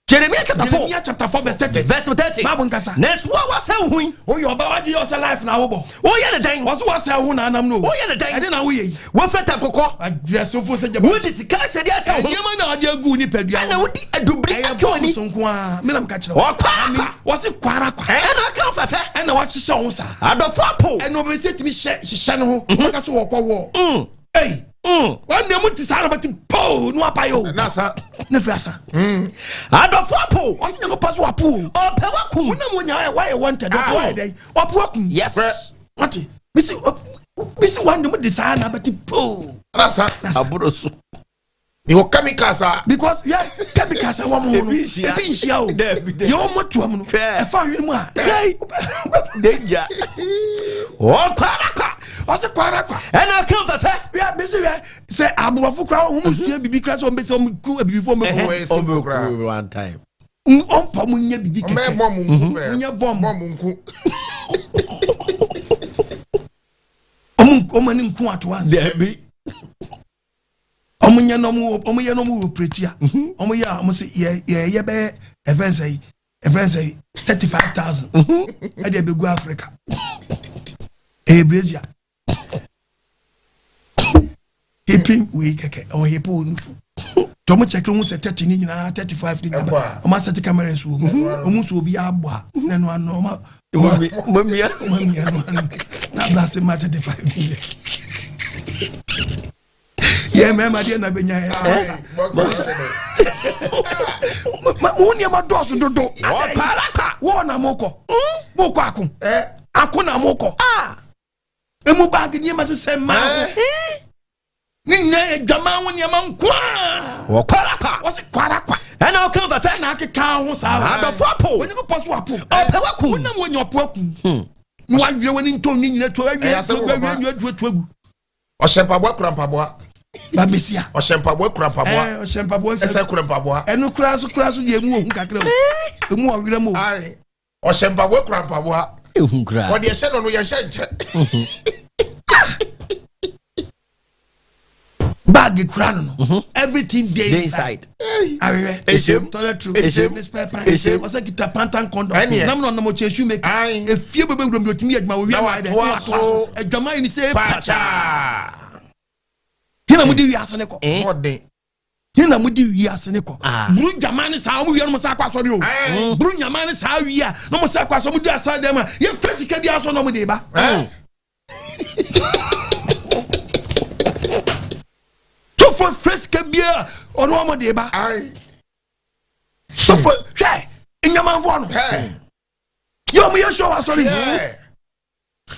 Jeremiah chapter 4. Jeremiah chapter 4 verse 30. Verse 30. Bible nkasa. Nanso wo a wasɛe wo ho yi. Woyɛ ɔba wagye yɛ ɔsɛ life na wobɔ. Woyɛ ne dɛn? Wɔso wasɛe wo ho na anam no. Woyɛ ne dɛn? Ɛde na woyɛ yi. Wofira tam kɔkɔɔ. Adrɛsofo sɛ gyaba. Wode sika ahyɛdeɛ ahyɛ wo ho. Nneɛma na ɔde agu nipadua. Ɛna wode adubiri aka w'ani. Ɛyɛ bɔɔl so nko ara. Menam ka kyerɛ wo. Ɔkwara kwa. Wɔse kwara kwa. Ɛna aka wo fɛfɛ. Ɛna wahyehyɛ wo ho saa. Adɔfo apo. Ɛna ɔbɛsɛ tumi hyɛ hyehyɛ ne ho. Wɔka so wɔkɔ wɔ. Ei. Wɔn deɛ mo ti saa na bɛti poo no apa yi o. Na asa. Ne fi asa. Adɔfo apo. Wɔn ti nyɛ ko pa so wapo o. Ɔpɛ wakum. Wɔn nam wɔn nya wɔayɛ wɔn tɛ dɔpɔ wɔayɛ dɛ ɔpɛ wakum. Yes. Wɔte bisi bisi wɔn deɛ mo di saa na bɛti poo. Na asa. Aburo so. Yɛwɔ chemicals a. Because yɛ chemicals a wɔn ho no ebi nhyia o. Yɛ wɔn mo tuam no ɛfa ahwene mu a. Danger. Ɔkwara kwa. Ɔsɛ kwara kwa. Ɛna ɔka fɛfɛ. Yɛ bisi yɛ sɛ aborɔfo kora wɔn mu sua bibi kora sɛ wɔn bɛ sɛ wɔn ku abibifo wɔn bɛ ku. Wɔn bɛ ku one time. Ɔmpa mo nyɛ bibi kɛkɛ. Ɔmɛ bɔmbu nku pɛ. Nyɛ bɔmbu. Bɔmbu nku. Ɔmo ɔmo ani nku ato ansa. Dɛbi. Ɔmo nyɛ na ɔmo ɔmo yɛ na ɔmo wɔ operate a. Ɔmo yɛ a ɔmo sɛ yɛ yɛ yɛ bɛyɛ ɛfɛn sɛ yi ɛfɛn sɛ yi 35,000. Ɛde ɛbɛgu Africa. Ɛyɛ Brazil. Hipin wei kɛkɛ ɔwɔ hipo wɔ nufu. Tɔmo kyɛkɛ ho sɛ 30 ne nyinaa 35 ne nyinaa. Ɔmo asɛte cameras wɔ mu. Ɔmo nso obi abɔ a na ɛno ano ɔmo Mamia. ɔmo amia no ano na ablase ma 35 million. Yɛ mmarima deɛ na bɛnya yɛ asa. Mo nneɛma dɔɔso dodo. Ɔkwara kwa. Wɔn na mo kɔ. Mo kɔ ako. Ako na mo kɔ. Emu baagi nneɛma sisɛ mmaa ho. Ne nyinaa yɛ dwaman ho nneɛma nkoa. Ɔkwara kwa. Wɔsi kwara kwa. Ɛna ɔka fɛfɛ. Na akeka ho saa. Adɔfo apo. Onyankopɔn so apo. Ɔpɛ wakum. Wonam wɔnya ɔpo akum. Na wawie wɔ ne ntɔn ne nyina to awie to agu awie awie to agu. Ɔhyɛ mpaboa kura mpaboa. Babesia. Ɔhyɛ mpaboa kura mpaboa. Ɛɛ ɔhyɛ mpaboa sɛ. Ɛsɛ kura mpaboa. Ɛno kura so kura so deɛ emu ohun kakra o. Emu ɔwerɛ mu o. Ayi ɔhyɛ mpaboa kura mpaboa. Ehun kura. Ɔde ɛhyɛ no no yɛn hyɛ nkyɛ. Bag kura no no. Everything dey inside. Ahwehwɛ. Ehyem. Toilet roll. Ehyem. Ne spare pan. Ehyem. Ɔsɛ kita pantan condom. Ɛneɛ. Nam na ɔnam ɔkyɛ shoe maker. Ayi. Efie bɛbɛ wuram de otumi yɛ adwuma wɔ wia Na na ayɛ dɛ. watoa so. Adwama yi ni sɛ Pacha. Hena mo di wiase ne kɔ. Ɔden. Hena mo di wiase ne kɔ. Buru dwama ne saa ɔmo wia no mo sa akɔ asɔre o. Buru nyama ne saa wia na mo sa akɔ asɔre mo di asɔre dɛm a yɛ fɛ sika bi asɔ na ɔmo de ba. Sɔfo fɛ sika bi a ɔno ɔmo de ba. Sɔfo hwɛ nyamanfoɔ no. Yɛ ɔmo yɛ sure wɔ asɔre mu.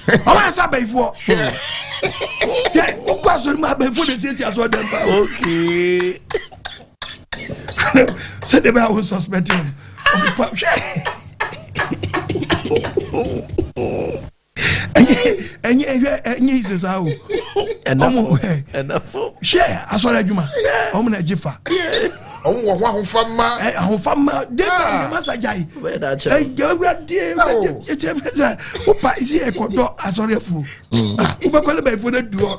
Ɔmo ayɛ sɛ abayifoɔ. Yɛ wokɔ asɔre mu abayifoɔ na esiesie asɔre dɛm paa. Okay. Sɛdeɛ bɛyɛ a wo suspect ɔmo. Ɔmo pa hwɛ. Ɛnyɛ ɛnyɛ ɛhwɛ ɛnyɛ yi saa o. Ɔmo hwɛ hwɛ asɔre adwuma ɔmo na ɛgye fa. Ɔmo wɔ ho ahofa ma. Ɛ ahofa ma data ah. ne masa gyae. Ɛ ewura die ewura die ɛsɛ ɛsɛ wopa esi ɛkɔdɔ asɔre afuo. Wobɛkɔ ne bɛyifo ne du hɔ.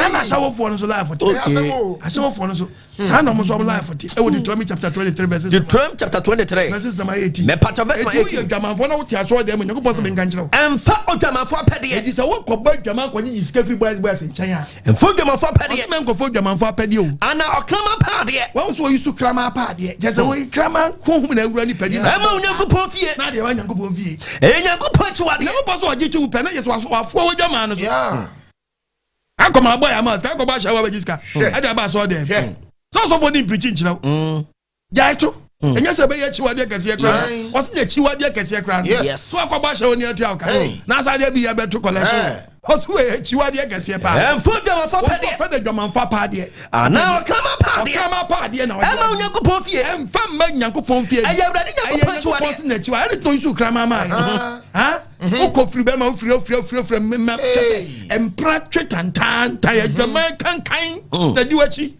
Saa na ahyɛwofoɔ no nso life te. Ahyɛwofoɔ no nso saa na ɔmo nso ɔmo life te. Ɛwɔ Deuteronomy chapter 23 verses. Deuteronomy chapter 23 verses number 18. Mɛpatɔ verse number 18. Eti woyɛ adwamanfoɔ na wote asɔre dɛm Onyankopɔn sɛ menka nkyerɛ wo. Ɛnfa odwamanfoɔ apɛdeɛ. Eti sɛ wokɔbɔ adwaman kɔgyegye sika firi boys boys nkyɛn a. Ɛnfa odwamanfoɔ apɛdeɛ. Ɔsɛ mɛnkɔfa odwamanfoɔ apɛdeɛ o. Ana ɔkraman paadeɛ. Wɔn nso wɔyi so kraman paadeɛ. Kyɛ sɛ wɔyi kraman honhom na awura nipa di. Ɛma Onyankopɔn fie. Na adeɛ wa Nyankopɔn fie. Ɛyɛ Nyankopɔn akyiwadeɛ. Nyankopɔn sɛ ɔgye twi pɛ na yɛ sɛ wafoa w'adwaman no so. Akɔma abɔ yɛ ama sika akɔbɔ ahyɛ wa bɛgye sika. Ɛde aba asɔ dɛ. Sɛ ɔsɔfo di mpirikyi nkyerɛ wo. Gyae to. Ɛnyɛ sɛ ɛbɛyɛ akyiwadeɛ kɛseɛ koraa. Wɔsi nyɛ akyiwadeɛ kɛseɛ koraa no. So akɔbɔ ahyɛ wo ni atua wo ka. Na asa adeɛ bi yɛ bɛto kɔlɛ. Wɔsi wɔ akyiwadeɛ kɛseɛ paa. Ɛnfo dwamanfa pɛdeɛ. Wɔfɛ de dwamanfa paadeɛ. Anaa ɔkraman paadeɛ. Ɔkraman paadeɛ na ɔde. Ɛma Onyankopɔn fie. Ɛnfa mma Nyankopɔn fie. Ɛyɛ Awurade Nyankopɔn akyiwadeɛ. Ɛyɛ Nyankopɔn si n'akyiwa. Ɛde tɔn nsu kraman maa yɛ. Wokɔ firi bɛma wofiri ofiri ofiri ofiri mmɛma kyɛ sɛ mpra twe tantaanta yɛ dwaman kankan na di w'akyi.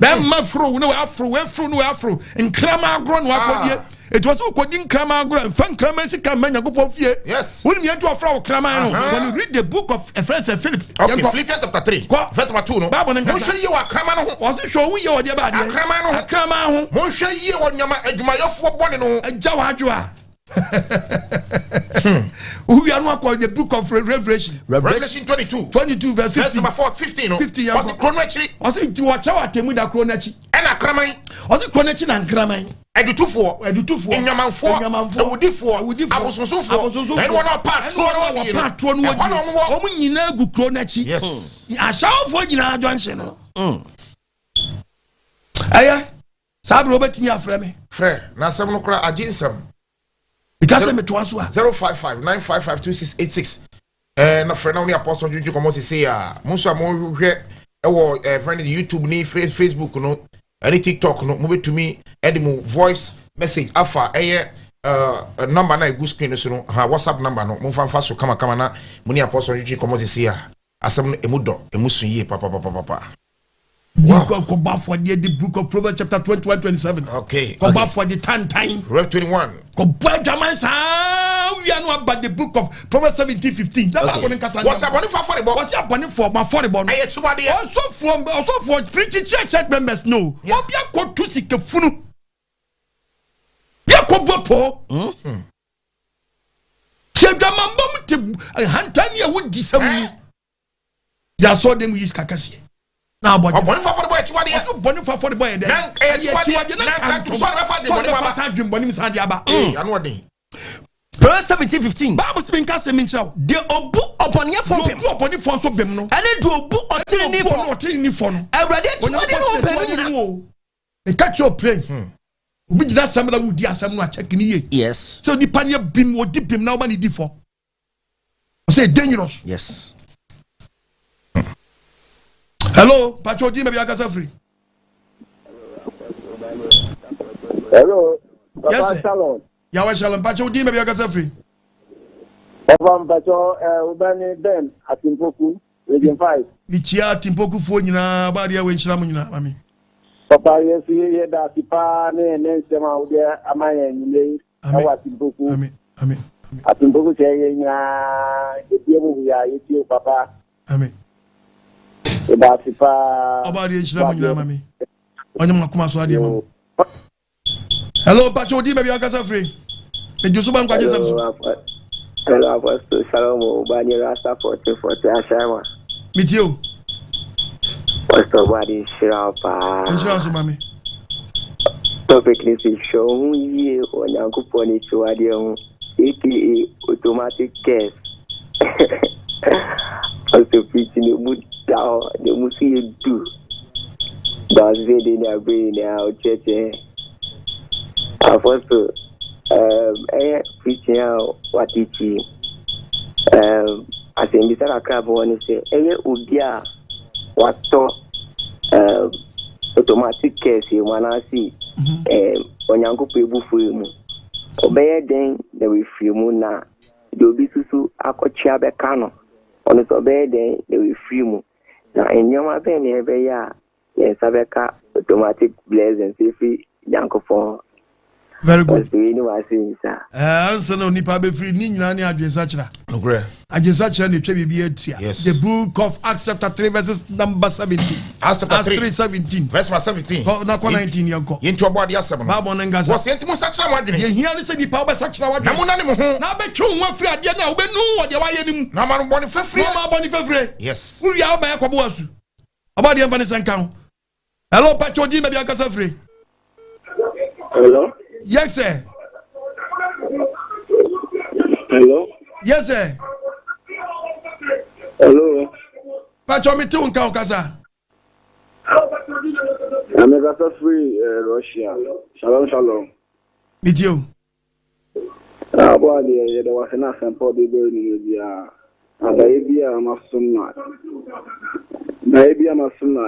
Bɛma foro ne w'aforo w'aforo ne w'aforo nkrama agorɔ na w'akɔdie. Eti wɔsɛ wokɔdi nkrama agorɔ nfa nkrama sika mma Nyankopɔn fie. Yes. Wonim yɛn to ɔfra wo kraman no. When you read the book of Efrɛsɛ Philip. Okay, Philippians chapter 3. Kɔ. Verse number 2 no. Bible no nkasa. Monhwɛ yie wɔ akraman no ho. Ɔse hwɛ wo yie wɔ deɛ ba adeɛ. Akraman no ho. Akraman ho. Monhwɛ yie wɔ nyama adwumayɛfoɔ bɔne no ho. Agya w'adwo a. Wowia no akɔ the book of Revelation. Revelation 22. 22 verse 15. Verse number 4, 15 no. 15 Ɔse kuro no akyiri. Ɔse nti wɔkyɛ wɔ atemu da kuro no akyi. Ɛna akraman. Ɔse kuro no akyi na nkraman. Adutufoɔ. Adutufoɔ. Nnwamanfoɔ. Nnwamanfoɔ. Awudifoɔ. Awudifoɔ. Abosonsomfoɔ. Abosonsomfoɔ. Ɛne wɔn a wɔpa atoro no wɔdie no. Ɛne wɔn a wɔpa atoro no wɔdie. Ɛhɔ na wɔn wɔ. Wɔn nyinaa gu kuro no akyi. Yes. Ahyɛwofoɔ nyinaa junction no. Ɛyɛ saa bere wobɛtumi afrɛ me. Frɛ na asɛm no koraa agye nsɛm. Meka sɛ metoa so a. 055 955 2686 ɛɛ na frɛ na wo ne apɔsɔ ntwentwe kɔmɔ sese a mo nso a mohwɛ ɛwɔ ɛɛ frɛ no YouTube ne Facebook no ɛne TikTok no mobɛtumi ɛde mo voice message afa ɛyɛ ɛɛ number na egu screen no so no ha WhatsApp number no momfa mfa so kamakama na mo ne apɔsɔ ntwentwe kɔmɔ sese a asɛm no emu dɔ emu so yie papapapapa. Wow. Kɔbɔ afɔdeɛ di book of Proverbs chapter 21 27. Okay. Kɔbɔ afɔdeɛ tantan. Proverbs 21. Kɔbɔ adwaman saa wia no aba the book of Proverbs 17 15. Na baako ne nkasa. Wɔsi abɔnefo afɔrebɔ. Wɔsi abɔnefo ɔmo afɔrebɔ no. Ɛyɛ akyiwadeɛ. Ɔsɔfoɔ ɔsɔfoɔ preaching church church members no. Obi akɔtu sika funu. Bi akɔbɔ po. Ti adwamanbɔ mu te hantan ni ɛwɔ di sɛm mu. Yasɔ dem yi sika kɛseɛ. Na abɔ Ɔbɔnefo afɔrebɔ yɛ akyiwadeɛ. Ɔso bɔnefo afɔrebɔ yɛ dɛ. Na ɛyɛ akyiwadeɛ. Na nkanto sɔre bɛfa adwemmɔne mu aba. Sɔre bɛfa adwemmɔne mu san de aba. Ee, ano ɔden. Proverbs 17 15. Bible sɛ menka asɛm nkyerɛ wo. Deɛ ɔbu ɔbɔneɛfoɔ bem. Deɛ ɔbu ɔbɔnefoɔ nso bem no. Ɛne deɛ ɔbu ɔteneneefoɔ. Ɛne ɔteneneefoɔ no. Awurade akyiwadeɛ ne wɔn baanu nyinaa. Meka kyerɛ wo plain. Obi gyina asɛm na wodi asɛm no a check ne yie. Yes. Sɛ onipa no yɛ bim ɔdi bim na woma ne di fɔ. Ɔsɛ dangerous. Yes. Hello, Pacho Odin baabi akasa firi. Hello, Papa yes, Shalom. Yahweh Shalom. Pacho Odin baabi akasa firi. Papa Mpacho, wobɛne Ben Atimpoku, Region 5. Mekyia Atimpokufoɔ nyinaa, ɔba adeɛ wɔ nhyira mo nyinaa, mami. Papa, yɛn nso yɛ da ase paa ne yɛn ne nsɛm a wode ama yɛn anwummerɛ yi ɛwɔ Atimpoku. Amen. Amen. Atimpoku sɛ yɛn nyinaa yɛbie mu yɛ a yɛtie wo papa. Amen. Yɛda ase paa. Ɔba adeɛ nhyira mo nyinaa mami. Ɔnyɛ mo akoma so adeɛ ma mo. Hello, Pacho Odin baabi akasa firi. Edu so ba nkwagye sɛm so. Hello, Apostle Shalom. Obani Rasta 1440 Ashaiwa. Metie o. Pastor Obadi nhyira wo paa. Nhyira so mami. Topic ni si hwɛ wo ho yie wɔ Nyankopɔn akyiwadeɛ ho aka automatic curse. Pastor preach ne mu da hɔ ne mu so yɛ du. Daase de ne abere nyinaa ɔkyerɛkyerɛ. Apostle ɛyɛ preaching a watikyi. Asɛmbisa kakra bɔ ne sɛ ɛyɛ obi a watɔ automatic curse mu anaasɛ Onyankopɔn ebufuo mu. Ɔbɛyɛ den na wafiri mu na deɛ obi soso akɔtwea bɛka no ɔno nso ɔbɛyɛ den na wafiri mu. Na nneɛma bɛn na ɛbɛyɛ a yɛn nsa bɛka automatic blessings efiri Nyankopɔn. Very good. Ɔsɛ wei ne w'ase nsa. Ɛɛ ansa na onipa bɛfiri ne nyinaa ne adwensakyera. Nokorɛ. Adwensakyera na ɛtwa biribi atia. Yes. The book of Acts chapter 3 verses number 17. Acts chapter Acts 3. 3 17. Verse number 17. Kɔ na kɔ 19 yɛn kɔ. Yɛnti ɔbɔ adeɛ asɛm no. Bible no nkasa. Wɔsɛ yɛnti mo nsakyera mo adwene. Yɛhia ne sɛ nipa wobɛsakyera w'adwene. Na monane mo ho. Na abɛtwe wo ho afiri adeɛ no a wobɛnu wɔ deɛ woayɛ no mu. Na ama no bɔne fafire. Na ama bɔne fafire. Yes. Wowie a wobɛyɛ kɔbɔ asu. Ɔbɔ adeɛ mfa ne sɛ nka ho. Hello, Pacho, din baabi ankasa firi. Hello. Yes, sir. Hello. Yes, sir. Hello. Pacho, me te wo nka wo kasa. Amekasa firi eh, Russia. Shalom, shalom. Me tie o. Abɔ adeɛ yɛda wase na asɛmpa ɔde bɛrɛ no mu biara. Adaeɛ bi a masom na daeɛ bi a masom na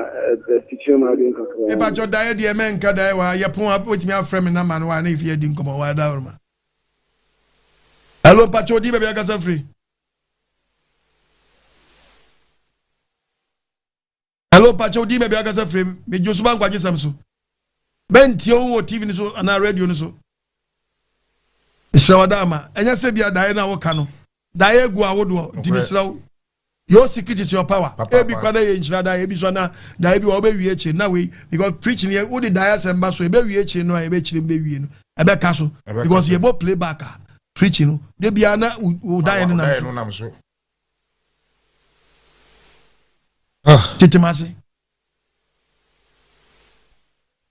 ɛtikyerɛ mu adwene kakra. Mepakyɛ daeɛ deɛ mɛnka daeɛ wɔ ha yɛpon a wotumi afrɛ me namba no wɔ ha na efi adi nkɔmmɔ wɔ adaworoma. Hello mpakyɛ odin baabi akasa firi. Hello mpakyɛ odin baabi akasa firi medwo so ba nkwagye sɛm so. Mɛntie wo wɔ TV no so anaa radio no so. Mesrɛ wo adaama ɛnyɛ sɛ bi a daeɛ no a woka no daeɛ gu awodoɔ nti mesrɛ wo your secret is your power ebi kora na yɛ nhyira daeɛ ebi so na daeɛ bi wɔ wobɛwie akyire na wei because preaching yɛ wode daeɛ asɛm ba so ɛbɛwie akyire no a yɛbɛkyerɛ mu bɛwie no ɛbɛka so because yɛbɔ playback a preaching no de biara na wo daeɛ no nam so ah. tete ma ase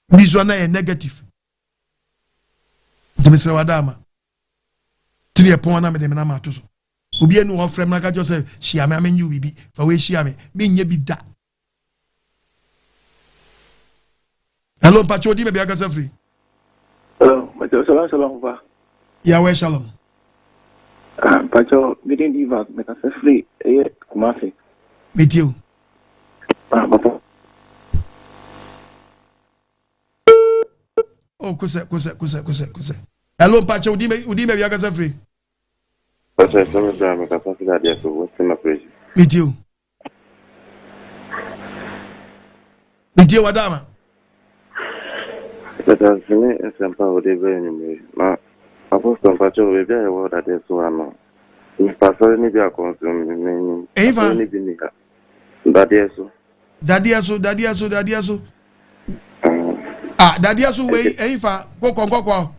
bi so na yɛ negative nti mesrɛ wada ama tiri ɛpɔn na mede me nam ato so obi anu hɔ frɛ me na ka kyerɛ sɛ hyia me amenye wo biribi fa wei hyia me menyɛ bi da hello mpakyɛ odi baabi akasa firi hello mpakyɛ shalom shalom papa yahweh shalom ah, mpakyɛ mede diva mekasa firi ɛyɛ kumase metie o ah, papa Oh, kosɛ, kosɛ, kosɛ, kosɛ, kosɛ. Hello, mpakyɛ, wodi wodi baabi akasa firi? Mpakyɛ, sɛ me bra mekasa firi adeɛ so, Western Operation. Metie o. Metie wadaama. Meda ase ne nsɛmpa a wode brɛ anwummere. Na Apostle mpakyɛ wɔ baabi a yɛwɔ dadeɛ so ha no, mepa asɔre no bi akɔ nso menim asɔre no bi ni ha. Dadeɛ so. Dadeɛ so, dadeɛ so, dadeɛ so. Ah, dadeɛ so wei ɛyi fa kɔkɔ nkɔkɔ.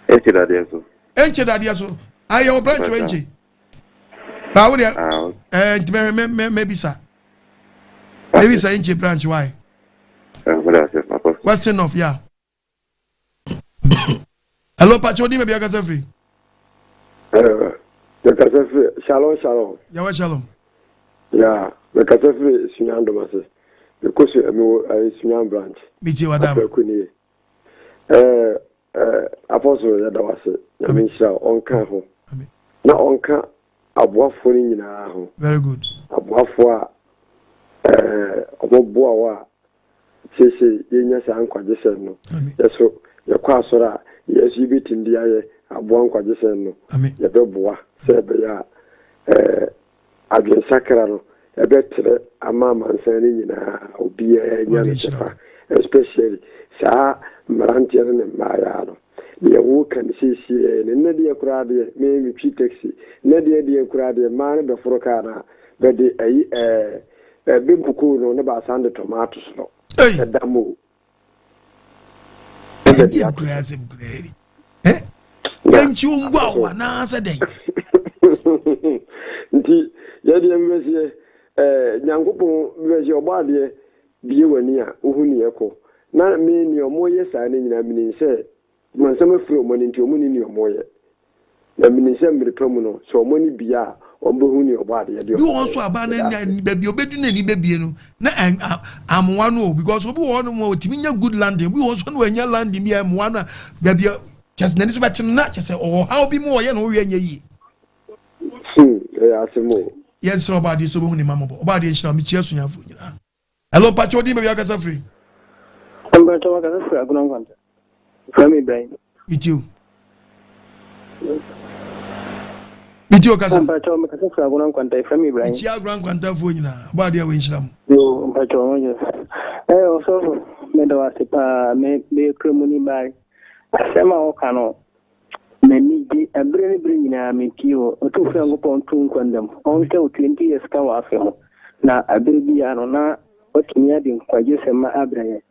Ɛnkye dadeɛ so. Ɛnkye dadeɛ so. Ayɛ wɔ branch wɔ ɛnkye. Baawo deɛ ɛɛ nti mɛ mɛ mɛ mɛ bisa. Mɛ bisa ɛnkye branch why. Western of yeah. Hello, Pacho, di baabi akasa firi. Mekasa firi Shalom Shalom. Yawa Shalom. Ya, mekasa firi Sunyani Domase. Mekɔ su mewɔ ɛyɛ Sunyani branch. Metie wada. Apɛku nie. Ɛɛ ɛɛ Apostle yɛda wase. Nyame nhyira wo. Ɔnka ho. Na ɔnka aboafoɔ no nyinaa ho. Very good. Aboafoɔ a ɛɛ wɔboa wo a Seesei yenya saa nkwagyesɛm no. Yɛ so yɛkɔ asɔre a, yɛn nso yebetumi de ayɛ aboa nkwagyesɛm no. Yɛbɛboa sɛ ɛbɛyɛ a adwensakra no ɛbɛtrɛ ama amansan no nyinaa, obiara anya ne kyɛfa, especially saa mmeranteɛ no ne mmaayaa no. Deɛ woka no seesei no, nnɛ deɛ koraa deɛ, me metwi taxi, nnɛ deɛ deɛ koraa deɛ mmaa no bɛforo kaa no a, bɛde ayi ɛɛ Ɛbɛ bukuu no ne baasan de tomato no ɛda mu o. Ɛdeɛ nkura asɛm kura yi. Ɛ yɛnkyi wo ngua wo anaasɛ dɛn? Nti yɛdeɛ bɛbɛseɛ ɛɛ Nyankopɔn bɛbɛseɛ ɔbɔ adeɛ bie w'ani a wohu neɛ ɛkɔ na me neɛ ɔmo yɛ saa no nyinaa menim sɛ Bonsam afura wɔn ani nti wɔnni nea wɔyɛ. Na minim sɛ mmere pa mu no, sɛ wɔn ani bue a, wɔbehu nea Ɔbɔadeɛ de Bi wɔ hɔ wɔn nso bɛyɛ. a, ɔbaa no Meda ani ase. baabi a obedu n'ani bebue no, na amoa no o, because obi wɔ hɔnom a otumi nya good landing, obi wɔ hɔ nso na wanya landing bi a ɛmoa no a, baabi a kyɛ sɛ n'ani so bɛkye no na kyɛ sɛ ɔwɔ haw bi mu a ɔyɛ ne ho wia nyɛ yie. Ɛyɛ asɛm o. Yɛnsrɛ Ɔbɔadeɛ sɛ obehu ne mma mmɔbɔ. Ɔbɔadeɛ nhyira wo. Mekyia asuafoɔ nyinaa. Hello, mpakyɛ odin baabi akasa firi. Mpakyɛ wakasa firi Agona Nkwanta. Fira mi Ibrahim. Metie o. Metie o kasa. Mpakyɛ mekasa firi Agona Nkwanta, efra mi Ibrahim. Mekyia Agona Nkwantafoɔ nyinaa. Bɔ adeɛ a wɔnhyira mo. Yo, mpakyɛ wɔn yɛ. Ɛɛ ɔsɔfo, meda wo ase paa. Me meyɛ kramoni baa. Asɛm a woka no, m'ani gye. Ɛberɛ ne berɛ nyinaa metie wo. Otumfoɔ Nyankopɔn nto wo nkwa nna mu. Ɔnka wo 20 years ka w'afe ho. Na ɛberɛ biara no, na watumi ade nkwagyesɛm abrɛ yɛn.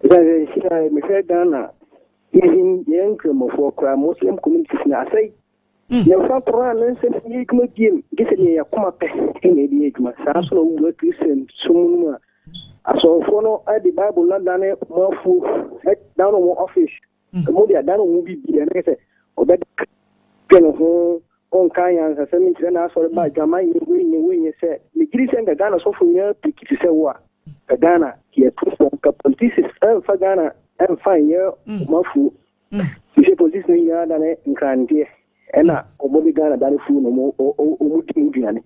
Ɛsiane sɛ seesei a mehwɛ Ghana, even yɛn Nkramofoɔ koraa, Muslim communities no asɛe. Yɛmfa Koran no nsɛm nyɛ adwuma bio, gye sɛ nea yɛn akoma pɛ na ɛde yɛ adwuma. Saa nso na wowura Christian som no mu a, asɔrefoɔ no de Bible no adane wɔn afuo, dane wɔn office, wɔn de adane wɔn biribiara, na kyerɛ sɛ ɔbɛdwene ne ho, ɔnka anyansasɛm nkyerɛ n'asɔre ba, adwaman nyɛ, wei nyɛ, wei nyɛ sɛ, megye di sɛ nka Ghana sɔfo nyinaa piki te sɛ wo a, nka Ghana yɛto fam, nka politicians ɛmfa Ghana ɛmfa nyɛ wɔn afuo. Sisi police no nyinaa dane nkranteɛ ɛna ɔmo de Ghana dane fuo na ɔmo ɔmo di mu duane.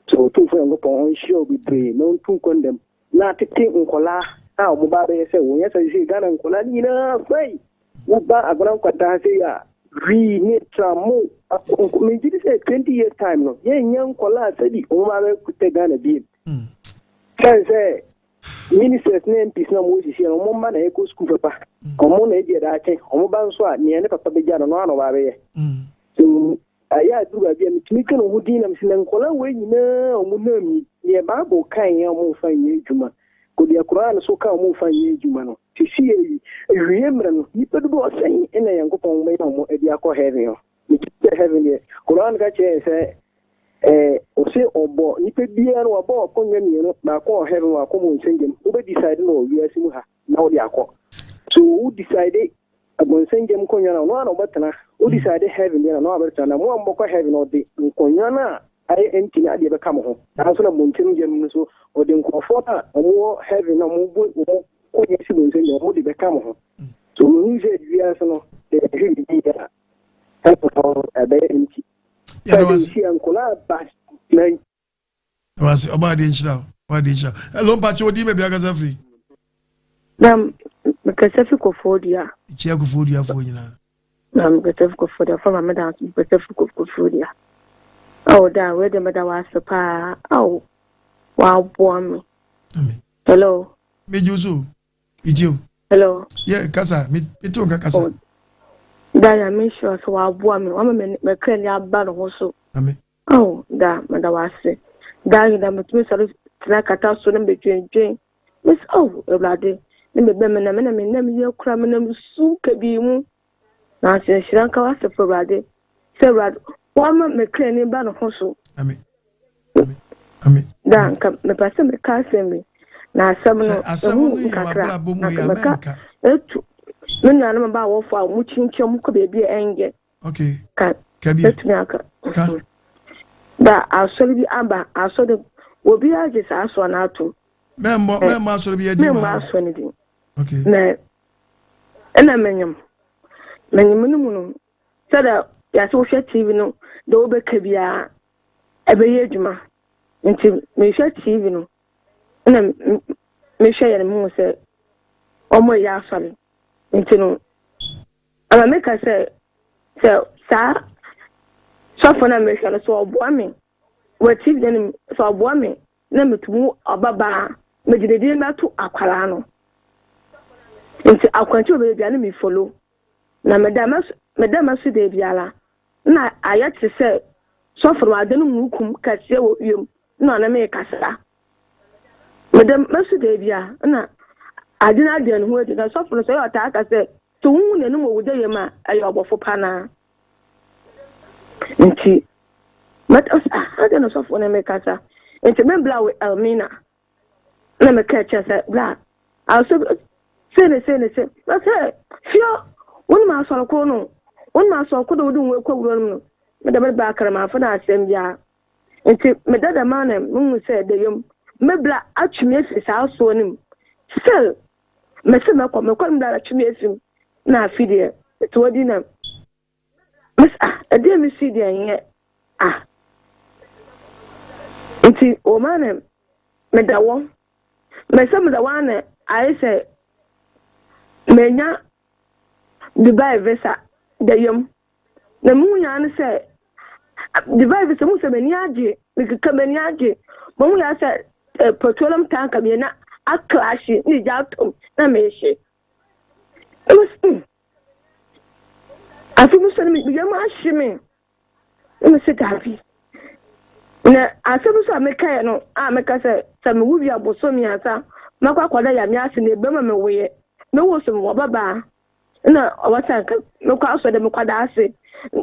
So Otumfoɔ Nyankopɔn ɔnhyira wo bebree na ɔntu nkɔndam na atete nkɔlaa a ɔmo ba abɛyɛ sɛ wo. Nyɛ sɛ sisi Ghana nkɔlaa no nyinaa fɛi wo ba Agona Nkwanta ha sei a wii ne tramo megye di sɛ 20 years time no yɛnnya nkɔlaa sɛbi ɔmo ba abɛkutɛ Ghana biem. Sɛn sɛ Ministers ne MPs na wɔwɔ sisi no, wɔn mma na ɛkɔ sukuu papa. Wɔn na ebi daakye. Wɔn ba nso a, nea ne papa bɛgya no, no ara na ɔba abɛyɛ. So ayɛ aduru baabi a metumi ka ne ho din na mesi na nkwadaa wei nyinaa a wɔn nam yi, nea Bible kan yɛ wɔn mfa nyɛ adwuma. Kɔ deɛ Koran so ka wɔn mfa nyɛ adwuma no. Sisi yɛ yi, awie mmerɛ no, nnipa dodoɔ sɛn na Nyankopɔn bɛyɛ wɔn de akɔ heaven hɔ? Megye sɛ heaven deɛ, Koran ka kyerɛ yɛn sɛ Eh, ɔse ɔbɔ nipa biara no wabɔ akonnwa mmienu, baako wɔ heaven, baako wɔ nsɛngyam. Wobɛ decide no wɔ wiase mu ha na wode akɔ. So wo decide abɔnsɛngyam nkonnwa no, ɔno ara na ɔbɛtena. Wo decide heaven deɛ no, ɔno ara bɛtena. Na mo a mobɛkɔ heaven no, ɔde nkonnwa no a ayɛ empty no adeɛ bɛka mo ho. Saa nso na bɔnsɛngyam no nso, ɔde nkurɔfoɔ no a wɔwɔ heaven na wɔbɔ wɔn nkonnwa si bɔnsɛngyam, wɔde bɛka mo ho. So mehu sɛ wiase no, sɛ yɛhwɛ biribi yie a, heaven hɔ no ɛbɛyɛ empty. Yɛda wase. Wase ɔba adeɛ nhyira wo. Ɔba adeɛ nhyira. Hello mpakyɛ odi baabi akasa firi. Na mekasa fi kɔfoɔ dua. Kyia kɔfoɔ dua foɔ nyinaa. Na mekasa fi kɔfoɔ dua fama meda nso mekasa fi kɔfoɔ dua. Awo da wei de meda wase paa awo waboa me. Hello. Megye wo so. Megye o. Hello. Yeah, kasa. Me to nka kasa. Oh. Da ya me sure so waboa me. Wama me me kra ni aba no ho so. Amen. Oh, da me da wase. Da yi da me tumi sɔre tena kata so na me dwendwen. Me sɛ oh, Awurade, ne me bɛ me na me na me nam yɛ kura me nam su kabii mu. Nanso nhyira nka w'asafo Awurade sɛ Awurade wama me kra ni ba ne ho so. Amen. Amen. Amen. Da nka mepɛ sɛ meka asɛm bi na asɛm no asɛm ɛho no yɛ kakra w'abrabɔ mu na yɛ nka mɛka amɛnka. etu me nuanom ba awɔfo a wɔn kyinkyim wɔn kɔ baabi a ɛnyɛ Okay. ka Ka bi. mɛtumi aka. Ka. Da asɔre bi aba asɔre obi agye saa asɔre no atom. Mɛmmɔ mɛmmɔ asɔre bi adi Mɛmmɔ wɔ ha. asɔre no din. Okay. Na ɛna menyim. Menyim no mu no, sɛdeɛ yɛase wohwɛ TV no, deɛ wobɛka biara ɛbɛyɛ adwuma. Nti mehwɛ TV no, ɛna mehwɛ yɛ no mehu sɛ wɔn reyɛ asɔre. Nti no, ama meka sɛ sɛ saa sɔfo no a mehwɛ no sɛ ɔboa me wɔ TV no anim, sɛ ɔboa me na metumi wo ɔbabaa, mede ne din bɛto akwadaa no. Nti akwantu a ɔbɛyɛ biara na me follow. Na meda mɛso meda mɛso da biara na ayɛ te sɛ sɔfo no wada no mununkum kɛseɛ wɔ wiem na ɔne me rekasa. Meda mɛso da biara na ade no ada ne ho adi na sɔfo no sɛ ɔyɛ ɔtaa ka sɛ sɛ wohu n'anim wɔ wo da yam a ɛyɛ ɔbɔfo pa naa. Nti mɛta sɛ ah adɛn na sɔfo ne me kasa. Nti me bla wɔ Elmina na meka kyerɛ sɛ bla asɔ sei ne sei ne sei na sɛ fio wonim asɔre koro no wonim asɔre koro de wode wo kɔ wura no mu no mede me ba akramafo na asɛm biara nti meda dɛm a na mehu sɛ dayam me bla atwe me afiri saa soɔ no mu still mese mɛkɔ mekɔ no bla atwe me afiri mu na afi deɛ mete hɔ di na mese ah ɛdeɛ mesi deɛ nyɛ ah nti wɔma na meda wɔ mese meda wɔ ana ayɛ sɛ manya Dubai visa da yam na mehu nyaa no sɛ Dubai visa mu sɛ m'ani agye mekeka m'ani agye mahu yɛ sɛ eh, petroleum tanker mmienu aklahye ne gya atom na mehye. Afei me sɔre me yam ahye me. Na me se daabi. Na asɛm nso a mekaeɛ no a meka sɛ sɛ mewo wie a bosome mmiɛnsa mɛkɔ akɔda Nyame ase na ɛbɛma me woeɛ. Mewo so mewɔ babaa. Na ɔwɔ sɛ nka mekɔ asɔre dɛ mekɔda ase.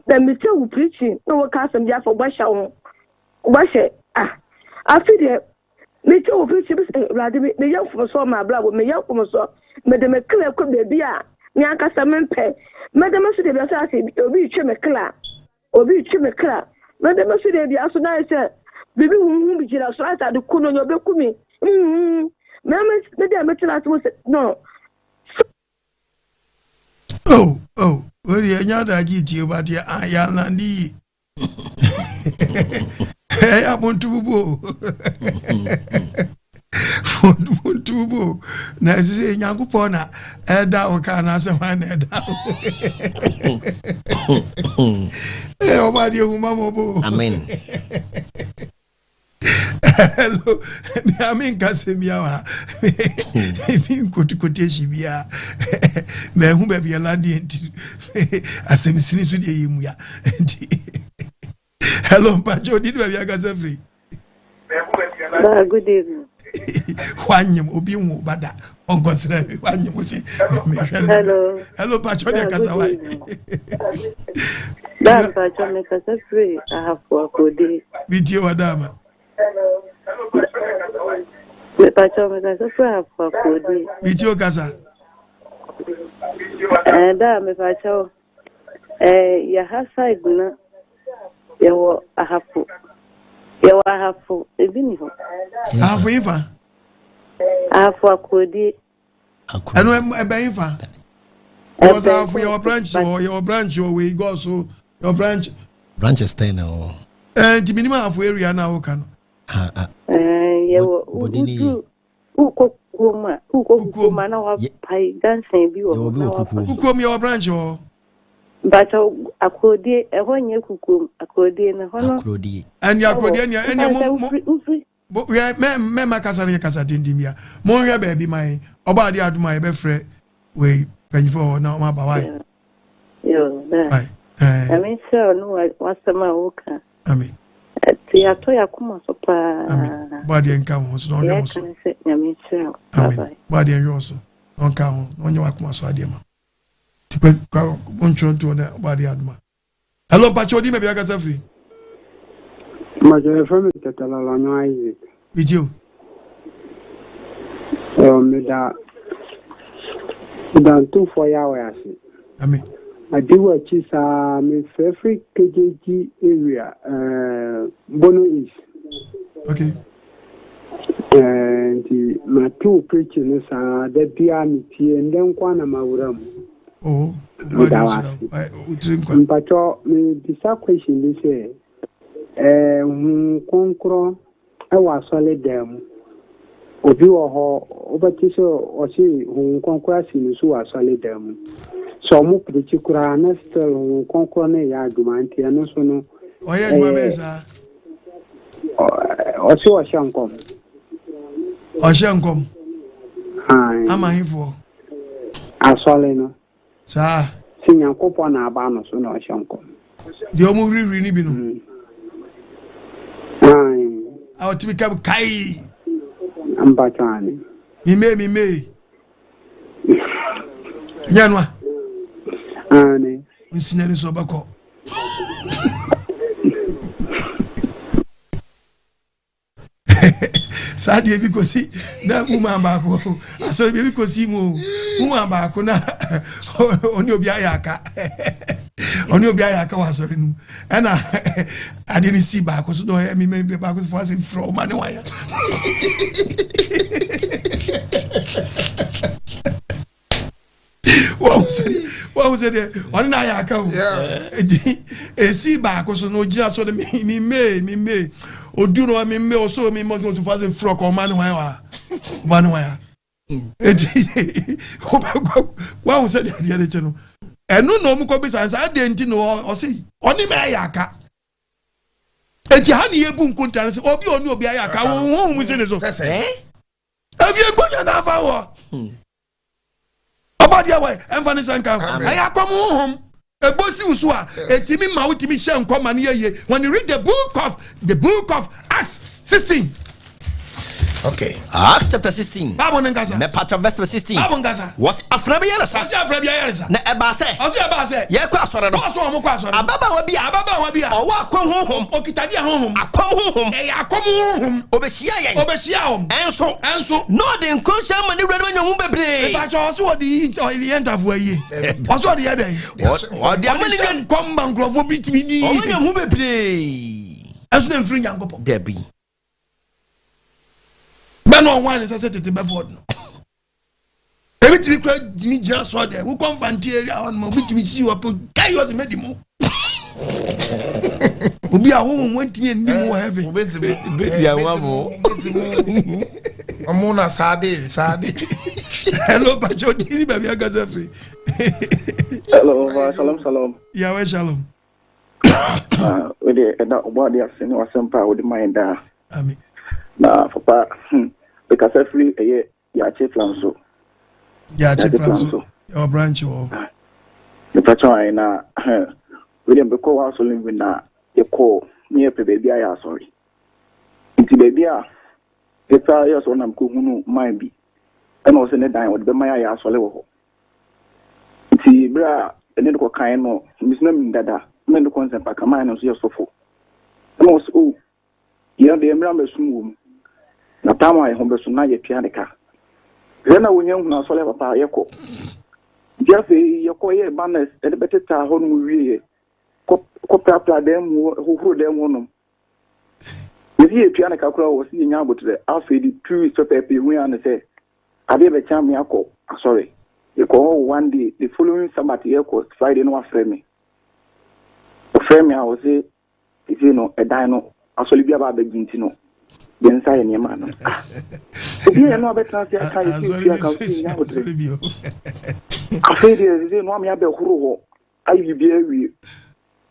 Na metie wo preaching na woka asɛm bi afa bɔhyɛ ho. Bɔhyɛ ah afe deɛ Mete wo fi sɛ Awurade, meyɛ mfomsoɔ m'abrabɔ, meyɛ mfomsoɔ, mede me kra kɔ baabi a me ankasa mempɛ. Mɛda me so deɛ biara ase obi retwe me kra, obi retwe me kra. Mɛda me so deɛ biara so na ayɛ sɛ biribi huhu bi gyina so ayɛ sɛ ade ko no nyɛ ɔbɛku me. Huhu. Mɛmɛ me deɛ metena ase mo sɛ no. Oh, oh, wei deɛ ɛnyɛ adagye tie ba deɛ ayɛ alande yie. ɛyɛ montobobo montobobo na ɛsɛ sɛ nyankopɔn na ɛda wo ka anaasɛ hwan na ɛda wo ɔba deɛ huma mɔbo amen Hello, me a me nka sɛm bia wa me nkotikoti ahyi bia mahu baabi ɛlandeɛ nti asɛm sini so deɛ yɛ mua nti hello mpakyɛ odi ne baabi akasa firi Ba, good evening. wanyem obi nwo ba da ɔnkɔsrɛ wanyem wo se mehwɛ no Hello. hello mpakyɛ ɔdeɛ Ba, kasa good wa evening. Ba, mpakyɛ mekasa firi Ahafo Akodi. metie wadaama Mepakyɛ mekasa firi Ahafo Akodi. metie wo kasa Eh, da mepakyɛ eh, yɛha side no yɛwɔ Ahafo. Yɛwɔ Ahafo, ebi ni hɔ. Ahafo yi fa? Ahafo Akodi. Ɛno ɛbɛn yi fa? Yɛwɔ sɛ Ahafo yɛwɔ branch wɔ yɛwɔ branch wɔ wei gɔɔ so yɛwɔ branch. Branches tɛn na wɔ. Ɛɛ nti minim Ahafo area na awoka no. Ɛɛ yɛwɔ woduru wokɔ kukuom a wokɔ kukuom a na wapae junction bi wɔ hɔ na wafa. Kukuom yɛwɔ branch wɔ. Mpakyɛw Akrodie ɛhɔ nyɛ kukuom Akrodie no ɛhɔ no. Akrodie. Ɛni Akrodie ɛni ɛni mo mo mo hwɛ mɛ mɛma kasa no yɛ kasa denden bia mo nhwɛ baabi ma yɛn ɔbɔ adeɛ adum a yɛbɛfrɛ wei mpanyinfoɔ hɔ na wɔn aba wae. Yoo daa. Wae ɛɛ. Nyame nhyira wo ne w'asɛm a woka. Amen. Ɛte yɛatɔ yɛn akoma so paa. Amen. Bɔ adeɛ nka ho so na ɔnhwɛ wo so. Yɛka ne sɛ Nyame nhyira wo. Amen. Bɔ adeɛ nhwɛ wo so na ɔnka ho na ɔnyɛ w'akoma so adeɛ ma. Tipɛ kwa montwerɛ ntoɔ na ɔbɔ adeɛ adoma. Hello mpakyɛ odi ma bi akasa firi. Mpakyɛ yɛfrɛ me Tɛtɛlɔlɔnyɔ Isaac. Megye o. Ɛwɔ meda meda ntofoɔ Yahweh ase. Amen. Adi w'akyi saa mefrɛ firi KJG area uh, Bono East. Okay. Eh, nti mate wo preaching no saa da biara metie ndɛ nko ara na mawura mu. Oh, meda wo ase. Mpakyɛ mebisa question bi sɛ eh, Honhom Kronkron wɔ asɔre dan mu. Obi wɔ hɔ wobɛte sɛ ɔse Honhom Kronkron asi ne so wɔ asɔre dan mu. Sɛ ɔmo preachi koraa na still Honhom Kronkron no yɛ adwuma nti ɛno so no Ɔyɛ adwuma bɛn saa? Ɔse ɔhyɛ nkɔm. Ɔhyɛ nkɔm. Ama hefoɔ? Asɔre no. Saa. Sɛ Nyankopɔn na aba no so na ɔhyɛ nkɔm. Deɛ ɔmo hurihuri no bi no. A ɔtumi kam kai. Mpatwa ane. Mimee mimee. Ɛnyɛ no a. Ane. Nsinya ni so ɔbɛkɔ. Saa deɛ bi kɔsi na woman baako asɔre bi kɔsi mu woman baako na ɔne obi ayɛ aka ɔne obi ayɛ aka wɔ asɔre no mu ɛna adeɛ no si baako so na ɔyɛ mimɛ baako so fo ase frɛ ɔma ne waya wɔn sɛ deɛ ɔne na ayɛ aka o eti esi baako so na ogyina so de mi mi mee mi mee odu na mi mee ɔso mi mɔ so fa se furɔ kɔ ɔma ne hwan wa ɔma ne hwan ya eti wɔn sɛ deɛ adeɛ de kyɛ no ɛno na wɔn kɔ bisa nsa adeɛ nti na ɔsi ɔne mɛ ayɛ aka eti ha ne yɛ bu nkonta no sɛ obi ɔne obi ayɛ aka wɔn ho wɔn si ne so efie nkonya na afa wɔ. Ɔbɔdeɛ wɔ ɛmfa ne sɛ nka ɛyɛ akɔm honhom. Ɛbɔ si wo so a, ɛtumi ma wotumi hyɛ nkɔm ma no yɛ yie. When you read the book of the book of Acts 16. Okay. Acts chapter 16. Bible no nkasa. Mɛpatwa verse number 16. Bible nkasa. Wɔsi afra bi yaresa. Wɔsi afra bi yaresa. Na ɛbaa sɛ. Ɔsi ɛbaa sɛ. Yɛkɔ asɔre no. Bɔɔso wɔn kɔ asɔre. Ababaawa bi a. Ababaawa bi a. Ɔwɔ akɔm honhom. Okita di ahohom. Akɔm honhom. Ɛyɛ akɔm honhom. Obehyia yɛn. Obehyia wɔn. Ɛnso. Ɛnso. Na ɔde nkɔnhyɛ ama ne wura no anya ho bebree. Mɛpatwa ɔsi wɔde yi ɔde yɛ ntafo ayie. Ɔsi ɔde yɛ dɛ. Ɔde ama ne hyɛ nkɔm ma nkurɔfoɔ bi tumi di. Ɔmo nya ho bebree. Ɛso na nfiri Nyankopɔn. Dabi. Bɛ na ɔwan ne sɛ sɛ tete bɛfɔ no. Ebi tumi kura tumi gyina sɔ dɛ wokɔ nfanti area hɔ nom obi tumi sisi wɔ po kai ɔsi mɛ di mu. Obi a honhom wɔntumi nni mu wɔ heaven. Obetumi. Beti awa mo. Ɔmo na saade saade. Hello, Pacho, di ni baabi akasa firi. Hello, shalom, shalom. Yahweh shalom. Ah, we de ɛda ɔbɔ ade ase ne wasɛmpa a wode ma yɛn daa. Amen. Na papa, mekasa firi ɛyɛ Yaakye plan so. Yaakye plan so. Yɛwɔ branch wɔ. Ah, mepa kyɛw ayɛ na we de mbɛkɔ wɔ asɔre mu na yɛkɔ ne yɛpɛ baabi ayɛ asɔre. Nti baabi a yɛpɛ ayɛ asɔre na mekɔhunu man bi ɛna ɔsɛ ne dan ɔde bɛma yɛayɛ asɔre wɔ hɔ. Nti berɛ a ɛne no kɔkaeɛ no, mesi na menim dada, na ne kɔ nsɛmpa ka man no nso yɛ sɔfo. Ɛna ɔsɛ o, yɛn deɛ mmerɛ mɛsom wɔ mu, na tam a yɛn ho bɛso na yɛtua ne ka. Sɛ na wɔnya nhunu asɔre papa a yɛkɔ. Nti afei yɛkɔ yɛ banners ɛde bɛtetaa hɔ nom wieɛ, kɔprapra dan mu hohoro dan mu hɔ nom. Yɛsi yɛtua ne ka koraa wɔ sɛ yɛnya aboterɛ. Afei de 2 weeks pɛpɛɛpɛ yɛhu yɛ ne sɛ Adeɛ bɛkye a me akɔ asɔre. Yɛkɔ hɔ one day, the following Sabbath yɛkɔ Friday na wafrɛ me. Ɔfrɛ me a ɔse sesei no ɛdan no asɔre bi aba abɛgye nti no yɛn nsa yɛ nneɛma ano. Ah, obi a yɛn no abɛtena ase aka yɛsi otua ka ɔsi nya ahotere. Afei deɛ sesei no ame abɛhoro hɔ ayɛ biribi awie.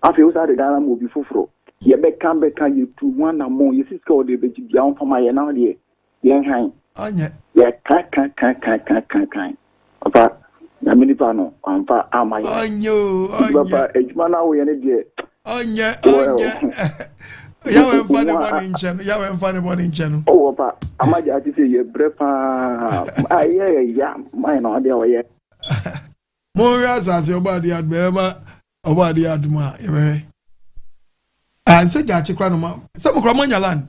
Afei wo saa de dan ama obi foforɔ. Yɛbɛka bɛka yɛtu ho anammɔn yɛsi sika ɔde bɛgye bia ɔmfama yɛ na deɛ yɛn hann. Ɔnyɛ. Yɛ ka ka ka ka ka ka kan. Papa, nyame nipa no, wamfa ama yɛn. Ɔnyɛ o, ɔnyɛ. Papa, adwuma no a woyɛ no deɛ. Ɔnyɛ, ɔnyɛ. Yahweh mfa ne bɔne nkyɛ no, Yahweh mfa ne bɔne nkyɛ no. Oh, papa, ama gya ate sɛ yɛ brɛ paa. Ayɛ yɛ ya, man na ɔde a ɔyɛ. Monhwɛ asase ɔbɔ adeɛ adom ɛbɛma ɔbɔ adeɛ adom a yɛbɛhwɛ. Ah, nsɛ gyaakye kora no ma sɛ mo kora moanya land.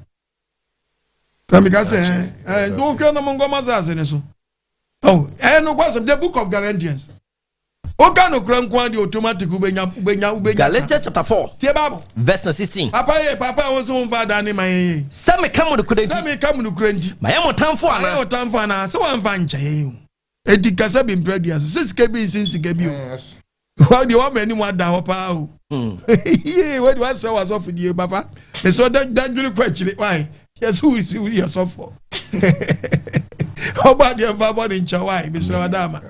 Sɛ sɛ ɛɛ nti wohwɛ na monkɔ mo asase ne so. Oh, ɛyɛ no kwasɛm the book of Galatians. Woka no kora nko adeɛ automatic wobɛnya wobɛnya wobɛnya. Galatians chapter 4. Tie Bible. Verse 16. Papa yɛ papa a wɔsɛ wɔmfa adan ne ma yɛn yɛn. Sɛ meka mo nokorɛ nti. Sɛ meka mo nokorɛ nti. Mayɛ mo tamfo anaa. Mayɛ mo tamfo anaa sɛ wɔamfa nkyɛ yɛn o. Eti kasa bi mpere aduasa sɛ sika bi nsi sika bi o. Wɔde wɔn anim ada hɔ paa o. Yee wɔde wɔasɛ wɔ asɔfo die papa. Mesɛ ɔda dadwene kɔ akyire wae. Yɛsɛ wosi woyɛ sɔfo. Ɔbɔ adeɛ mfa bɔ ne nkyɛn wae. Mesrɛ wada ama.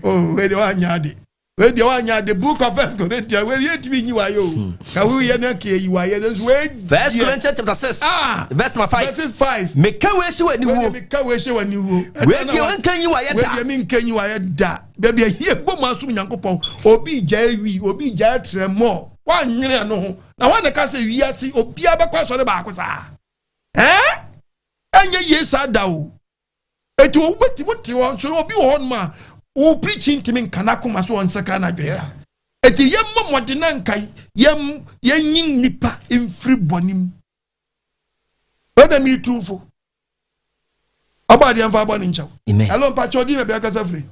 Oh wei deɛ wanyɛ ade. Wei deɛ wanyɛ ade book of First Corinthians wei deɛ yɛntumi nyi wayɛ o. Ka woyɛ no ka yɛyi wayɛ no nso wei First Corinthians chapter 6 ah, verse number 5. Verse 5. Meka wei hyɛ w'ani wuo. Meka wei hyɛ w'ani wuo. Wei deɛ wenka nyi wayɛ da. Wei deɛ menka nyi wayɛ da. Baabi a hie bɔ mu asom Nyankopɔn. Obi gya awi, obi gya atrɛ mɔ. Woanwene ɛno ho. Na wɔn na ka sɛ wiase obiara bɛkɔ asɔre baako saa. Ɛɛ? Ɛnyɛ yie saa da o. Eti wobɛtumi te hɔ nso obi wɔ hɔnom a wo preaching ntumi nka n'akoma so ɔnsakra n'adwene da. Eti yɛmmɔ mmɔden na nka yɛn yɛnyi nnipa mfiri bɔne mu. Ɛna mi tumfo. Ɔbɔ adeɛ mfa bɔ ne nkyɛw. Hello mpakyɛ ɔdi baabi akasa firi.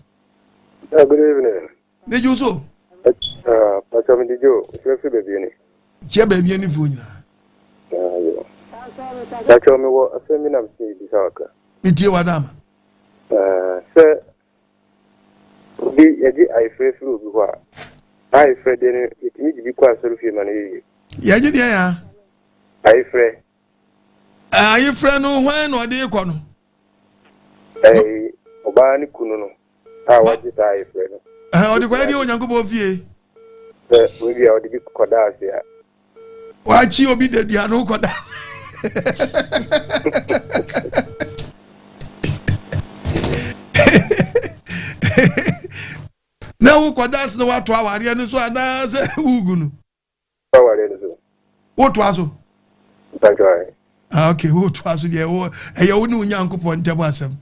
Good evening. Ne gye so. Mpakyɛ mi di gye o, mfiri firi baabi ni. Kyia baabi ni foɔ nyinaa. Mpakyɛ mi wɔ asɛm bi na mi si bisa waka. Metie w'adama. Sɛ obi yɛgye ayefrɛ firi obi hɔ a, na ayefrɛ deɛ no yɛtumi gye bi kɔ asɔre fie ma no yɛ yie. Yɛgye deɛ ya? Ayefrɛ. Ayefrɛ no hwan na ɔde kɔ no? Ɛɛ ɔbaa ne kunu no a wagye saa ayefrɛ no. Ɔde kɔ ɛdeɛ Onyankopɔn fie. Sɛ obi a ɔde bi kɔda ase a. wakyi obi dadua no kɔda Na wokɔda ase na woato awareɛ no so anaasɛ wogu no? Awareɛ no so. Wotoa so? Mpatwa. Ah, okay, wotoa so deɛ ɛyɛ wo ne wo Nyankopɔn ntam asɛm.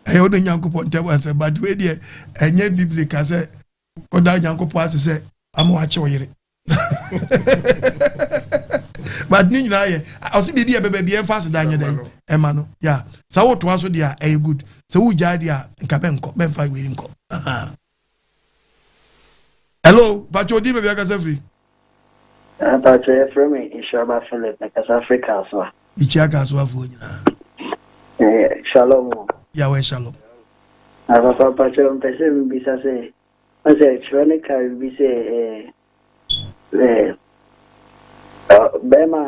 Ɛyɛ wo ne Nyankopɔn ntam asɛm, but wei deɛ ɛnyɛ biblical sɛ kɔda Nyankopɔn ase sɛ ama wakye wo yere. But ne nyinaa yɛ ɔsi biribi a ɛbɛbɛ bi ɛnfa aseda nyɛ dɛn ɛma no ya sɛ wotoa so deɛ a ɛyɛ good sɛ wogyae deɛ a nka bɛnkɔ bɛnfa wei nkɔ. Hello, Pacho odi baabi akasa firi. Ah, Pacho yɛfrɛ me Nhyiraba Philip mekasa firi Kasoa. Mekyia Kasoafoɔ nyinaa. Eh, shalom. Yahweh shalom. Ah, papa Pacho mpɛ sɛ mebisa sɛ ɔsɛ twerɛ ne ka biribi sɛ eh, eh, bɛrima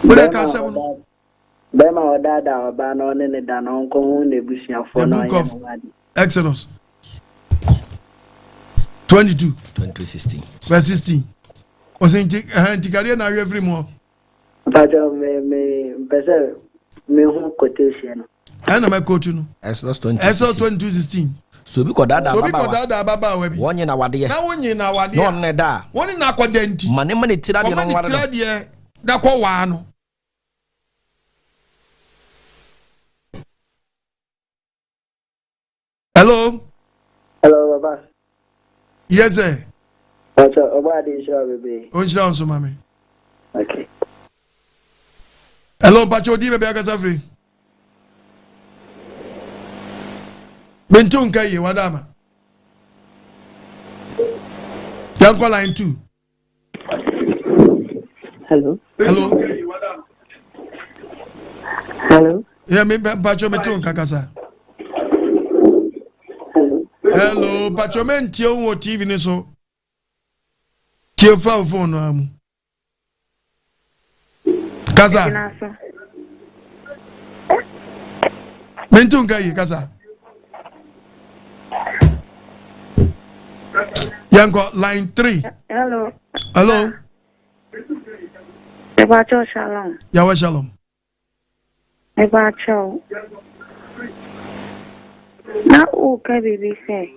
Wode ka asɛm no. Bɛrima a ɔdaadaa ɔbaa na ɔne ne da no ɔnkɔ ho n'abusuafoɔ na ɔnyɛ ne ho ade. Exodus 22. 22 16. Verse 16. Ɔsɛ nti ɛhɛn ntikadeɛ na ahwɛ firi mu hɔ. Mpatsɔ me me mpɛ sɛ me hu quotation no. Ɛna mɛ kootu no. Exodus 22 Exodus 22 16. So obi kɔ daadaa So obi kɔ daadaa ababaawa bi. Wɔnye na wadeɛ. Na wonye na wadeɛ. Na ɔno na ɛda a. Wɔne na akɔda nti. Ma ne ma ne tiri adeɛ na ɔnware no. Ɔma ne tiri adeɛ na kɔ waa no. Hello. Hello, Baba. Yes, sir. Ọ̀sẹ̀ ọba adé nhyira bebree. O nhyira nso ma mi. Okay. Hello, Mpacho odi baabi akasa firi. Mentu nka yie wada ama. Yɛnkɔ line 2. Hello. Hello. Hello. Yeah, me Mpacho me tu nka kasa. Hello. Hello, Mpacho me ntie wo TV ni so. Tie fa wo phone no amu. Kasa. Mentu nka yi kasa. Yɛnkɔ line 3. Hello. Hello. Mepakyɛw shalom. Yahweh shalom. Mepakyɛw. Na woka biribi sɛ.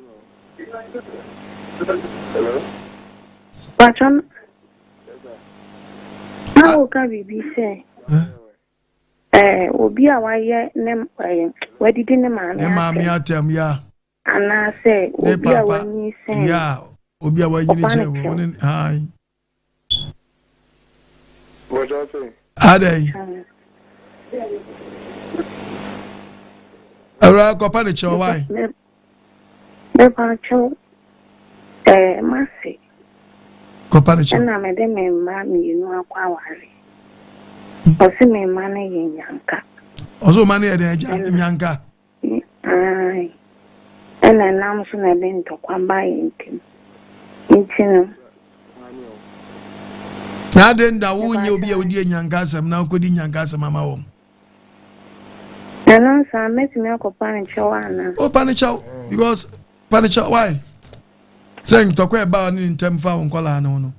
Pakyɛw. Na woka biribi sɛ. Ɛɛ obi a wayɛ ne ɛɛ wadidi ne maame atɛm. Ne maame atɛm ya. Anaasɛ obi a wanyinsɛn. Ya obi a wanyini kyɛ wɔn ne han. Adɛn? Awura kɔpa ne kyɛw wae. Mepa kyɛw ɛɛ mase. Kɔpa ne kyɛw. Ɛna mede me mma mmienu akɔ aware. Ɔse me mma no yɛ nyanka. Ɔse ɔma no yɛ dɛn agya nyanka. Aane, ɛna ɛnam so na ɛde ntɔkwa ba yɛn ntam. Nti no. Na adɛn da wonyɛ obi a wodi anyanka asɛm na wokɔdi nyanka asɛm ama wɔn? Ɛno nsa mɛtumi akɔpa ne kyɛw anaa? O pa ne kyɛw because pa ne kyɛw why? Sɛ ntɔkwa ɛbaa ne ntɛm fa wo nkɔlaa no ho no.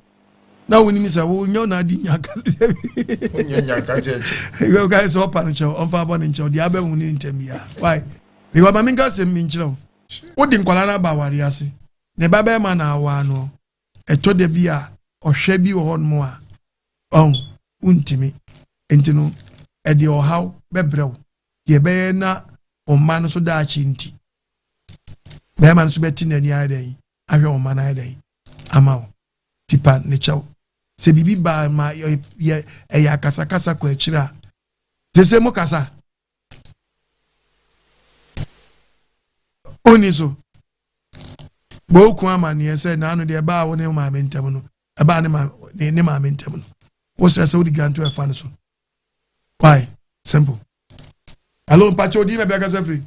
na wonim sɛ wonyɛ wo na adi nyanka kae sɛ ɔpa no kyɛw ɔmfa abɔ ne nkyɛw deɛ abɛhu ne ntɛm biara why because ma menka sɛm mi nkyerɛ wo wode nkwadaa no aba awareɛ ase ne ba bɛrima na awaa no ɛtɔ da bi a ɔhwɛ bi wɔ hɔnom a ɔn wontumi nti no ɛde ɔhaw bɛbrɛ wo deɛ ɛbɛyɛ na ɔma no so daakye nti bɛrima no so bɛte n'ani ayɛ dɛn ahwɛ ɔma no ayɛ dɛn ama wo tipa ne kyɛw sɛ biribi baa ma yɛ ɛyɛ akasakasa kɔ akyire a sese mo kasa onni so bɔɔku amaneɛ sɛ naano deɛ ɛbaa wo ne maame ntam no ɛbaa ne maame ne maame ntam no wosrɛ sɛ wode dwanto ɛfa no so Why? Simple. Hello, Mpacho, odi baabi akasa firi.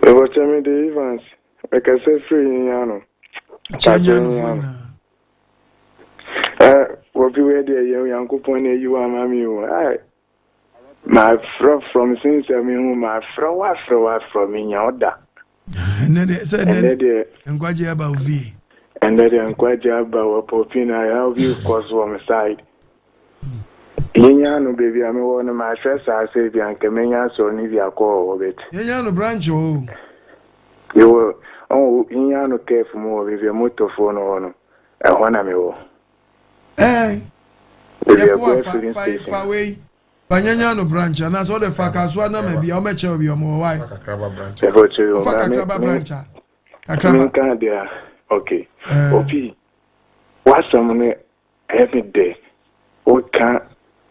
Mebɔkyɛ me de Evans, mekasa firi Nyano. Kyɛ Nyano fo nyinaa. Eh, wɔfi wei deɛ yɛ Onyankopɔn na ayi wo ama me o. Ai, mafrɛ from since a mehu mafrɛ wo afrɛ wo afrɛ menya wo da. Ɛnɛ deɛ sɛ ɛnɛ deɛ nkwagye aba wo fie. Ɛnɛ deɛ nkwagye aba wɔ pɔpin I have you kɔ so wɔ me side. Yenya no baabi a mewɔ no mahwɛ saa sɛ bi anka menya asɔre no bi akɔ wɔ hɔ but. Yenya no branch o. Mewɔ ɔn yenya no kɛf mu wɔ baabi a motofoɔ no wɔ no ɛhɔ na mewɔ. Ɛɛ. Baabi a Yɛkɔ Goa a fa filling fa station. fa wei fa nyanya no branch anaasɛ ɔde fa kasoa na ma bi a ɔmɛkyɛ obi ɔmo wɔ wae. Ɛfɔ kyerɛ o Ɔfa na me kakraba me branch a kakraba. menka deɛ okay. Ɛɛ. Obi w'asɛm no ɛyɛ me dɛ woka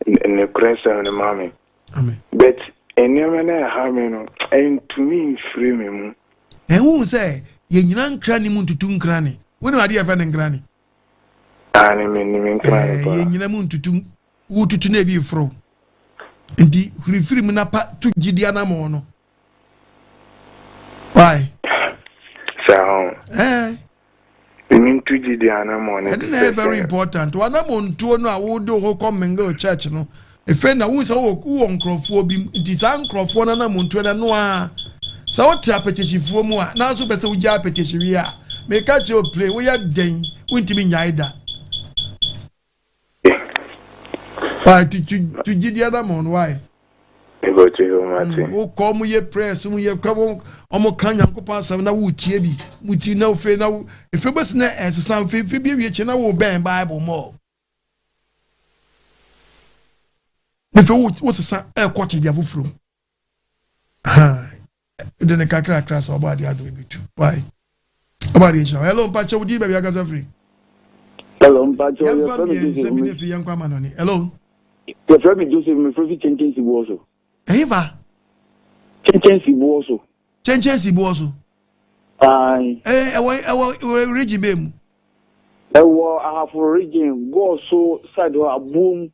nokorɛsɛm no ma me. But nneɛma no a ɛha me no ɛntumi mfiri me mu. Ɛhu sɛ yɛnyina nkra ne mu ntutu nkra ne. Wonim adeɛ yɛfɛ no nkra ne? Aane menim nkra ne paa. Yɛnyina mu ntutu wotutu na ebi foro. Nti hurifiri mu na pa tu gyidi anamɔ no. Why? Saa ho. Ɛɛ. Mentu gyidi anamɔ no. Ɛno na ɛyɛ very important. W'anamɔntuo no a wode wo ho kɔ mingle church no, efe na wohu sɛ wowɔ nkurɔfoɔ bi nti saa nkurɔfoɔ no anamɔntuo no ɛno ara. Sɛ wote apɛkyɛhyifoɔ mu a, nanso wopɛ sɛ wogya apɛkyɛhyi wie a, meka kyerɛ wo play, woyɛ dɛn wontumi nnyae da. Why to to to gyidi anamɔn why? Wokɔ ɔmo yɛ prayers mo yɛ ka wɔn ɔmo ka nyankopɔn asɛm na wotie bi mo ti na ofe na efe bɛsi na ɛsesa efe efe bi ewie kyɛ na wo bɛn bible mɔ efe wo wo sesa ɛkɔ te deɛ foforɔ mu de ne kakrakra sɛ ɔbɔ adeɛ adom ebi tu why ɔbɔ adeɛ nhyira hello mpakyɛ wo di baabi akasa firi. Hello mpakyɛ yɛmfa mmiɛnsa bi ne fi yɛnkɔ ama no ne hello. Yɛfrɛ me Joseph mefrɛ fi Kyɛnkyɛn Siboɔ so. Ɛhe fa? Kyɛnkyɛn Siboɔ so. Kyɛnkyɛn Siboɔ so. Ae. Ɛɛ ɛwɔ ɛwɔ region bɛɛ mu. Ɛwɔ Ahafo region Goɔso side hɔ Aboom.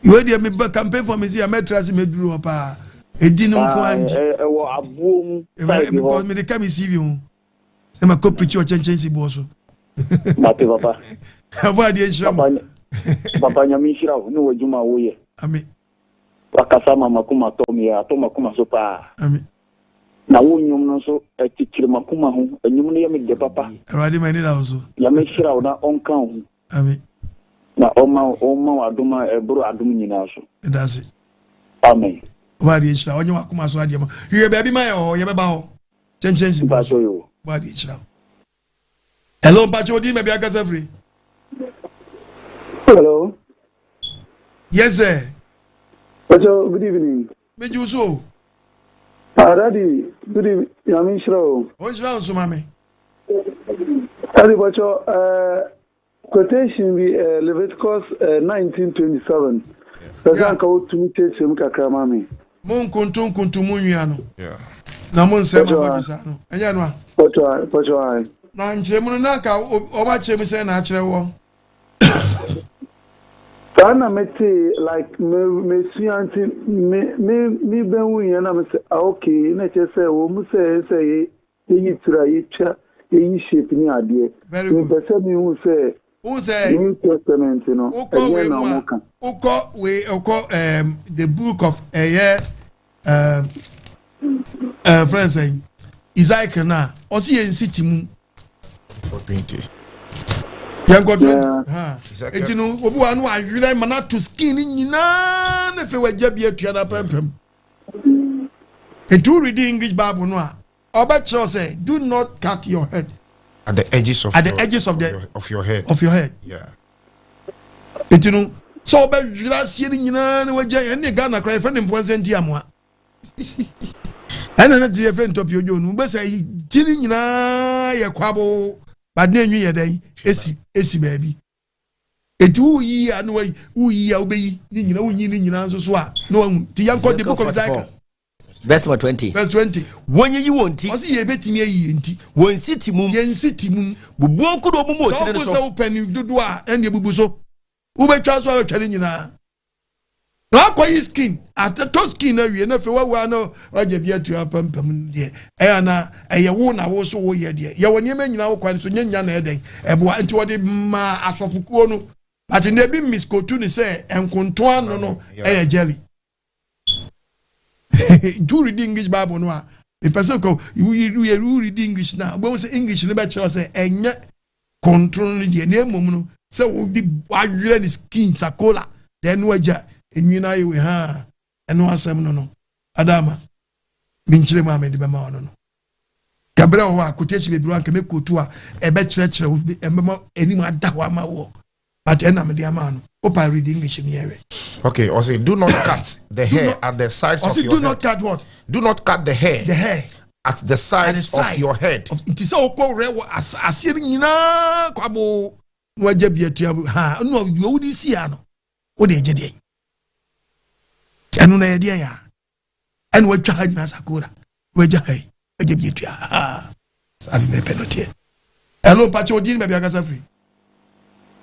Wei deɛ meba campaign for me si a mɛtra se mɛduru hɔ paa. Ɛdi no nko ara nti. Ɛwɔ Aboom side hɔ. Because mede ka me CV ho. Sɛ makɔ preach wɔ Kyɛnkyɛn Siboɔ so. Mate papa. Ɛbɔ adeɛ nhyira mo. Papa nyame nhyira wo ne w'adwuma a woyɛ. Amen. Wakasa ma makoma tɔ me atɔ makoma so paa. Amen. Na wo nnwom no nso ɛkyekyere makoma ho. Nnwom no yɛ me dɛ papa. Awurade ma ani da wo so. Nyame nhyira wo na ɔnka wo ho. Amen. Na ɔma ɔma wo adom a ɛboro adom nyinaa so. Ɛda ase. Amen. Ɔbɔ adeɛ nhyira ɔnyɛ wakoma so adeɛ ma. Hwehwɛ baabi ma yɛ wɔ hɔ yɛbɛba hɔ. Kyɛnkyɛn si bɔ so. Bɔ adeɛ nhyira. Hello, mpakyɛ odin baabi akasa firi. Hello. Yes sir. Mpakyɛ good evening. Megye wo so o. Ah daddy, good evening. Nyame nhyira o. O nhyira wo nso ma me. Daddy mpakyɛ eh, quotation bi eh, Leviticus eh, 1927. Pɛ sɛ anka wotumi kyerɛkyerɛ mu kakra ma me. Mo nkontonkonto mo nwia no na mo nsɛm abɔdwesa no ɛnyɛ no a. Pɔtɔ ae. Na nkyerɛmu no na anka ɔba kyerɛ mu sɛn na akyerɛ wɔ. Saa na metee like me mesua nti me me me bɛhu yɛn na me sɛ ah okay na kyerɛ sɛ wɔn mu sɛ sɛ yɛ yɛyi tiri a yɛtwa yɛyi shape ne adeɛ Very good. mepɛ sɛ mehu sɛ Wohu sɛ New Testament no wokɔ ɛdeɛn wei na mu a wɔka. wokɔ wei wokɔ um, the book of ɛyɛ um, uh, friend sɛn Ezekiel no a ɔsi yɛn nsi ti mu yɛn kɔ 20 eti no obi wa no ahwerɛ ma no ato skin no nyinaa ne fɛ wagya bi atua no apɛmpɛm nti wo read English Bible no a ɔbɛkyerɛw sɛ do not cut your head at the edges of at the your, edges of the of your head of your head yeah nti no sɛ ɔbɛwerɛ aseɛ no nyinaa na wagya ɛne Ghana koraa yɛfrɛ no mpoa nsɛ nti amoa ɛna na ti yɛfrɛ ntɔpi odwo no wobɛsɛ ti no nyinaa yɛ kwabo bade na enwi yɛ dɛn esi esi baabi eti woyi a na wayi woyi a wobɛyi ne nyinaa wonyi ne nyinaa nso so a na wahu ti yɛnkɔ the book of Ezekiel Verse number 20. Verse 20. Wɔnyiyi wɔn ti. Ɔsi yɛ ebetumi ayi yɛn ti. Wɔn si ti mum. Yɛn si ti mum. Bubu nkodoɔ mu mu otiri no so. Sɛ ɔfo sɛ wopɛ ne dodoɔ a ɛnna ebubu so. Wobɛtwa so a wobɛtwa ne nyinaa. Na wakɔyi skin atotɔ skin no awie na afei wawu na wagya bi atua apampam deɛ ɛyɛ ana ɛyɛ wo na wo so woyɛ deɛ yɛwɔ nneɛma nyinaa wo kwan so nyɛ nya na ɛdɛn ɛboa nti wɔde maa asɔfokuo no but na ebi miskotu ne sɛ nkonto ano no ɛyɛ jelly nti woredi English Bible no a mepɛ sɛ kɔ woredi English no a wobɛhu sɛ English no bɛkyerɛ sɛ ɛnyɛ kɔntron no deɛ na mmom no sɛ wode wawerɛ ne skin sakola. Then no agya enwi no ayɛ wei ha ɛno asɛm no no adama menkyerɛ mu a mede bɛma ɔno no yɛbrɛ wɔ hɔ a quotation bebree anka mɛkotu a ɛbɛkyerɛkyerɛ wo ɛbɛma anim ada hɔ ama woɔ but ɛna mede ama no wopa read English no yɛhwɛ. Okay, ɔse do not cut the hair at the sides of ɔse your do head. Not cut what? Do not cut the hair. The hair. At the sides At the of side. your head. Nti sɛ wokɔ werɛ wɔ aseɛ no nyinaa kwabo na wagya bi atua ha ɛna deɛ wode si ha no wode agye deɛn ɛno na yɛdeɛ yɛ a ɛna watwa ha nyinaa sakora wagya ha yi agya bi atua ha saa bɛbɛpɛ no teɛ. Ɛlo mpakyɛ odin baabi akasa firi.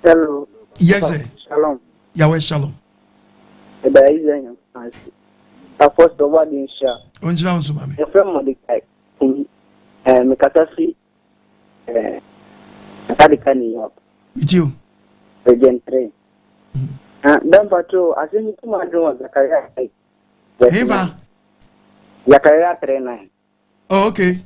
Hello. Yes sir. Shalom. Yahweh shalom. Ɛda Israel Nyankopɔn ase. Apostle Wade nhyira. Ɔnhyira wo nso ma me. Yɛfrɛ Mordecai Kumi. Mekasa fi Atadika, New York. Metie o. Region 3. Ah, dɛm asɛm yi tum adwene wɔ Zakaria 3. Eva. Zakaria 3 9. Oh, okay.